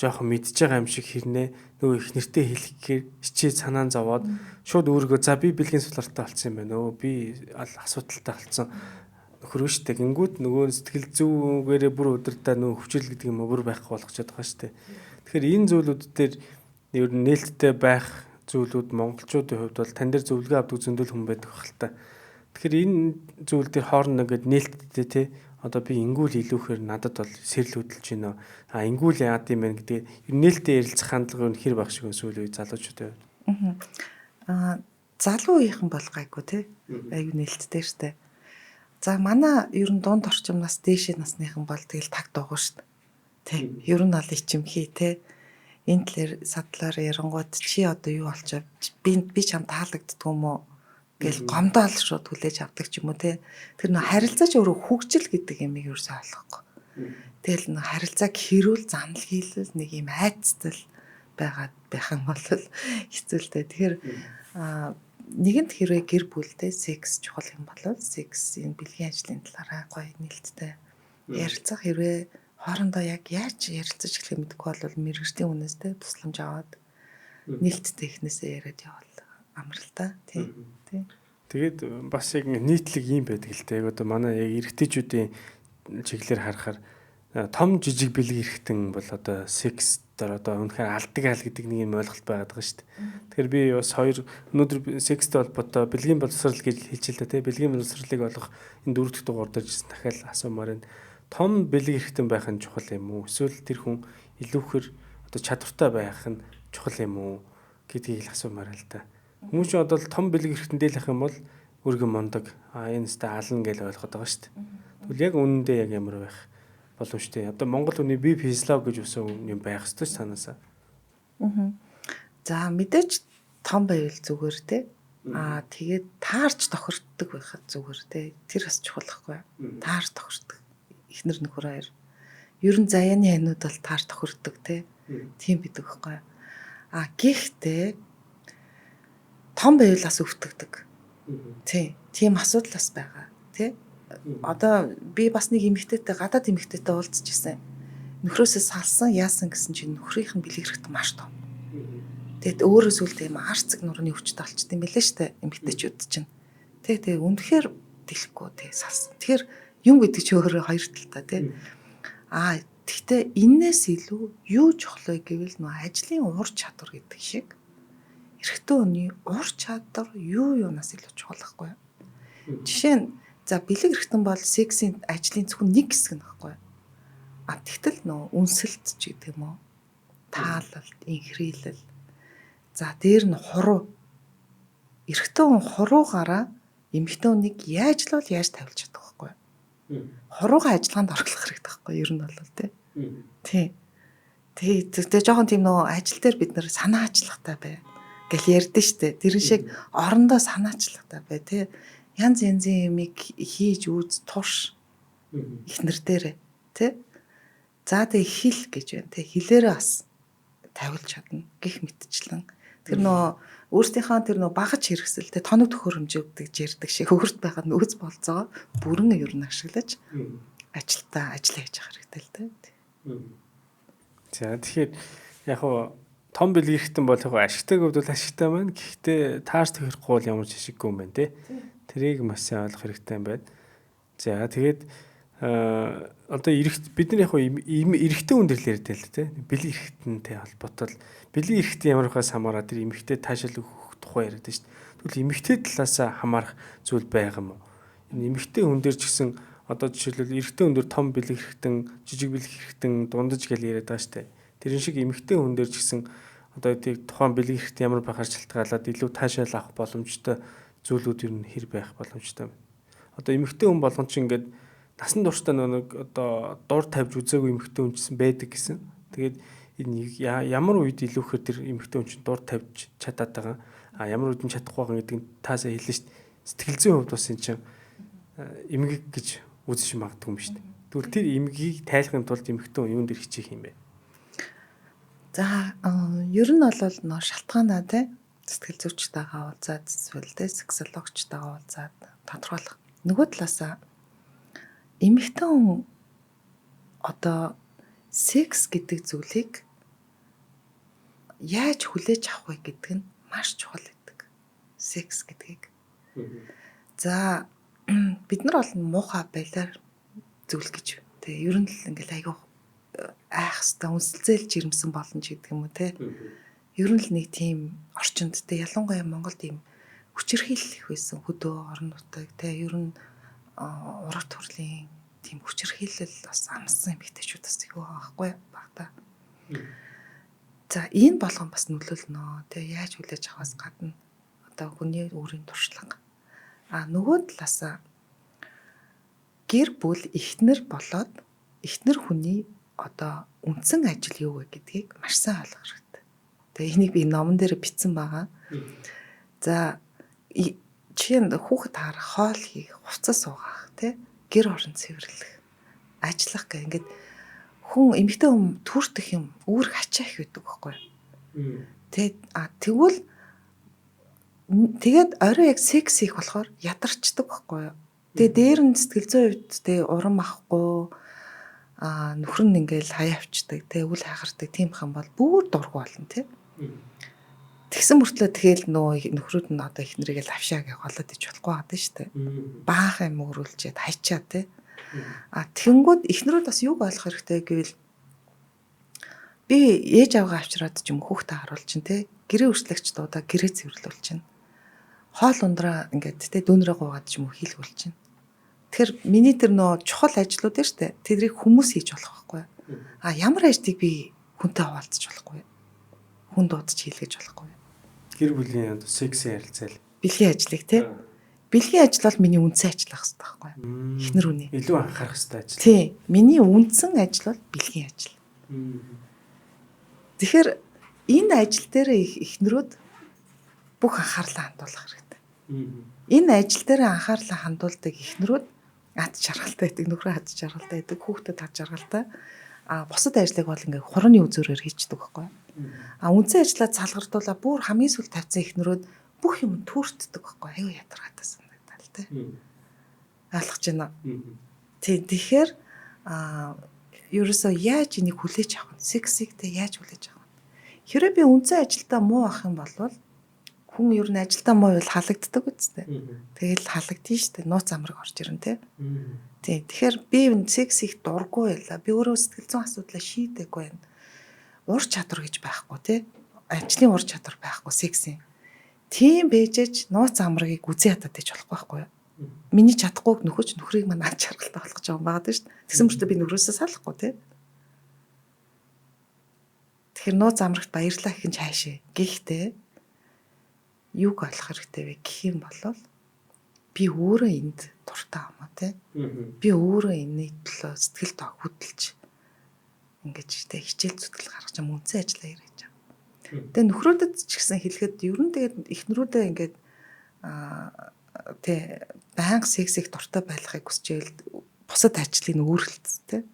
жоохон мэдж байгаа юм шиг хэрнээ нөгөө их нэртэй хэлэхээр хичээ санаан зовоод шууд өөрийгөө за би бэлгийн сулартай болсон юм байна өө би асуудалтай болсон нөхөр шүү дээ. Гингүүд нөгөө сэтгэл зүйгээрээ бүр өдөртөө нөгөө хүчил гэдэг юм бүр байхгүй болгочод байгаа шүү дээ. Тэгэхээр энэ зүйлүүд дээр ер нь нээлттэй байх зүйлүүд монголчуудын хувьд бол тань дээр зөвлөгөө авдаг зөндөл хүн байдаг хэл та. Тэгэхээр энэ зүйл дээр хоорондоо ингээд нээлттэй те одоо би ингүүл илүүхээр надад бол сэрэл хөдөлж байна. А ингүүл яад юм бэ гэдэг ер нь нээлттэй ярилцах хандлага нь хэр баг шиг сүүлийн үе залуучуудын хувьд. Аа залуу үеийнхэн бол гайгүй те. Аюу нээлттэй штэ. За манай ер нь дунд орчим нас дээшээ насныхан бол тэгэл таг дуугүй штэ. Тэ. Ер нь бол ичимхий те. Энэ талаар садлаар ярангууд чи одоо юу болчоо би чам таалагддгүй юм уу гэл гомдоол шууд хүлээж авдаг ч юм уу те. Тэр нөө харилцаач өөрөө хөгжил гэдэг юмыг ерөөсөө ойлгохгүй. Тэгэл нөө харилцааг хэрүүл занал хийлэл нэг юм айцтал байгаад байх юм бол хэцүү л дээ. Тэгэхээр нэгэнт хэрвээ гэр бүлдээ секс чухал юм бол сексийн бэлгийн ажлын талаараа гоё нээлттэй ярилцах хэрвээ хоорондоо яг яаж ярилцаж эхлэх мэдэхгүй бол мэрэгжлийн хүнээс те тусламж аваад нээлттэй эхнээсээ яриад явбал амар л та тий. Тий. Тэгээд бас яг нийтлэг юм байдаг л те. Яг одоо манай яг эрэгтэйчүүдийн чиглэлээр харахаар том жижиг бэлэг эргэтэн бол одоо секс дээр одоо үнэхээр алдаг аал гэдэг нэг юм ойлголт байгаад байгаа шүү дээ. Тэгэхээр би бас хоёр өнөөдөр секстэй холбоотой бэлгийн боловсрал гэж хэлж л да тий. Бэлгийн боловсролыг олох энэ дөрөв дэх дугаар дээр жисэн дахиад асуумаар байна. Том бэлэг эргэтэн байх нь чухал юм уу? Эсвэл тэр хүн илүүхэр одоо чадвартай байх нь чухал юм уу гэдгийг л асуумаар л да. Хүмүүс чинь одоо том бэлэг эргэтэн дээлэх юм бол өргөн мундаг а энэ өстэй ална гэж ойлгоод байгаа шүү дээ. Тэгвэл яг үнэндээ яг ямар байх боломжтой. Одоо Монгол хүний бие физиолог гэж үсэн юм байх ёстой ч санаасаа. За мэдээж том байвал зүгээр те. Аа тэгээд таарч тохирддог байхад зүгээр те. Тэр бас чухал байхгүй юу? Таарч тохирдог. Эхнэр нөхөр хоёр. Ер нь заяаны ханууд бол таар тохирдог те. Тийм бидэг байхгүй юу? А гэхдээ том байвал бас өвтгдөг. Тий. Тийм асуудал бас байгаа. Тий. Одоо би бас нэг эмэгтэйтэй гадаад эмэгтэйтэй уулзч ирсэн. Нөхрөөсөө салсан яасан гэсэн чинь нөхрийнх нь бэлэг хэрэгтэй маш том. Тэгэд өөрөө сүлдээ юм арцэг нурууны өвчтөй болчт юм билээ штэ эмэгтэйчүүд чинь. Тэг тэг үнэхээр дэлэхгүй тэг салсан. Тэгэхээр юм гэдэг чи өөрөө хоёр талтай тий. Аа тэгтээ энээс илүү юу чухал вэ гэвэл нөө ажлын ур чадвар гэдэг шиг эрэгтэй хүний ур чадвар юу юунаас илүү чухал байхгүй юу? Жишээ нь за бэлэг эргэтэн бол сексийн ажлын зөвхөн нэг хэсэг нь байхгүй юу? А тэгтэл нөө үнсэлт ч гэдэг юм уу? Таалалт, инхрийлэл. За дээр нь хуруу. Эрэгтэй хүн хуруугаараа эмэгтэй хүнийг яаж л бол яаж тавилж чадах байхгүй юу? Хуруугаа ажиллагаанд оруулах хэрэгтэй байхгүй юу? Ер нь бол тий. Тий. Тэгээ жоохон тийм нөө ажил дээр бид нэр санаачлагтай бай гэл ярьдэн штэ. Тэр шиг орондоо санаачлагтай бай тий. Янз янзын юмыг хийж үз турш эхнэр дээрээ тий. За тэгээ хил гэж байна тий. Хилээрээ бас тавилж чадна гих мэтчлэн. Тэр нөө өөрсдийнхөө тэр нөө багаж хэрэгсэл тий тоног төхөөрөмж өгдөг ярьдаг шиг өөрт байгаа нөөц болцоогоо бүрэн ер нь ашиглаж ажилдаа ажиллаа хийж байгаа хэрэгтэй л дээ. За тэгэхээр яг хуу том бэлэг эрхтэн бол яг ашигтай хувьд бол ашигтай байна. Гэхдээ таарч тохирохгүй бол ямар ч ашиггүй юм байна те. Тэрийг маш сайн ойлгох хэрэгтэй юм байна. За тэгээд одоо эрэгт бид нар яг эрэгтэй хүн дээр л яриад байл те. Бэлэг эрхтэнтэй холбоотой бэлэг эрхтэн ямар хаас хамаараа тэр эмэгтэй таашаал өгөх тухай яриад байна шүү дээ. Тэгвэл эмэгтэй талаас хамаарах зүйл байгаа юм уу? Энэ эмэгтэй хүн дээр ч гэсэн одоо жишээлбэл эрэгтэй хүн дээр том бэлэг эрхтэн, жижиг бэлэг эрхтэн, дундаж гэж яриад байгаа шүү дээ. Тэрэн шиг эмэгтэй хүн дээр ч гэсэн одоо тийм тухайн бэлэг эрхтэн ямар байхаар шалтгаалаад илүү таашаал авах боломжтой зүйлүүд ер нь хэр байх боломжтой юм. Одоо эмэгтэй хүн болгон чинь ингээд насан туршдаа нэг одоо дур тавьж үзээгүй эмэгтэй хүн ч гэсэн байдаг гэсэн. Тэгээд энэ ямар үед илүүхээр тэр эмэгтэй хүн чинь дур тавьж чадаад байгаа. А ямар үед нь чадахгүй байгаа гэдэг нь таасаа хэлнэ шүү дээ. Сэтгэл зүйн хувьд бас энэ чинь эмгэг гэж үзэж магадгүй юм шүү дээ. Тэгвэл тэр эмгэгийг тайлахын тулд эмэгтэй хүн юун дээр хичээх юм бэ? За ер нь бол нөө шалтгаанаа те сэтгэл зүйчтэйгээ уулзаад эсвэл те сексологчтойгоо уулзаад тодорхойлох. Нөгөө талаасаа эмэгтэй хүн одоо секс гэдэг зүйлийг яаж хүлээж авах вэ гэдэг нь маш чухал байдаг. Секс гэдгийг. За бид нар бол муухай байлаар зүйл гэж тэг ер нь л ингээл айгүй айх хэвээр үнсэлзэл жирэмсэн болно ч гэдэг юм уу те. Ер нь л нэг тийм орчинд те ялангуяа Монголд ийм хүчирхийлэл их байсан хөдөө орон нутаг те ер нь ураг төрлийн тийм хүчирхийлэл бас амссан эмэгтэйчүүд бас их байгаа байхгүй багта. За энэ болгон бас нөлөөлнө те яаж хүлээж авахаас гадна одоо хүний өөрийн туршлага. А нөгөө талаасаа гэр бүл эхнэр болоод эхнэр хүний одоо үндсэн ажил юу вэ гэдгийг маш сайн ойлгох хэрэгтэй. Тэгээ энийг би номон дээр бичсэн байгаа. За жишээ нь хүүхэд харах, хоол хийх, хувцас угаах, тэ гэр орон цэвэрлэх, ажиллах гэх ингээд хүн эмэгтэй хүн төртөх юм үүрэг ачаа их байдаг байхгүй юу? Тэ а тэгвэл тэгээд орой яг секс хийх болохоор ядарчдаг байхгүй юу? Тэгээ дээр нь сэтгэл зүйн хувьд тэ урам авахгүй а нөхөр нь ингээл хаяа авчдаг, тэ үл хайхардаг тийм хам бол бүр дургу болно тэ. Тэгсэн мөртлөө тэгэл нөө нөхрүүд нь одоо их нэрийг л авшаа гэж голоод ич болохгүй байгаа шүү дээ. Баахан юм өрүүлчихэд хайчаа тэ. А тэгэнгүүт эхнэрүүд бас юуг ойлгох хэрэгтэй гэвэл би ээж авгаа авчираад ч юм хүүхдээ харуул чинь тэ. Гэрээ өрслөгч дуудаа гэрээ цэвэрлүүл чинь. Хоол ундраа ингээд тэ дүүнрээ гуугаад ч юм уу хийлгүүл чинь. Тэгэхээр миний тэр нөө чухал ажлууд нь шүү дээ. Тэдрийг хүмүүс хийж болох байхгүй. А ямар ажлыг би хүнтэй хуваалцаж болохгүй. Хүн дуудаж хийлгэж болохгүй. Гэр бүлийн секс ярилцаал. Бэлгийн ажлыг тий. Бэлгийн ажил бол миний үндсэн ажил байх хэрэгтэй байхгүй. Эхнэр хүний. Илүү анхаарах хэрэгтэй ажил. Тий. Миний үндсэн ажил бол бэлгийн ажил. Тэгэхээр энэ ажил дээр эхнэрүүд бүх анхаарлаа хандуулах хэрэгтэй. Энэ ажил дээр анхаарлаа хандуулдаг эхнэрүүд ад жаргалтай байдаг, нөхрөө ад жаргалтай байдаг, хүүхдэд ад жаргалтай. А бусад ажлыг бол ингээ хурууны үзүүрээр хийчдэг байхгүй. А үндсэн ажлаа цалгардуулаа бүр хамгийн сүүл тавьсан эхнэрүүд бүх юм түүртдэг байхгүй. Аюу ядаргаатай санагдал тэ. Ойлгож байна уу? Тий, тэгэхээр ерөөсөө яаж энийг хүлээж авах вэ? Сексийг тэ яаж хүлээж авах вэ? Хэрвээ би үндсэн ажилдаа муу ах юм бол хүн ер нь ажилдаа муу байвал халагддаг үстэй. Тэгэл халагдана шүү дээ. Нууц амраг орж ирнэ тэ. Тий, тэгэхээр би секс их дургүй байлаа. Би өөрөө сэтгэл зүйн асуудлаа шийдээгүй байна. Ур чадвар гэж байхгүй тий. Ажлын ур чадвар байхгүй сексийн. Тийм бэжэж нууц амрагийг үзэн ядаад байж болохгүй байхгүй юу? Миний чадахгүйг нөхөж нөхрийг маань ад жаргалтай болгож байгаа юм байгаа шүү дээ. Тэгсэн мөртөө би нөхрөөсөө салахгүй тий. Тэгэхээр нууц амрагт баярлалаа гэх нь цаашаа. Гэхдээ юуг ойлгох хэрэгтэй вэ гэх юм бол би өөрөө энд дуртай юм а тий. Би өөрөө энэний төлөө сэтгэл тоо хөдөлж ингэж тэ хичээл зүтгэл гаргаж юм үндсэн ажиллаа яриад байгаа. Тэгээ нөхрүүдэд ч гэсэн хэлэхэд ер нь тэгээд эхнэрүүдээ ингээд тэ байнга сексийг дуртай байлгахыг хүсчээл бусад ажлыг нь өөрчлөлт тэ.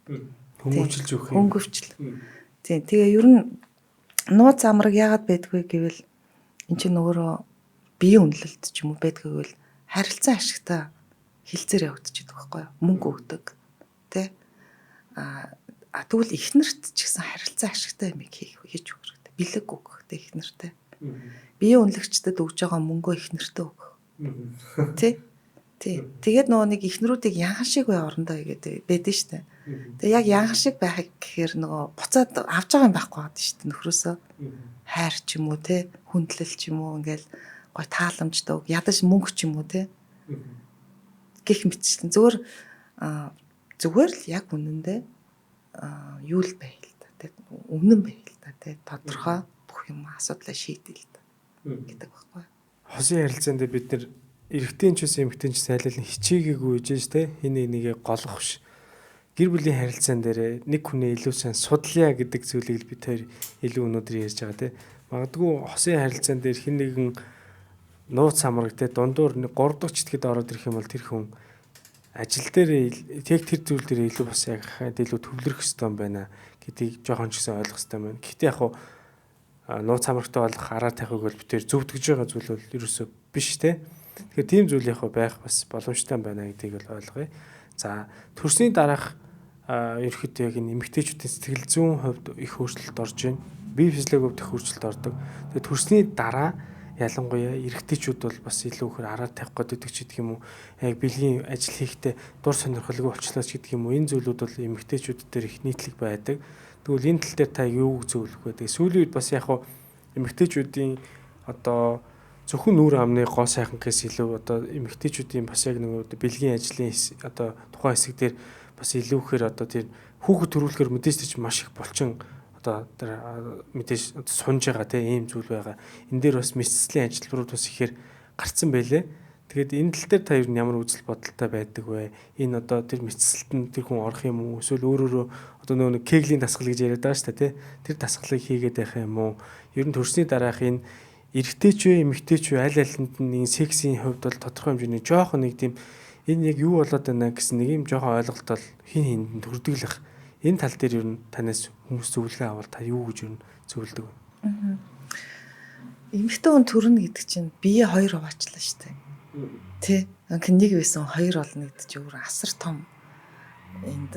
Хөнгөвчлж өгөх юм. Хөнгөвчл. Тийм. Тэгээ ер нь нууц амраг яагаад байдгүй гэвэл эн чинь өөрөө биеийн үнэлэлт ч юм уу байдгүй гэвэл харилцан ашигтай хилцээр явагдчихдаг байхгүй юу? Мөнгө өгдөг. Тэ? А тэгвэл эхнэрт ч гэсэн харилцаа ашигтай юм хийж өгөх хэрэгтэй. Бэлэг өгөх тэ эхнэртэй. Бие үнэлэгчдэд өгж байгаа мөнгөө эхнэртээ өгөх. Тэ? Тий. Тэгээд нөгөө нэг эхнэрүүдийг янхан шиг бай орондоо гэдэг байдэн штэ. Тэгээ яг янхан шиг байхыг гэхээр нөгөө буцаад авч байгаа юм байхгүй байгаа штэ нөхрөөсөө. Хайр ч юм уу те, хүндлэл ч юм уу ингээл гой тааламжтай үг, ядаж мөнгө ч юм уу те. Гэх мэтчлэн зүгээр зүгээр л яг үнэндээ юу л бай л та те, өмнөн бай л та те, тодорхой бүх юм асуудлаа шийдэл та гэдэг байхгүй. Хосын харилцаанд бид нэр эрэгтэй ч гэсэн эмэгтэй ч гэсэн аль аль нь хичээгээгүй ижээж те, хин нэг нэгээ голох биш. Гэр бүлийн харилцаан дээр нэг хүнээ илүү сайн судлаа гэдэг зүйлийг бид хоёр илүү өнөөдөр ярьж байгаа те. Магадгүй хосын харилцаан дээр хин нэгэн нууц самраг те дундуур нэг 3 дахь читгэд ороод ирэх юм бол тэр хүн ажил дээр яг тэр зүйл дээр илүү бас яг илүү төвлөрөх ёстой юм байна гэдгийг жоохон ч гэсэн ойлгох ёстой байна. Гэхдээ яг нууц самрагтай болох араа тавихыг бол бид тэр зөвтгөж байгаа зүйл бол ерөөсөө биш те. Тэгэхээр тийм зүйл яг байх бас боломжтой байна гэдгийг бол ойлгоё. За төрсний дараах ерөнхийдөө яг энэ эмэгтэйчүүдийн сэтгэл зүйн хувьд их өөрчлөлт орж байна. Бие физиологийн хувьд их өөрчлөлт ордог. Тэгээ төрсний дараа ялангуяа эрэгтэйчүүд бол бас илүү ихээр араа тавих гэдэг ч гэдэг юм уу. Яг бэлгийн ажил хийхдээ дур сонирхолгүй болчлоо ч гэдэг юм уу. Энэ зүйлүүд бол эмэгтэйчүүд дээр их нийтлэг байдаг. Тэгвэл энэ тал дээр та юу зөвлөх вэ? Тэгээ сүүлийн үед бас яг хуу эмэгтэйчүүдийн одоо зөвхөн нүүр амны гоо сайхан гэхээс илүү одоо эмэгтэйчүүдийн бас яг нэг бэлгийн ажлын одоо тухайн хэсэг дээр бас илүү ихээр одоо тэр хүүхэд төрүүлэхээр мэдээж ч маш их булчин одоо мэдээж сунж байгаа тийм ийм зүйл байгаа. Энэ дээр бас мэсцлийн ажилбарууд бас ихээр гарцсан байлээ. Тэгээд энэ тал дээр та ер нь ямар үзэл бодолтой байдаг вэ? Энэ одоо тэр мэсцэлт нь тэр хүн орох юм уу? Эсвэл өөрөөрөө одоо нөгөө нэг кеглийн дасгал гэж яриад байгаа шүү дээ, тий? Тэр дасгалыг хийгээд байх юм уу? Ер нь төрсний дараах энэ эрэгтэй ч вэ, эмэгтэй ч вэ аль алинд нь энэ сексийн хувьд бол тодорхой хэмжээний жоохон нэг тийм энэ яг юу болоод байна гэсэн нэг юм жоохон ойлголт бол хин хинд нь төрдөг л ах. Энэ тал дээр ер нь танаас хүмүүс зөвлөгөө авал та юу гэж ер нь зөвлөдөг вэ? Эмэгтэй хүн төрнө гэдэг чинь бие хоёр хуваачлаа шүү дээ. Тэ. Анх нэг байсан хоёр болно гэдэг чинь өөр асар том энд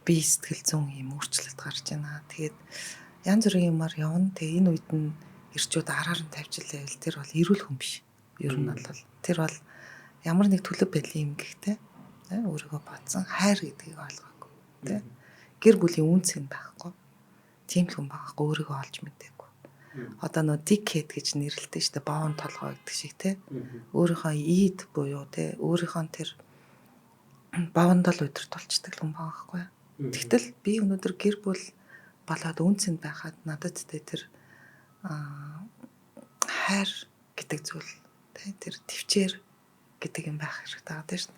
бие сэтгэл зүйн юм өөрчлөлт гарч байна. Тэгээд янз бүрийн юмар явна. Тэгээ энэ үед нь эрчүүд араар нь тавьж илээвэл тэр бол эрүүл хүн биш. Ер нь бол тэр бол ямар нэг төлөв байдлын юм гэхдээ өөрийгөө бодсон хайр гэдгийг ойлгоогүй. Тэ. Гэр бүлийн үнц нь байхгүй. Тийм л хүн байхгүй, өөрийгөө олж мэдээгүй. Одоо нөө дикхэд гэж нэрлэдэг шүү дээ. Боон толгой гэдэг шиг те. Өөрийнхөө ийд буюу те өөрийнхөө тэр бовондол удирдуулцдаг хүн байгаа байхгүй. Тэгтэл би өнөөдөр гэр бүл болоод үнцэнд байхад надад те тэр хайр гэдэг зүйл те тэр төвчээр гэдэг юм байх хэрэгтэй байгаа тийм шүү.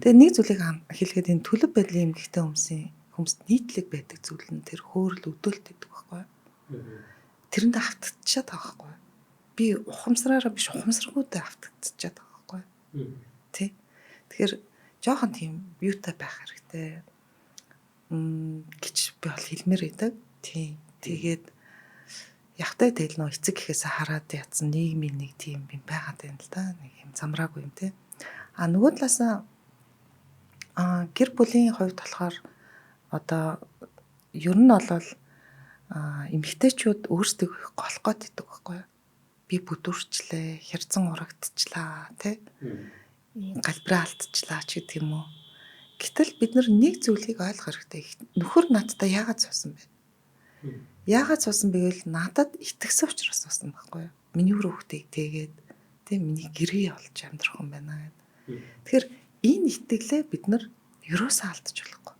Тэгээ нэг зүйлийг хэлэхэд энэ төлөв байдлын эмгэгтэй хүмүүсийн хүмүүст нийтлэг байдаг зүйл нь тэр хөөрөл өдөөлт гэдэг байхгүй. Тэрэндээ автагдчихад байгаа байхгүй. Би ухамсараараа биш ухамсаргүйдээ автагдчихад байгаа байхгүй. Тэ. Тэгэхээр жоохон тийм юутай байх хэрэгтэй гэж би бол хэлмээр байдаг. Тийм. Тэгээд явтай тэгэл нөө эцэг гэхээсээ хараад ятсан нийгмийн нэг тийм юм байгаад байна л да. Нэг юм замраагүй юм те. А нөгөө талаасаа гэр бүлийн хувьд болохоор одоо ер нь бол эмэгтэйчүүд өөрсдөө их голох гээд байдаг байхгүй юу? Би бүдүүрчлээ, хярцан урагдчихлаа, тэ? Галбираа алдчихлаа ч гэдэг юм уу. Гэтэл бид нар нэг зүйлийг ойлгох хэрэгтэй. Нөхөр надтай яагаад суусан бэ? Яагаад суусан бэ гэвэл надад итгэсэн учраас суусан байхгүй юу? Миний үр хүүхдийг тэгээд тэ миний гэрээ олж амьдрах юм байна гэд. Тэгэхээр энэ итгэлээ бид нар ерөөсөө алдаж болохгүй.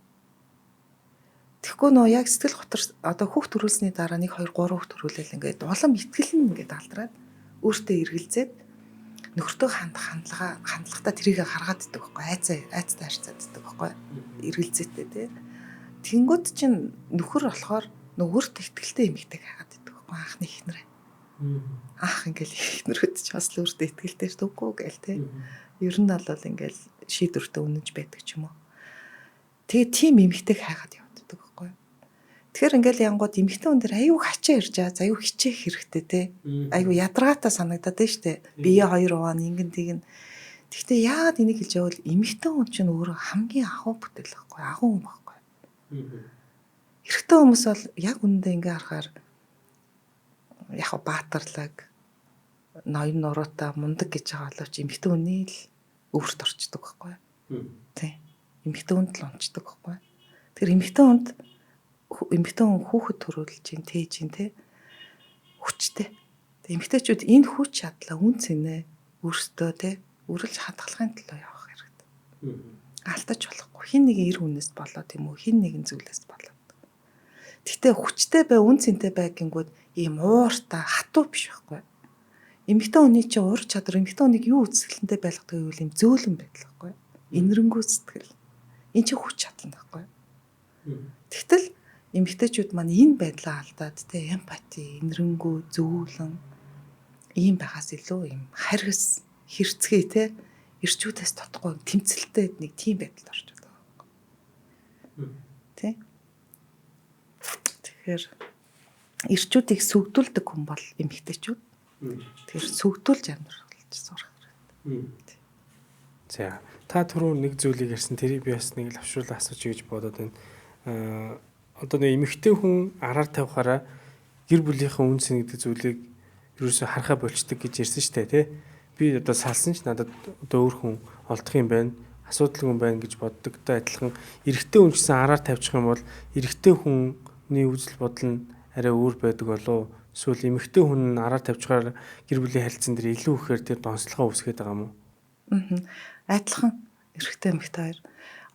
Тэгэхгүй нөө яг сэтгэл готор одоо хүүхд төрүүлсний дараа 1 2 3 хүүхд төрүүлээл ингээд улам итгэл нь ингээд алдраад өөртөө эргэлзээд нөхөртөө хандах хандлагатаа тэрийг гаргаад иддэг байхгүй айцтай харьцаад иддэг байхгүй эргэлзээтэй тий. Тэнгүүд чинь нөхөр болохоор өөртөө итгэлтэй эмэгтэй хайгаад иддэг байхгүй анхны эхнэрээ. Анх ингээл эхнэрүүд ч бас л өөртөө итгэлтэй шүү дээ гээл тий. Ер нь бол ингээл шийдвэртээ үнэнч байдаг ч юм уу. Тэгээ тийм эмэгтэйг хайгаад яваад байхгүй. Тэгэхээр ингээл янгууд эмэгтэй хүн дээр аюу хачаа ирж байгаа. Аюу хичээх хэрэгтэй те. Аюу ядаргаатай санагдаад байна штэ. Бие хоёр уваа ингэн тэгин. Гэхдээ яагаад энийг хэлж байвал эмэгтэй хүн чинь өөрөө хамгийн агуу бүтээл байхгүй. Агуу хүн байхгүй. Эрэгтэй хүмүүс бол яг үнэндээ ингээ харахаар яг баатарлаг, ноён нуруутай, мундаг гэж байгаа боловч эмэгтэй хүний л өвөрт орчдөг байхгүй юу? Тий. Эмэгтэй хүнд л унцдаг байхгүй юу? Тэгэхээр эмэгтэй хүнд эмэгтэй хүн хүүхэд төрүүлж чинь, тээж чинь тий хүчтэй. Тэг эмэгтэйчүүд энэ хүч чадлаа үн цэнэ өөрсдөө тий үргэлж хадгалахын төлөө явах хэрэгтэй. Алдаж болохгүй. Хин нэгэн эр хүнээс болоод юм уу? Хин нэгэн зүйлээс болоод. Гэхдээ хүчтэй бай, үн цэнтэй бай гингүүд ийм ууртай, хатуу биш байхгүй. Эмэгтэй хүний чинь уур чадвар, эмэгтэй хүнийг юу үзэсгэлэнтэй байлгадаг гэвэл ийм зөөлөн байдал байхгүй. Инэрэнгүү сэтгэл. Энэ чинь хүч чадал байхгүй. Тэгтэл эмэгтэйчүүд маань энэ байдлаа алдаад те эмпати, инэрэнгүү, зөөлөн ийм байгаас илүү ийм харгас, хэрцгий те эрчүүдээс тодохгүй тэмцэлтэй нэг тийм байдалд орж байгаа байхгүй. Тэ? Тэгэхээр эрчүүдийг сүгдүүлдэг хүн бол эмэгтэйчүүд. Тэгэхээр сүгдүүлж амьдрах сурах хэрэгтэй. За, та түрүү нэг зүйлийг ярьсан, тэрийг би бас нэг л авшруулаа асууж гэж бодоод байна. Одоо нэг эмэгтэй хүн араар тавихаараа гэр бүлийнхээ үн цэн гэдэг зүйлийг ерөөсөө харахаа болчдөг гэж ярьсан шүү дээ, тий? Би одоо салсан ч надад одоо өөр хүн олдох юм байна, асуудалгүй юм байна гэж боддогтой адилхан эрэгтэй хүн гэсэн араар тавьчих юм бол эрэгтэй хүний үзэл бодол нь арай өөр байдаг болов эсвэл эмэгтэй хүн нь араар тавьчихаар гэр бүлийн харилцаан дээр илүү ихээр тэр донцлогоо үүсгээд байгаа юм уу? Адилхан эрэгтэй эмэгтэй хоёр.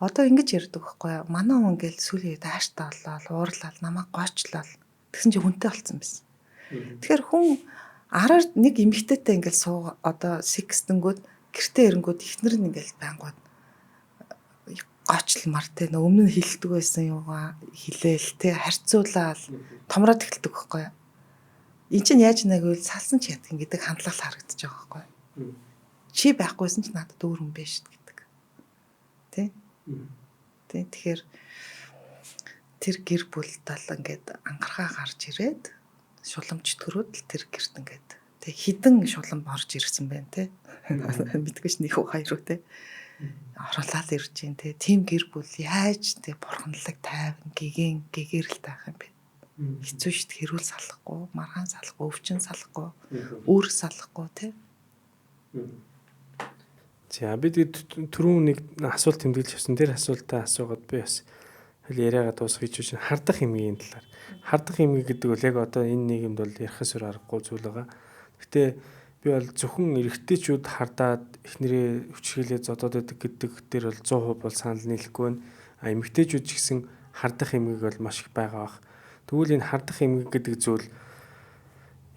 Одоо ингэж ярьдаг байхгүй юу? Манай хүн ингээл сүүлийн үед ааштай болоод уурлал, намайг гоочлол. Тэгсэн чинь хүнтэй болцсон байсан. Тэгэхээр хүн араар нэг эмэгтэйтэй ингээл суу одоо секстэнгүүд гэртээ ирэнгүүд ихнэр нь ингээл байнгут гоочлмар те нөө өмнө нь хилдэг байсан юугаа хилээл те харьцуулаад томроод эхэлдэг байхгүй юу? Энд чинь яаж нэгвэл салсан ч ядгийн гэдэг хандлага харагдаж байгаа байхгүй юу? Чи байхгүйсэн ч надад өөр хүн байж шít гэдэг. Тэ? Тэ, тэгэхээр тэр гэр бүл тал ингээд ангархаа гарч ирээд шуламж төрөөд л тэр гэрт ингээд тэ хідэн шулам орж ирсэн байна те. Мэдгүй ш нэг үү хоёр үү те. Оруулаад ирж гин те. Тим гэр бүл яаж те бурханлаг тайван гигэн гэгэрэл таах юм бэ? Хэцүү шít, хэрүүл салахгүй, маргаан салахгүй, өвчин салахгүй, үүр салахгүй те. За, би тэгээд түрүүн нэг асуулт тэмдэглэж авсан. Тэр асуултаа асуугаад би бас хэл яриагаа дуусгах гэж байна. Хардах эмгэгийн талаар. Хардах эмгэг гэдэг бол яг одоо энэ нийгэмд бол ярихаас өөр аргагүй зүйл байгаа. Гэтэ би бол зөвхөн эрэгтэйчүүд хардаад эхнэрээ хүчрхийлээ зодоод байдаг гэдэг дээр бол 100% бол санал нийлэхгүй байна. А эмэгтэйчүүд ч гэсэн хардах эмгэг бол маш их байгаа бах. Тэгвэл энэ хардах эмгэг гэдэг зүйл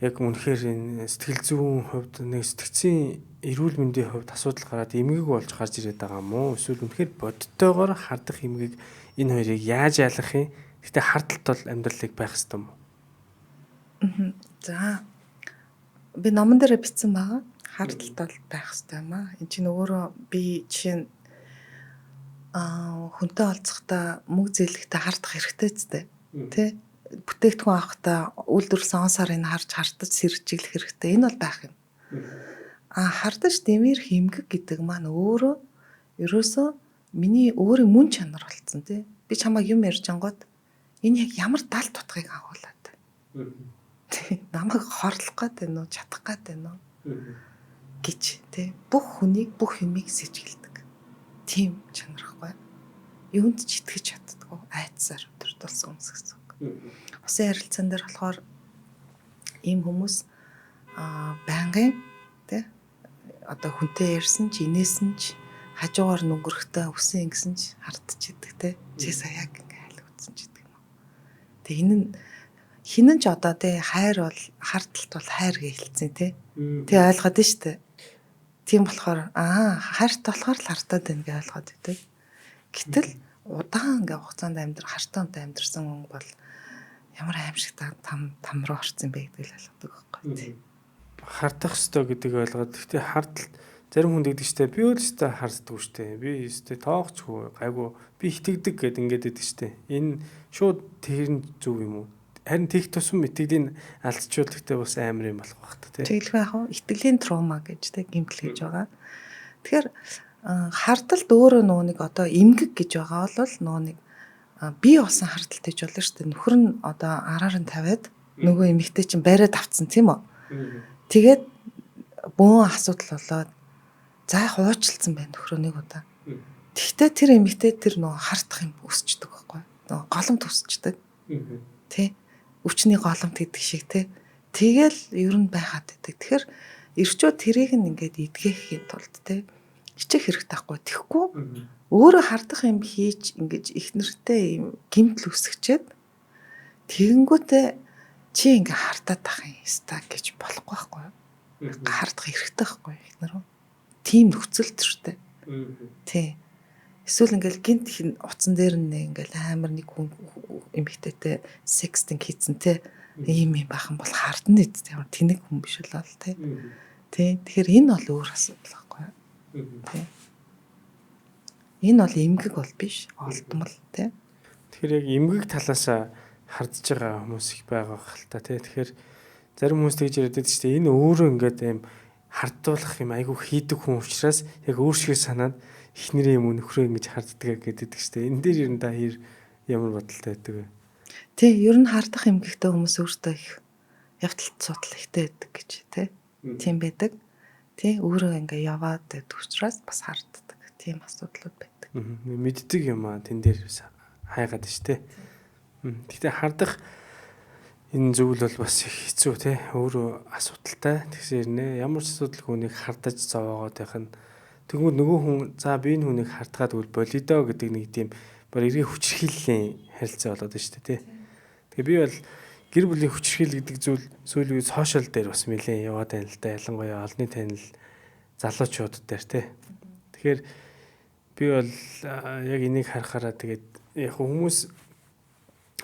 яг үнэхээр энэ сэтгэл зүйн хувьд нэг сэтгцийн эрүүл мэндийн хувьд асуудал гараад эмгэг болж гарч ирээд байгаа юм уу? Эсвэл үнэхээр бодтойгоор хардах эмгэг, энэ хоёрыг яаж ялгах юм? Гэтэ хардалт бол амьдралыг байх ёстой юм уу? За, би номон дээр бичсэн байгаа. Хардалт бол байх ёстой юм аа. Энд чинь өөрөө би жишээ нь хүнтэй олцохдоо мөнгө зээлэхдээ хардах хэрэгтэй ч дээ. Тэ? Бүтээгдэхүүн авахдаа үйлдвэрлэсэн он сарыг харж хардаж сэржиглэх хэрэгтэй. Энэ бол байх юм. А хардаж дэмэр хэмгэг гэдэг маань өөрөө ерөөсөө миний өөрийн мөн чанар болцсон тий. Би чамайг юм ярьж ангууд энэ яг ямар дал тутгыг агуулад. Намайг хорлох гээд байна уу, чадах гээд байна уу гэж тий. Бүх хүнийг, бүх юмыг сэжгэлдэг. Тийм чанар хгүй. Юунд ч итгэж чаддгүй айдсаар өдөртөлсөн хүмүүс гэсэн үг. Усын харилцаан дээр болохоор ийм хүмүүс байнгын тий одоо хүнтэй ярьсан ч инээсэн ч хажуугаар нүгрэхтэй өсөн ингэсэн ч хардчихдаг тий. Чи сая яг ингээ хайлаг утсан ч гэдэг юм уу. Тэг энэ нь хинэн ч одоо тий хайр бол хардталт бол хайр гэж хэлсэн тий. Тэг ойлгоод нь штэ. Тийм болохоор хайрт болохоор л хартаад байна гэж ойлгоод байдаг. Гэтэл удаан ингээ хугацаанд амьдрах хартаантай амьдарсан хүн бол ямар аимшиг там там руу орсон бэ гэдгийг л ойлгодог байхгүй тий. Хардах ёстой гэдгийг ойлгоод, гэхдээ хардталт зарим хүн тэгдэг штэ. Би үл өстой харддаггүй штэ. Би өстой тоогчгүй гайгүй би итгэдэг гэд ингээд байдаг штэ. Энэ шууд тэр нь зөв юм уу? Харин тех тусам итгэлийн алдчихвал гэхдээ бас амар юм болох байх та тий. Чиглэх байх уу? Итгэлийн травма гэж тий гэмтэл гэж байгаа. Тэгэхээр хардталт өөрөө нөгөө нэг одоо эмгэг гэж байгаа бол нөгөө нэг Бий болсон хардталтай гэж болно шүү дээ. Нөхөр нь одоо араар нь тавиад нөгөө эмэгтэй чинь бариад авцсан тийм үү? Тэгээд бөөн асуудал болоод за хуучлцсан байна нөхрөө нэг удаа. Тэгтээ тэр эмэгтэй тэр нөгөө хардах юм өсчдөг байхгүй. Нөгөө голомт өсчдөг. Тэ? Өвчний голомт гэдэг шиг тэ. Тэгэл ер нь байхад байдаг. Тэгэхээр эрчүүд тэрийг нь ингээд эдгэхийн тулд тэ хичих хэрэгтэй байхгүй. Тэгэхгүй өөрөө хардах юм хийж ингэж их нэртэй юм гимтэл үсгчээд тэгэнгүүтээ чи ингээ хардаад ах юм ста гэж болохгүй байхгүй юу? Хардах хэрэгтэй байхгүй юу их нар. Тийм нөхцөл төртэй. Тий. Эсвэл ингээл гинт утсан дээр нь ингээл амар нэг хүн эмэгтэйтэй секстинг хийцэн те ийм юм бахан бол хардна үст ямар тэнэг хүн биш л бол те. Тий. Тэгэхээр энэ бол өөр асуудал байхгүй юу? Тий. Энэ бол эмгэг бол биш, олдмол тий. Тэгэхээр яг эмгэг талаас хардж байгаа хүмүүс их байгаа хэл та тий. Тэгэхээр зарим хүмүүс тэгж яриад байдаг шүү дээ. Энэ өөрөө ингээд ийм хардуулах юм айгүй хийдэг хүн учраас яг өөршгөө санаад эхнэрээ юм нөхрөө ингэж харддаг гэдэг шүү дээ. Энэ дээр ер нь та хэр ямар бодолтой байдаг вэ? Тий, ер нь хардах эмгэгтэй хүмүүс өөртөө их явдалт судал ихтэй байдаг гэж тий. Тийм байдаг. Тий, өөрөө ингээ яваад байдаг учраас бас харддаг. Тийм асуудлууд байдаг. Мэддэг юм аа тэн дээр хайгаад ш тий. Гэхдээ хардах энэ зүйл бол бас их хэцүү тий. Өөрөө асуудалтай. Тэгсээр нэ ямар ч асуудалгүй нэг хардаж зовоогоод байх нь тэгвэл нөгөө хүн за би энэ хүнийг хардгаад үл болидоо гэдэг нэг тийм бар эргээ хүчирхийллийн харилцаа болоод байна шүү дээ тий. Тэгээ би бол гэр бүлийн хүчирхийлэл гэдэг зүйл сүүлийн үед сошиал дээр бас нэлээд яваад байна л да. Ялангуяа олонний танил залуучууд дээр тий. Тэгэхээр би бол яг энийг харахаараа тэгээд яг хүмүүс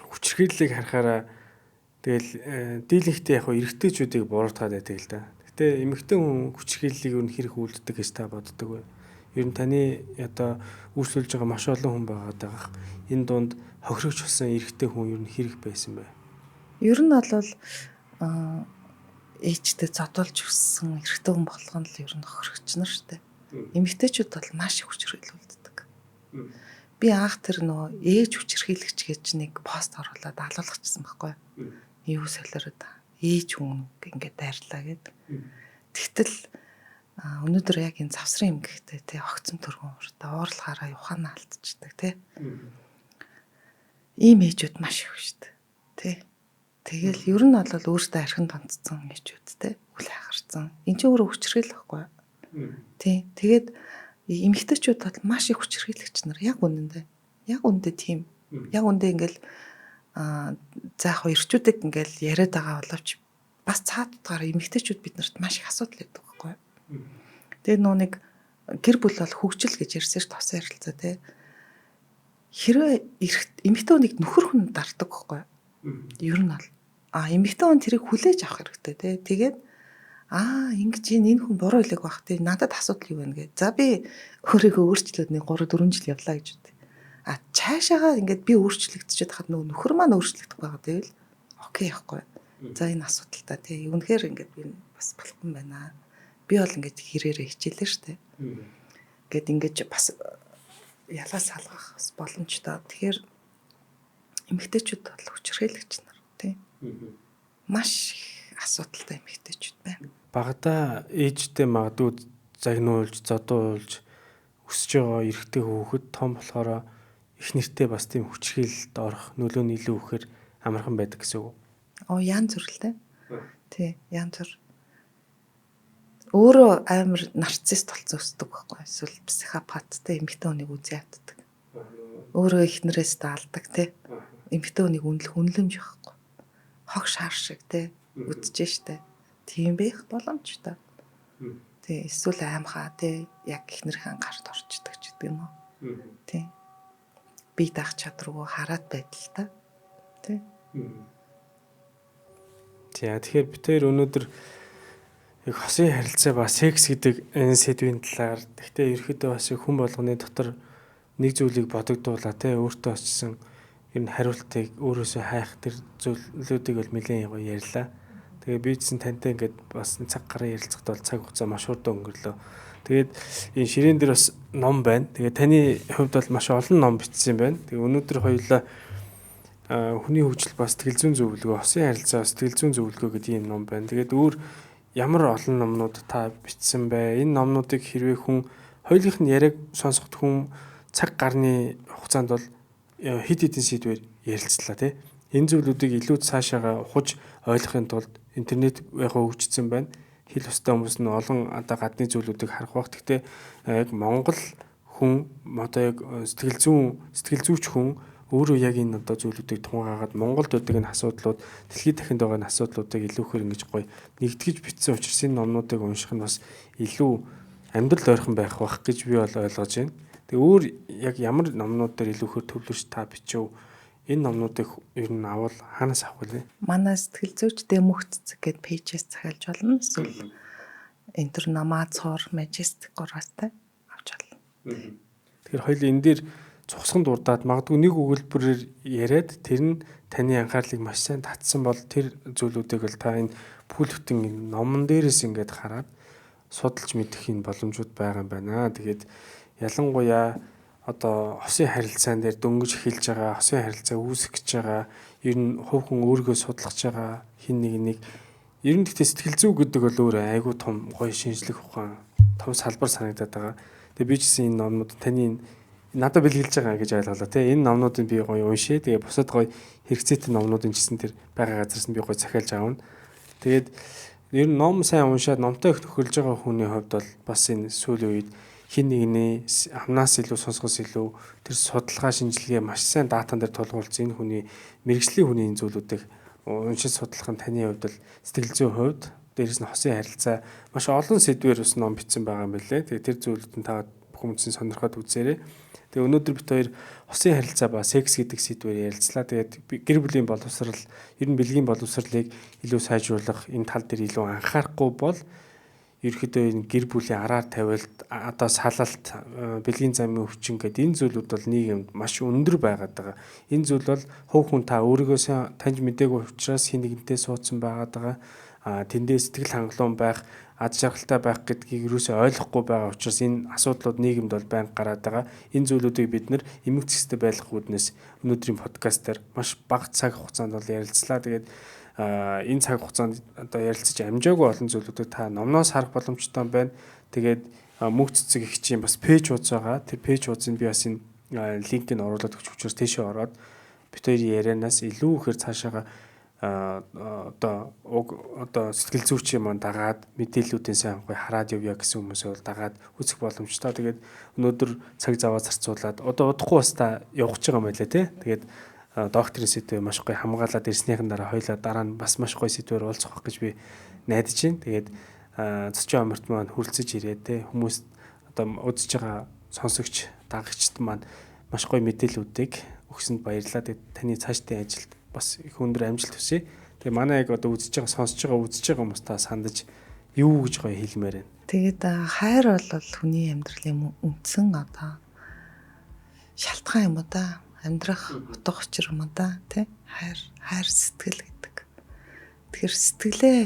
хүчирхийллийг харахаараа тэгэл дийлэнхтэй яг эрэгтэйчүүдийг буруутгаад байдаг л да. Гэтэ эмэгтэй хүн хүчирхийллийг ер нь хэрэг үлддэг гэж та боддог вэ? Ер нь таны одоо үйлчлүүлж байгаа маш олон хүн байгаад байгаа. Энэ дунд хохирогч болсон эрэгтэй хүн ер нь хэрэг байсан бэ? Ер нь бол ээжтэй зодуулж өссөн эрэгтэй хүн болгоно л ер нь хохирогч нар шүү дээ. Эмэгтэйчүүд бол маш их хүчирхийлэл үлддэг. Би анх тэр нөгөө ээж хүчирхийлэгч гэж нэг пост оруулаад алуулгачихсан байхгүй юу? Юу солиороод ээж хүн ингээд дайрлаа гэд. Тэгтэл өнөөдөр яг энэ завсрын эмгэгтэй те огцом төргөн уртаа уурлахаараа ухаанаа алдчихдаг те. Ийм ээжүүд маш их шүү дээ. Тэ. Тэгэл ер нь бол өөртөө архин донцсон ээжүүд те үл хайгарсан. Энд чинь өөрөө хүчирхийлэл байхгүй юу? Тий. Тэгээд эмэгтэйчүүд бол маш их хүчирхийлэгч нар яг үнэндээ. Яг үнэндээ тийм. Яг үнэндээ ингээл за яг эрчүүдийг ингээл яриад байгаа боловч бас цаад утгаараа эмэгтэйчүүд биднэрт маш их асуудал өгдөг байхгүй юу? Тэгээд нөө нэг гэр бүл бол хөгжил гэж ярьсан ш тосон ярилцаа тий. Хэрвээ эмэгтэй хүнийг нөхөр хүн дарддаг байхгүй юу? Ер нь бол эмэгтэй хүн тэрийг хүлээж авах хэрэгтэй тий. Тэгээд ингэж энэ хүн буруу хэлэг байх тий. Надад асуудал юу вэ гэ. За би өөрийгөө өөрчлөөд нэг 3 4 жил явлаа гэж үү. Цаашаага ингээд би өөрчлөгдөж хахад нөгөө нөхөр маань өөрчлөгдөх байгаа гэвэл окей яахгүй. За энэ асуудалтай тий. Үнэхээр ингээд би бас болохгүй юм байна. Би бол ингээд хэрээрээ хичээлээ штэ. Гэт ингээд бас ялаас салгах бас боломжтой. Тэгэхээр эмэгтэйчүүд бол хүчирхийлэгч нар тий. Маш их асуудалтай эмэгтэйчүүд байна. Багадаа ээжтэй магадгүй загнуулж, зодуулж өсөж байгаа эрэгтэй хүүхэд том болохоор их нэртэй бас тийм хүчирхийлэлд орох нөлөө нь илүү ихээр амархан байдаг гэсэн үг. Янз бүр л дээ. Тий, янз бүр. Өөрөө амар нарцист болсон өсдөг байхгүй. Эсвэл психопаттай эмэгтэй хүнийг үзий яддаг. Өөрөө эхнэрээс даалдаг тий. Эмэгтэй хүнийг үнэлэх үнэлэмж байхгүй. Хог шар шиг тий үдчихэж штэ. Тийм байх боломжтой. Тий, эсвэл аимхаа тий яг эхнэрхэн гарт орчдөг ч гэдэг юм уу. Тий. Бие даах чадваргүй хараад байдал та. Тий. За тэгэхээр бид хоёр өнөөдөр яг хосын харилцаа ба секс гэдэг энэ сэдвийн талаар гэхдээ ерөөхдөө бас хүн болгоны дотор нэг зүйлийг бодогдуулаа тий өөртөө очсон ер нь хариултыг өөрөөсөө хайх тэр зүйлүүдийг бол нэлээд гоё ярьлаа. Тэгээ би ч гэсэн тантай ингээд бас цаг гарын ярилцахад бол цаг хугацаа маш хурдан өнгөрлөө. Тэгээд энэ ширээн дээр бас ном байна. Тэгээ таны хувьд бол маш олон ном бичсэн байна. Тэгээ өнөөдөр хоёулаа хүний хөгжил ба сэтгэл зүйн зөвлөгөө, хосын харилцаа, сэтгэл зүйн зөвлөгөө гэдэг ийм ном байна. Тэгээд өөр ямар олон номнууд та бичсэн бэ? Энэ номнуудыг хэрвээ хүн хоёулынх нь яриаг сонсоход хүн цаг гарны хугацаанд бол хэд хэдэн сэдвээр ярилцлаа тий. Энэ зүйлүүдийг илүү цаашаага ухаж ойлгохын тулд интернет яг хөгжсөн байна. Хэл устай хүмүүс нь олон одоо гадны зүйлүүдийг харах бах. Гэхдээ яг Монгол хүн одоо яг сэтгэл зүйн сэтгэл зүйч хүн өөрөө яг энэ одоо зүйлүүдийг тунгаагаад Монголд байдаг энэ асуудлууд, дэлхийд дахинд байгаа энэ асуудлуудыг илүү ихээр ингэж гоё нэгтгэж бичсэн учраас энэ номнуудыг унших нь бас илүү амьдрал ойрхон байх бах гэж би бол ойлгож байна. Тэгээ өөр яг ямар номнууд дээр илүү ихээр төвлөрч та бичв? Энэ номнуудыг ер нь авал хаанаас авах вэ? Манай сэтгэл зүйч Дэмөх цэцэг гээд пэйжээс захиалж болно. Эсвэл Интернамаа цоор Majestic 3-аас авч болно. Тэгэхээр хоёул энэ дээр цугсган дурдаад магадгүй нэг өгүүлбэрээр яриад тэр нь таны анхаарлыг маш сайн татсан бол тэр зүйлүүдийг бол та энэ бүхэл бүтэн номон дээрээс ингээд хараад судалж мэдэх энэ боломжууд байгаа юм байна. Тэгээд ялангуяа одоо хосын харилцаан дээр дөнгөж эхэлж байгаа, хосын харилцаа үүсгэх гэж байгаа, ер нь хувь хүн өөрийгөө судлах гэж байгаа хин нэг нэг ер нь гэхдээ сэтгэл зүй гэдэг бол өөр айгүй том гоё шинжлэх ухаан, том салбар санагдаад байгаа. Тэгээ би ч гэсэн энэ номнууд таны надад бэлгэлж байгаа гэж ойлголоо тий. Энэ номнуудыг би гоё уншээ. Тэгээ бусад гоё хэрэгцээтэй номнуудын ч гэсэн тэр байгаа газараас нь би гоё захиалж авна. Тэгээд ер нь ном сайн уншаад номтой их нөхөрлөж байгаа хүний хувьд бол бас энэ сүүлийн үед хин нэгний амнаас илүү сонсгоос илүү тэр судалгаа шинжилгээ маш сайн датан дээр тулгуурласан энэ хүний мэрэгжлийн хүний энэ зүйлүүдийг уншиж судлах нь таны хувьд бол сэтгэл зүйн хувьд дээрэс нь хосын харилцаа маш олон сэдвээр бас ном бичсэн байгаа юм билээ. Тэгээ тэр зүйлүүд нь та хүмүүсийн сонирхоод үзээрэй. Тэгээ өнөөдөр бид хоёр хосын харилцаа ба секс гэдэг сэдвээр ярилцлаа. Тэгээд гэр бүлийн боловсрал, ер нь бэлгийн боловсролыг илүү сайжруулах энэ тал дээр илүү анхаарахгүй бол ерөөхдөө энэ гэр бүлийн араар тавилт, одоо салалт, бэлгийн замын өвчин гэдэг энэ зүйлүүд бол нийгэмд маш өндөр байгаад байгаа. Энэ зүйл бол хувь хүн та өөрийгөө сайн таньж мдээгүй учраас хин нэгэнтэй суудсан байгаад байгаа. Тэндээ сэтгэл хангалуун байх, ад жаргалтай байх гэдгийг юусоо ойлгохгүй байгаа учраас энэ асуудлууд нийгэмд бол байнга гараад байгаа. Энэ зүйлүүдийг бид нэр эмэг зэгстэй байх үүднээс өнөөдрийн подкастаар маш бага цаг хугацаанд бол ярилцлаа. Тэгээд энэ цаг хугацаанд одоо ярилцаж амжаагүй олон зүйлүүдийг та номноос харах боломжтой байна. Тэгээд мөнх цэцэг их чинь бас пэйж хуудас байгаа. Тэр пэйж хуудсыг би бас энэ линкийг оруулаад өгч учраас тийшээ ороод бид хоёрын ярианаас илүү ихээр цаашаага одоо уг одоо сэтгэл зүйчийн маань дагаад мэдээллүүдийн сайн гоё хараад явъя гэсэн хүмүүсээ бол дагаад үзэх боломжтой. Тэгээд өнөөдөр цаг заваа зарцуулаад одоо удахгүй бас та явах гэж байгаа юм байлаа тий. Тэгээд докторийн сэдвээ маш гоё хамгаалаад ирснийхэн дараа хоёлаа дараа нь бас маш гоё сэдвээр уулзах гэж би найдаж байна. Тэгээд цочин оморт маань хүрэлцэж ирээд те хүмүүс одоо үзэж байгаа сонсогч дагагчд маань маш гоё мэдээллүүдийг өгсөнд баярлалаа. Тэгээд таны цаашдын ажилд бас их өндөр амжилт хүсье. Тэгээ манай яг одоо үзэж байгаа, сонсож байгаа, үзэж байгаа хүмүүс та сандаж юу гэж гоё хэлмээр байна. Тэгээд хайр бол хүний амьдралын үндсэн одоо шалтгаан юм уу да. Амьдрах утга учир юм уу да, тий? Хайр сэтгэл гэдэг. Тэгэхээр сэтгэлээ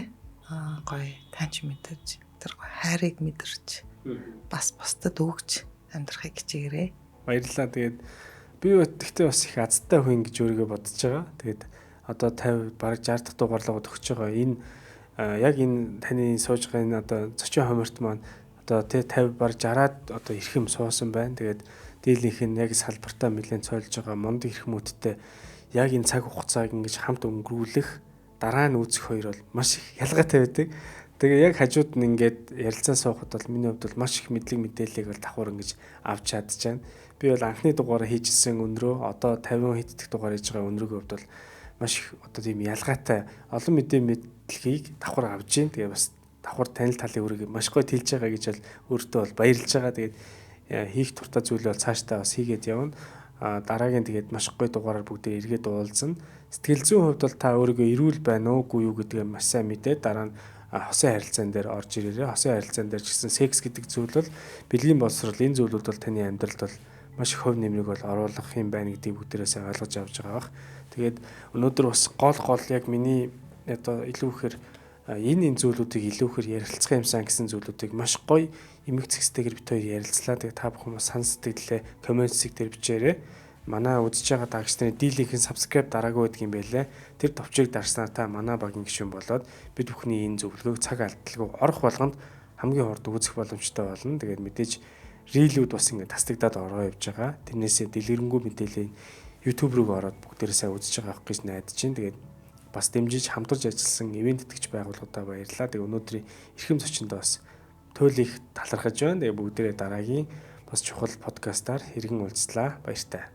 гоё таньж мэдэрч, тэр гоё хайрыг мэдэрч бас бусдад өгч амьдрахыг хичээгээрэй. Баярлалаа. Тэгээд би гэхдээ бас их азтай хүн гэж өөрийгөө бодож байгаа. Тэгээд одоо 50 бараг 60 дахь дугаарлаад өгч байгаа. Энэ яг энэ таны сууж байгаа энэ одоо зочин хоморт маань одоо тий 50 бараг 60-аад одоо эрхэм суусан байна. Тэгээд дийлэнх нь яг салбартаа нэлээд цойлж байгаа мундаг эрхэмүүдтэй яг энэ цаг хугацааг ингэж хамт өнгөрүүлэх дараа нь үүсэх хоёр бол маш их ялгаатай байдаг. Тэгээ яг хажууд нь ингээд ярилцаа суухад бол миний хувьд бол маш их мэдлэг мэдээллийг бол давхар ингэж авч чадчихна. Би бол анхны дугаараа хийжсэн өнрөө одоо 50 хэд дэх дугаар хийж байгаа өнрөгийн хувьд бол маш их одоо тийм ялгаатай олон мэдээ мэдлэгийг давхар авч जैन. Тэгээ бас давхар танил талын үрийг маш гоё тэлж байгаа гэж бол өөртөө бол баярлж байгаа. Тэгээд хийх дуртай зүйлээ бол цаашдаа бас хийгээд явна. Дараагийн тэгээд маш гоё дугаараар бүгдээ эргээд уулзна. Сэтгэл зүйн хувьд бол та өөрийгөө эрүүл байна уу, үгүй юу гэдгээ маш сайн мэдээд дараа нь хосын харилцаан дээр орж ирээрэй. Хосын харилцаан дээр ч гэсэн секс гэдэг зүйл бол бэлгийн боловсрол энэ зүйлүүд бол таны амьдралд бол маш их хувь нэмрийг бол оруулах юм байна гэдгийг бүгдээрээ сайн ойлгож авч байгаа бах. Тэгээд өнөөдөр бас гол яг миний одоо илүү ихээр Энэ энэ зүйлүүдийг илүүхээр ярилцах юмсан гэсэн зүйлүүдийг маш гоё эмэг зэгстэйгээр бит хоёр ярилцлаа. Тэгээ та бүхэн бас санал сэтгэлээ коммент хэсэг дээр бичээрэй. Манай үзэж байгаа дагагч нарын дийлийнхэн subscribe дараагүй байдаг юм байлээ. Тэр товчийг дарснаар та манай багийн гишүүн болоод бид бүхний энэ зөвлөгөөг цаг алдалгүй орох болгонд хамгийн хурд үзэх боломжтой болно. Тэгээд мэдээж рилүүд бас ингээд тасдагдаад ороо явж байгаа. Тэрнээсээ дэлгэрэнгүй мэдээлэл YouTube руу ороод бүгдээрээ сайн үзэж байгаа ах гэж найдаж чинь. Тэгээд бас дэмжиж хамтарч ажилласан ивент тэтгэгч байгууллагуудаа баярлалаа. Тэгээд өнөөдрийн эрхэм зочиндоо бас туйл их талархаж байна. Тэгээд бүгдээрээ дараагийн бас чухал подкастаар хэргэн уулзлаа. Баяртай.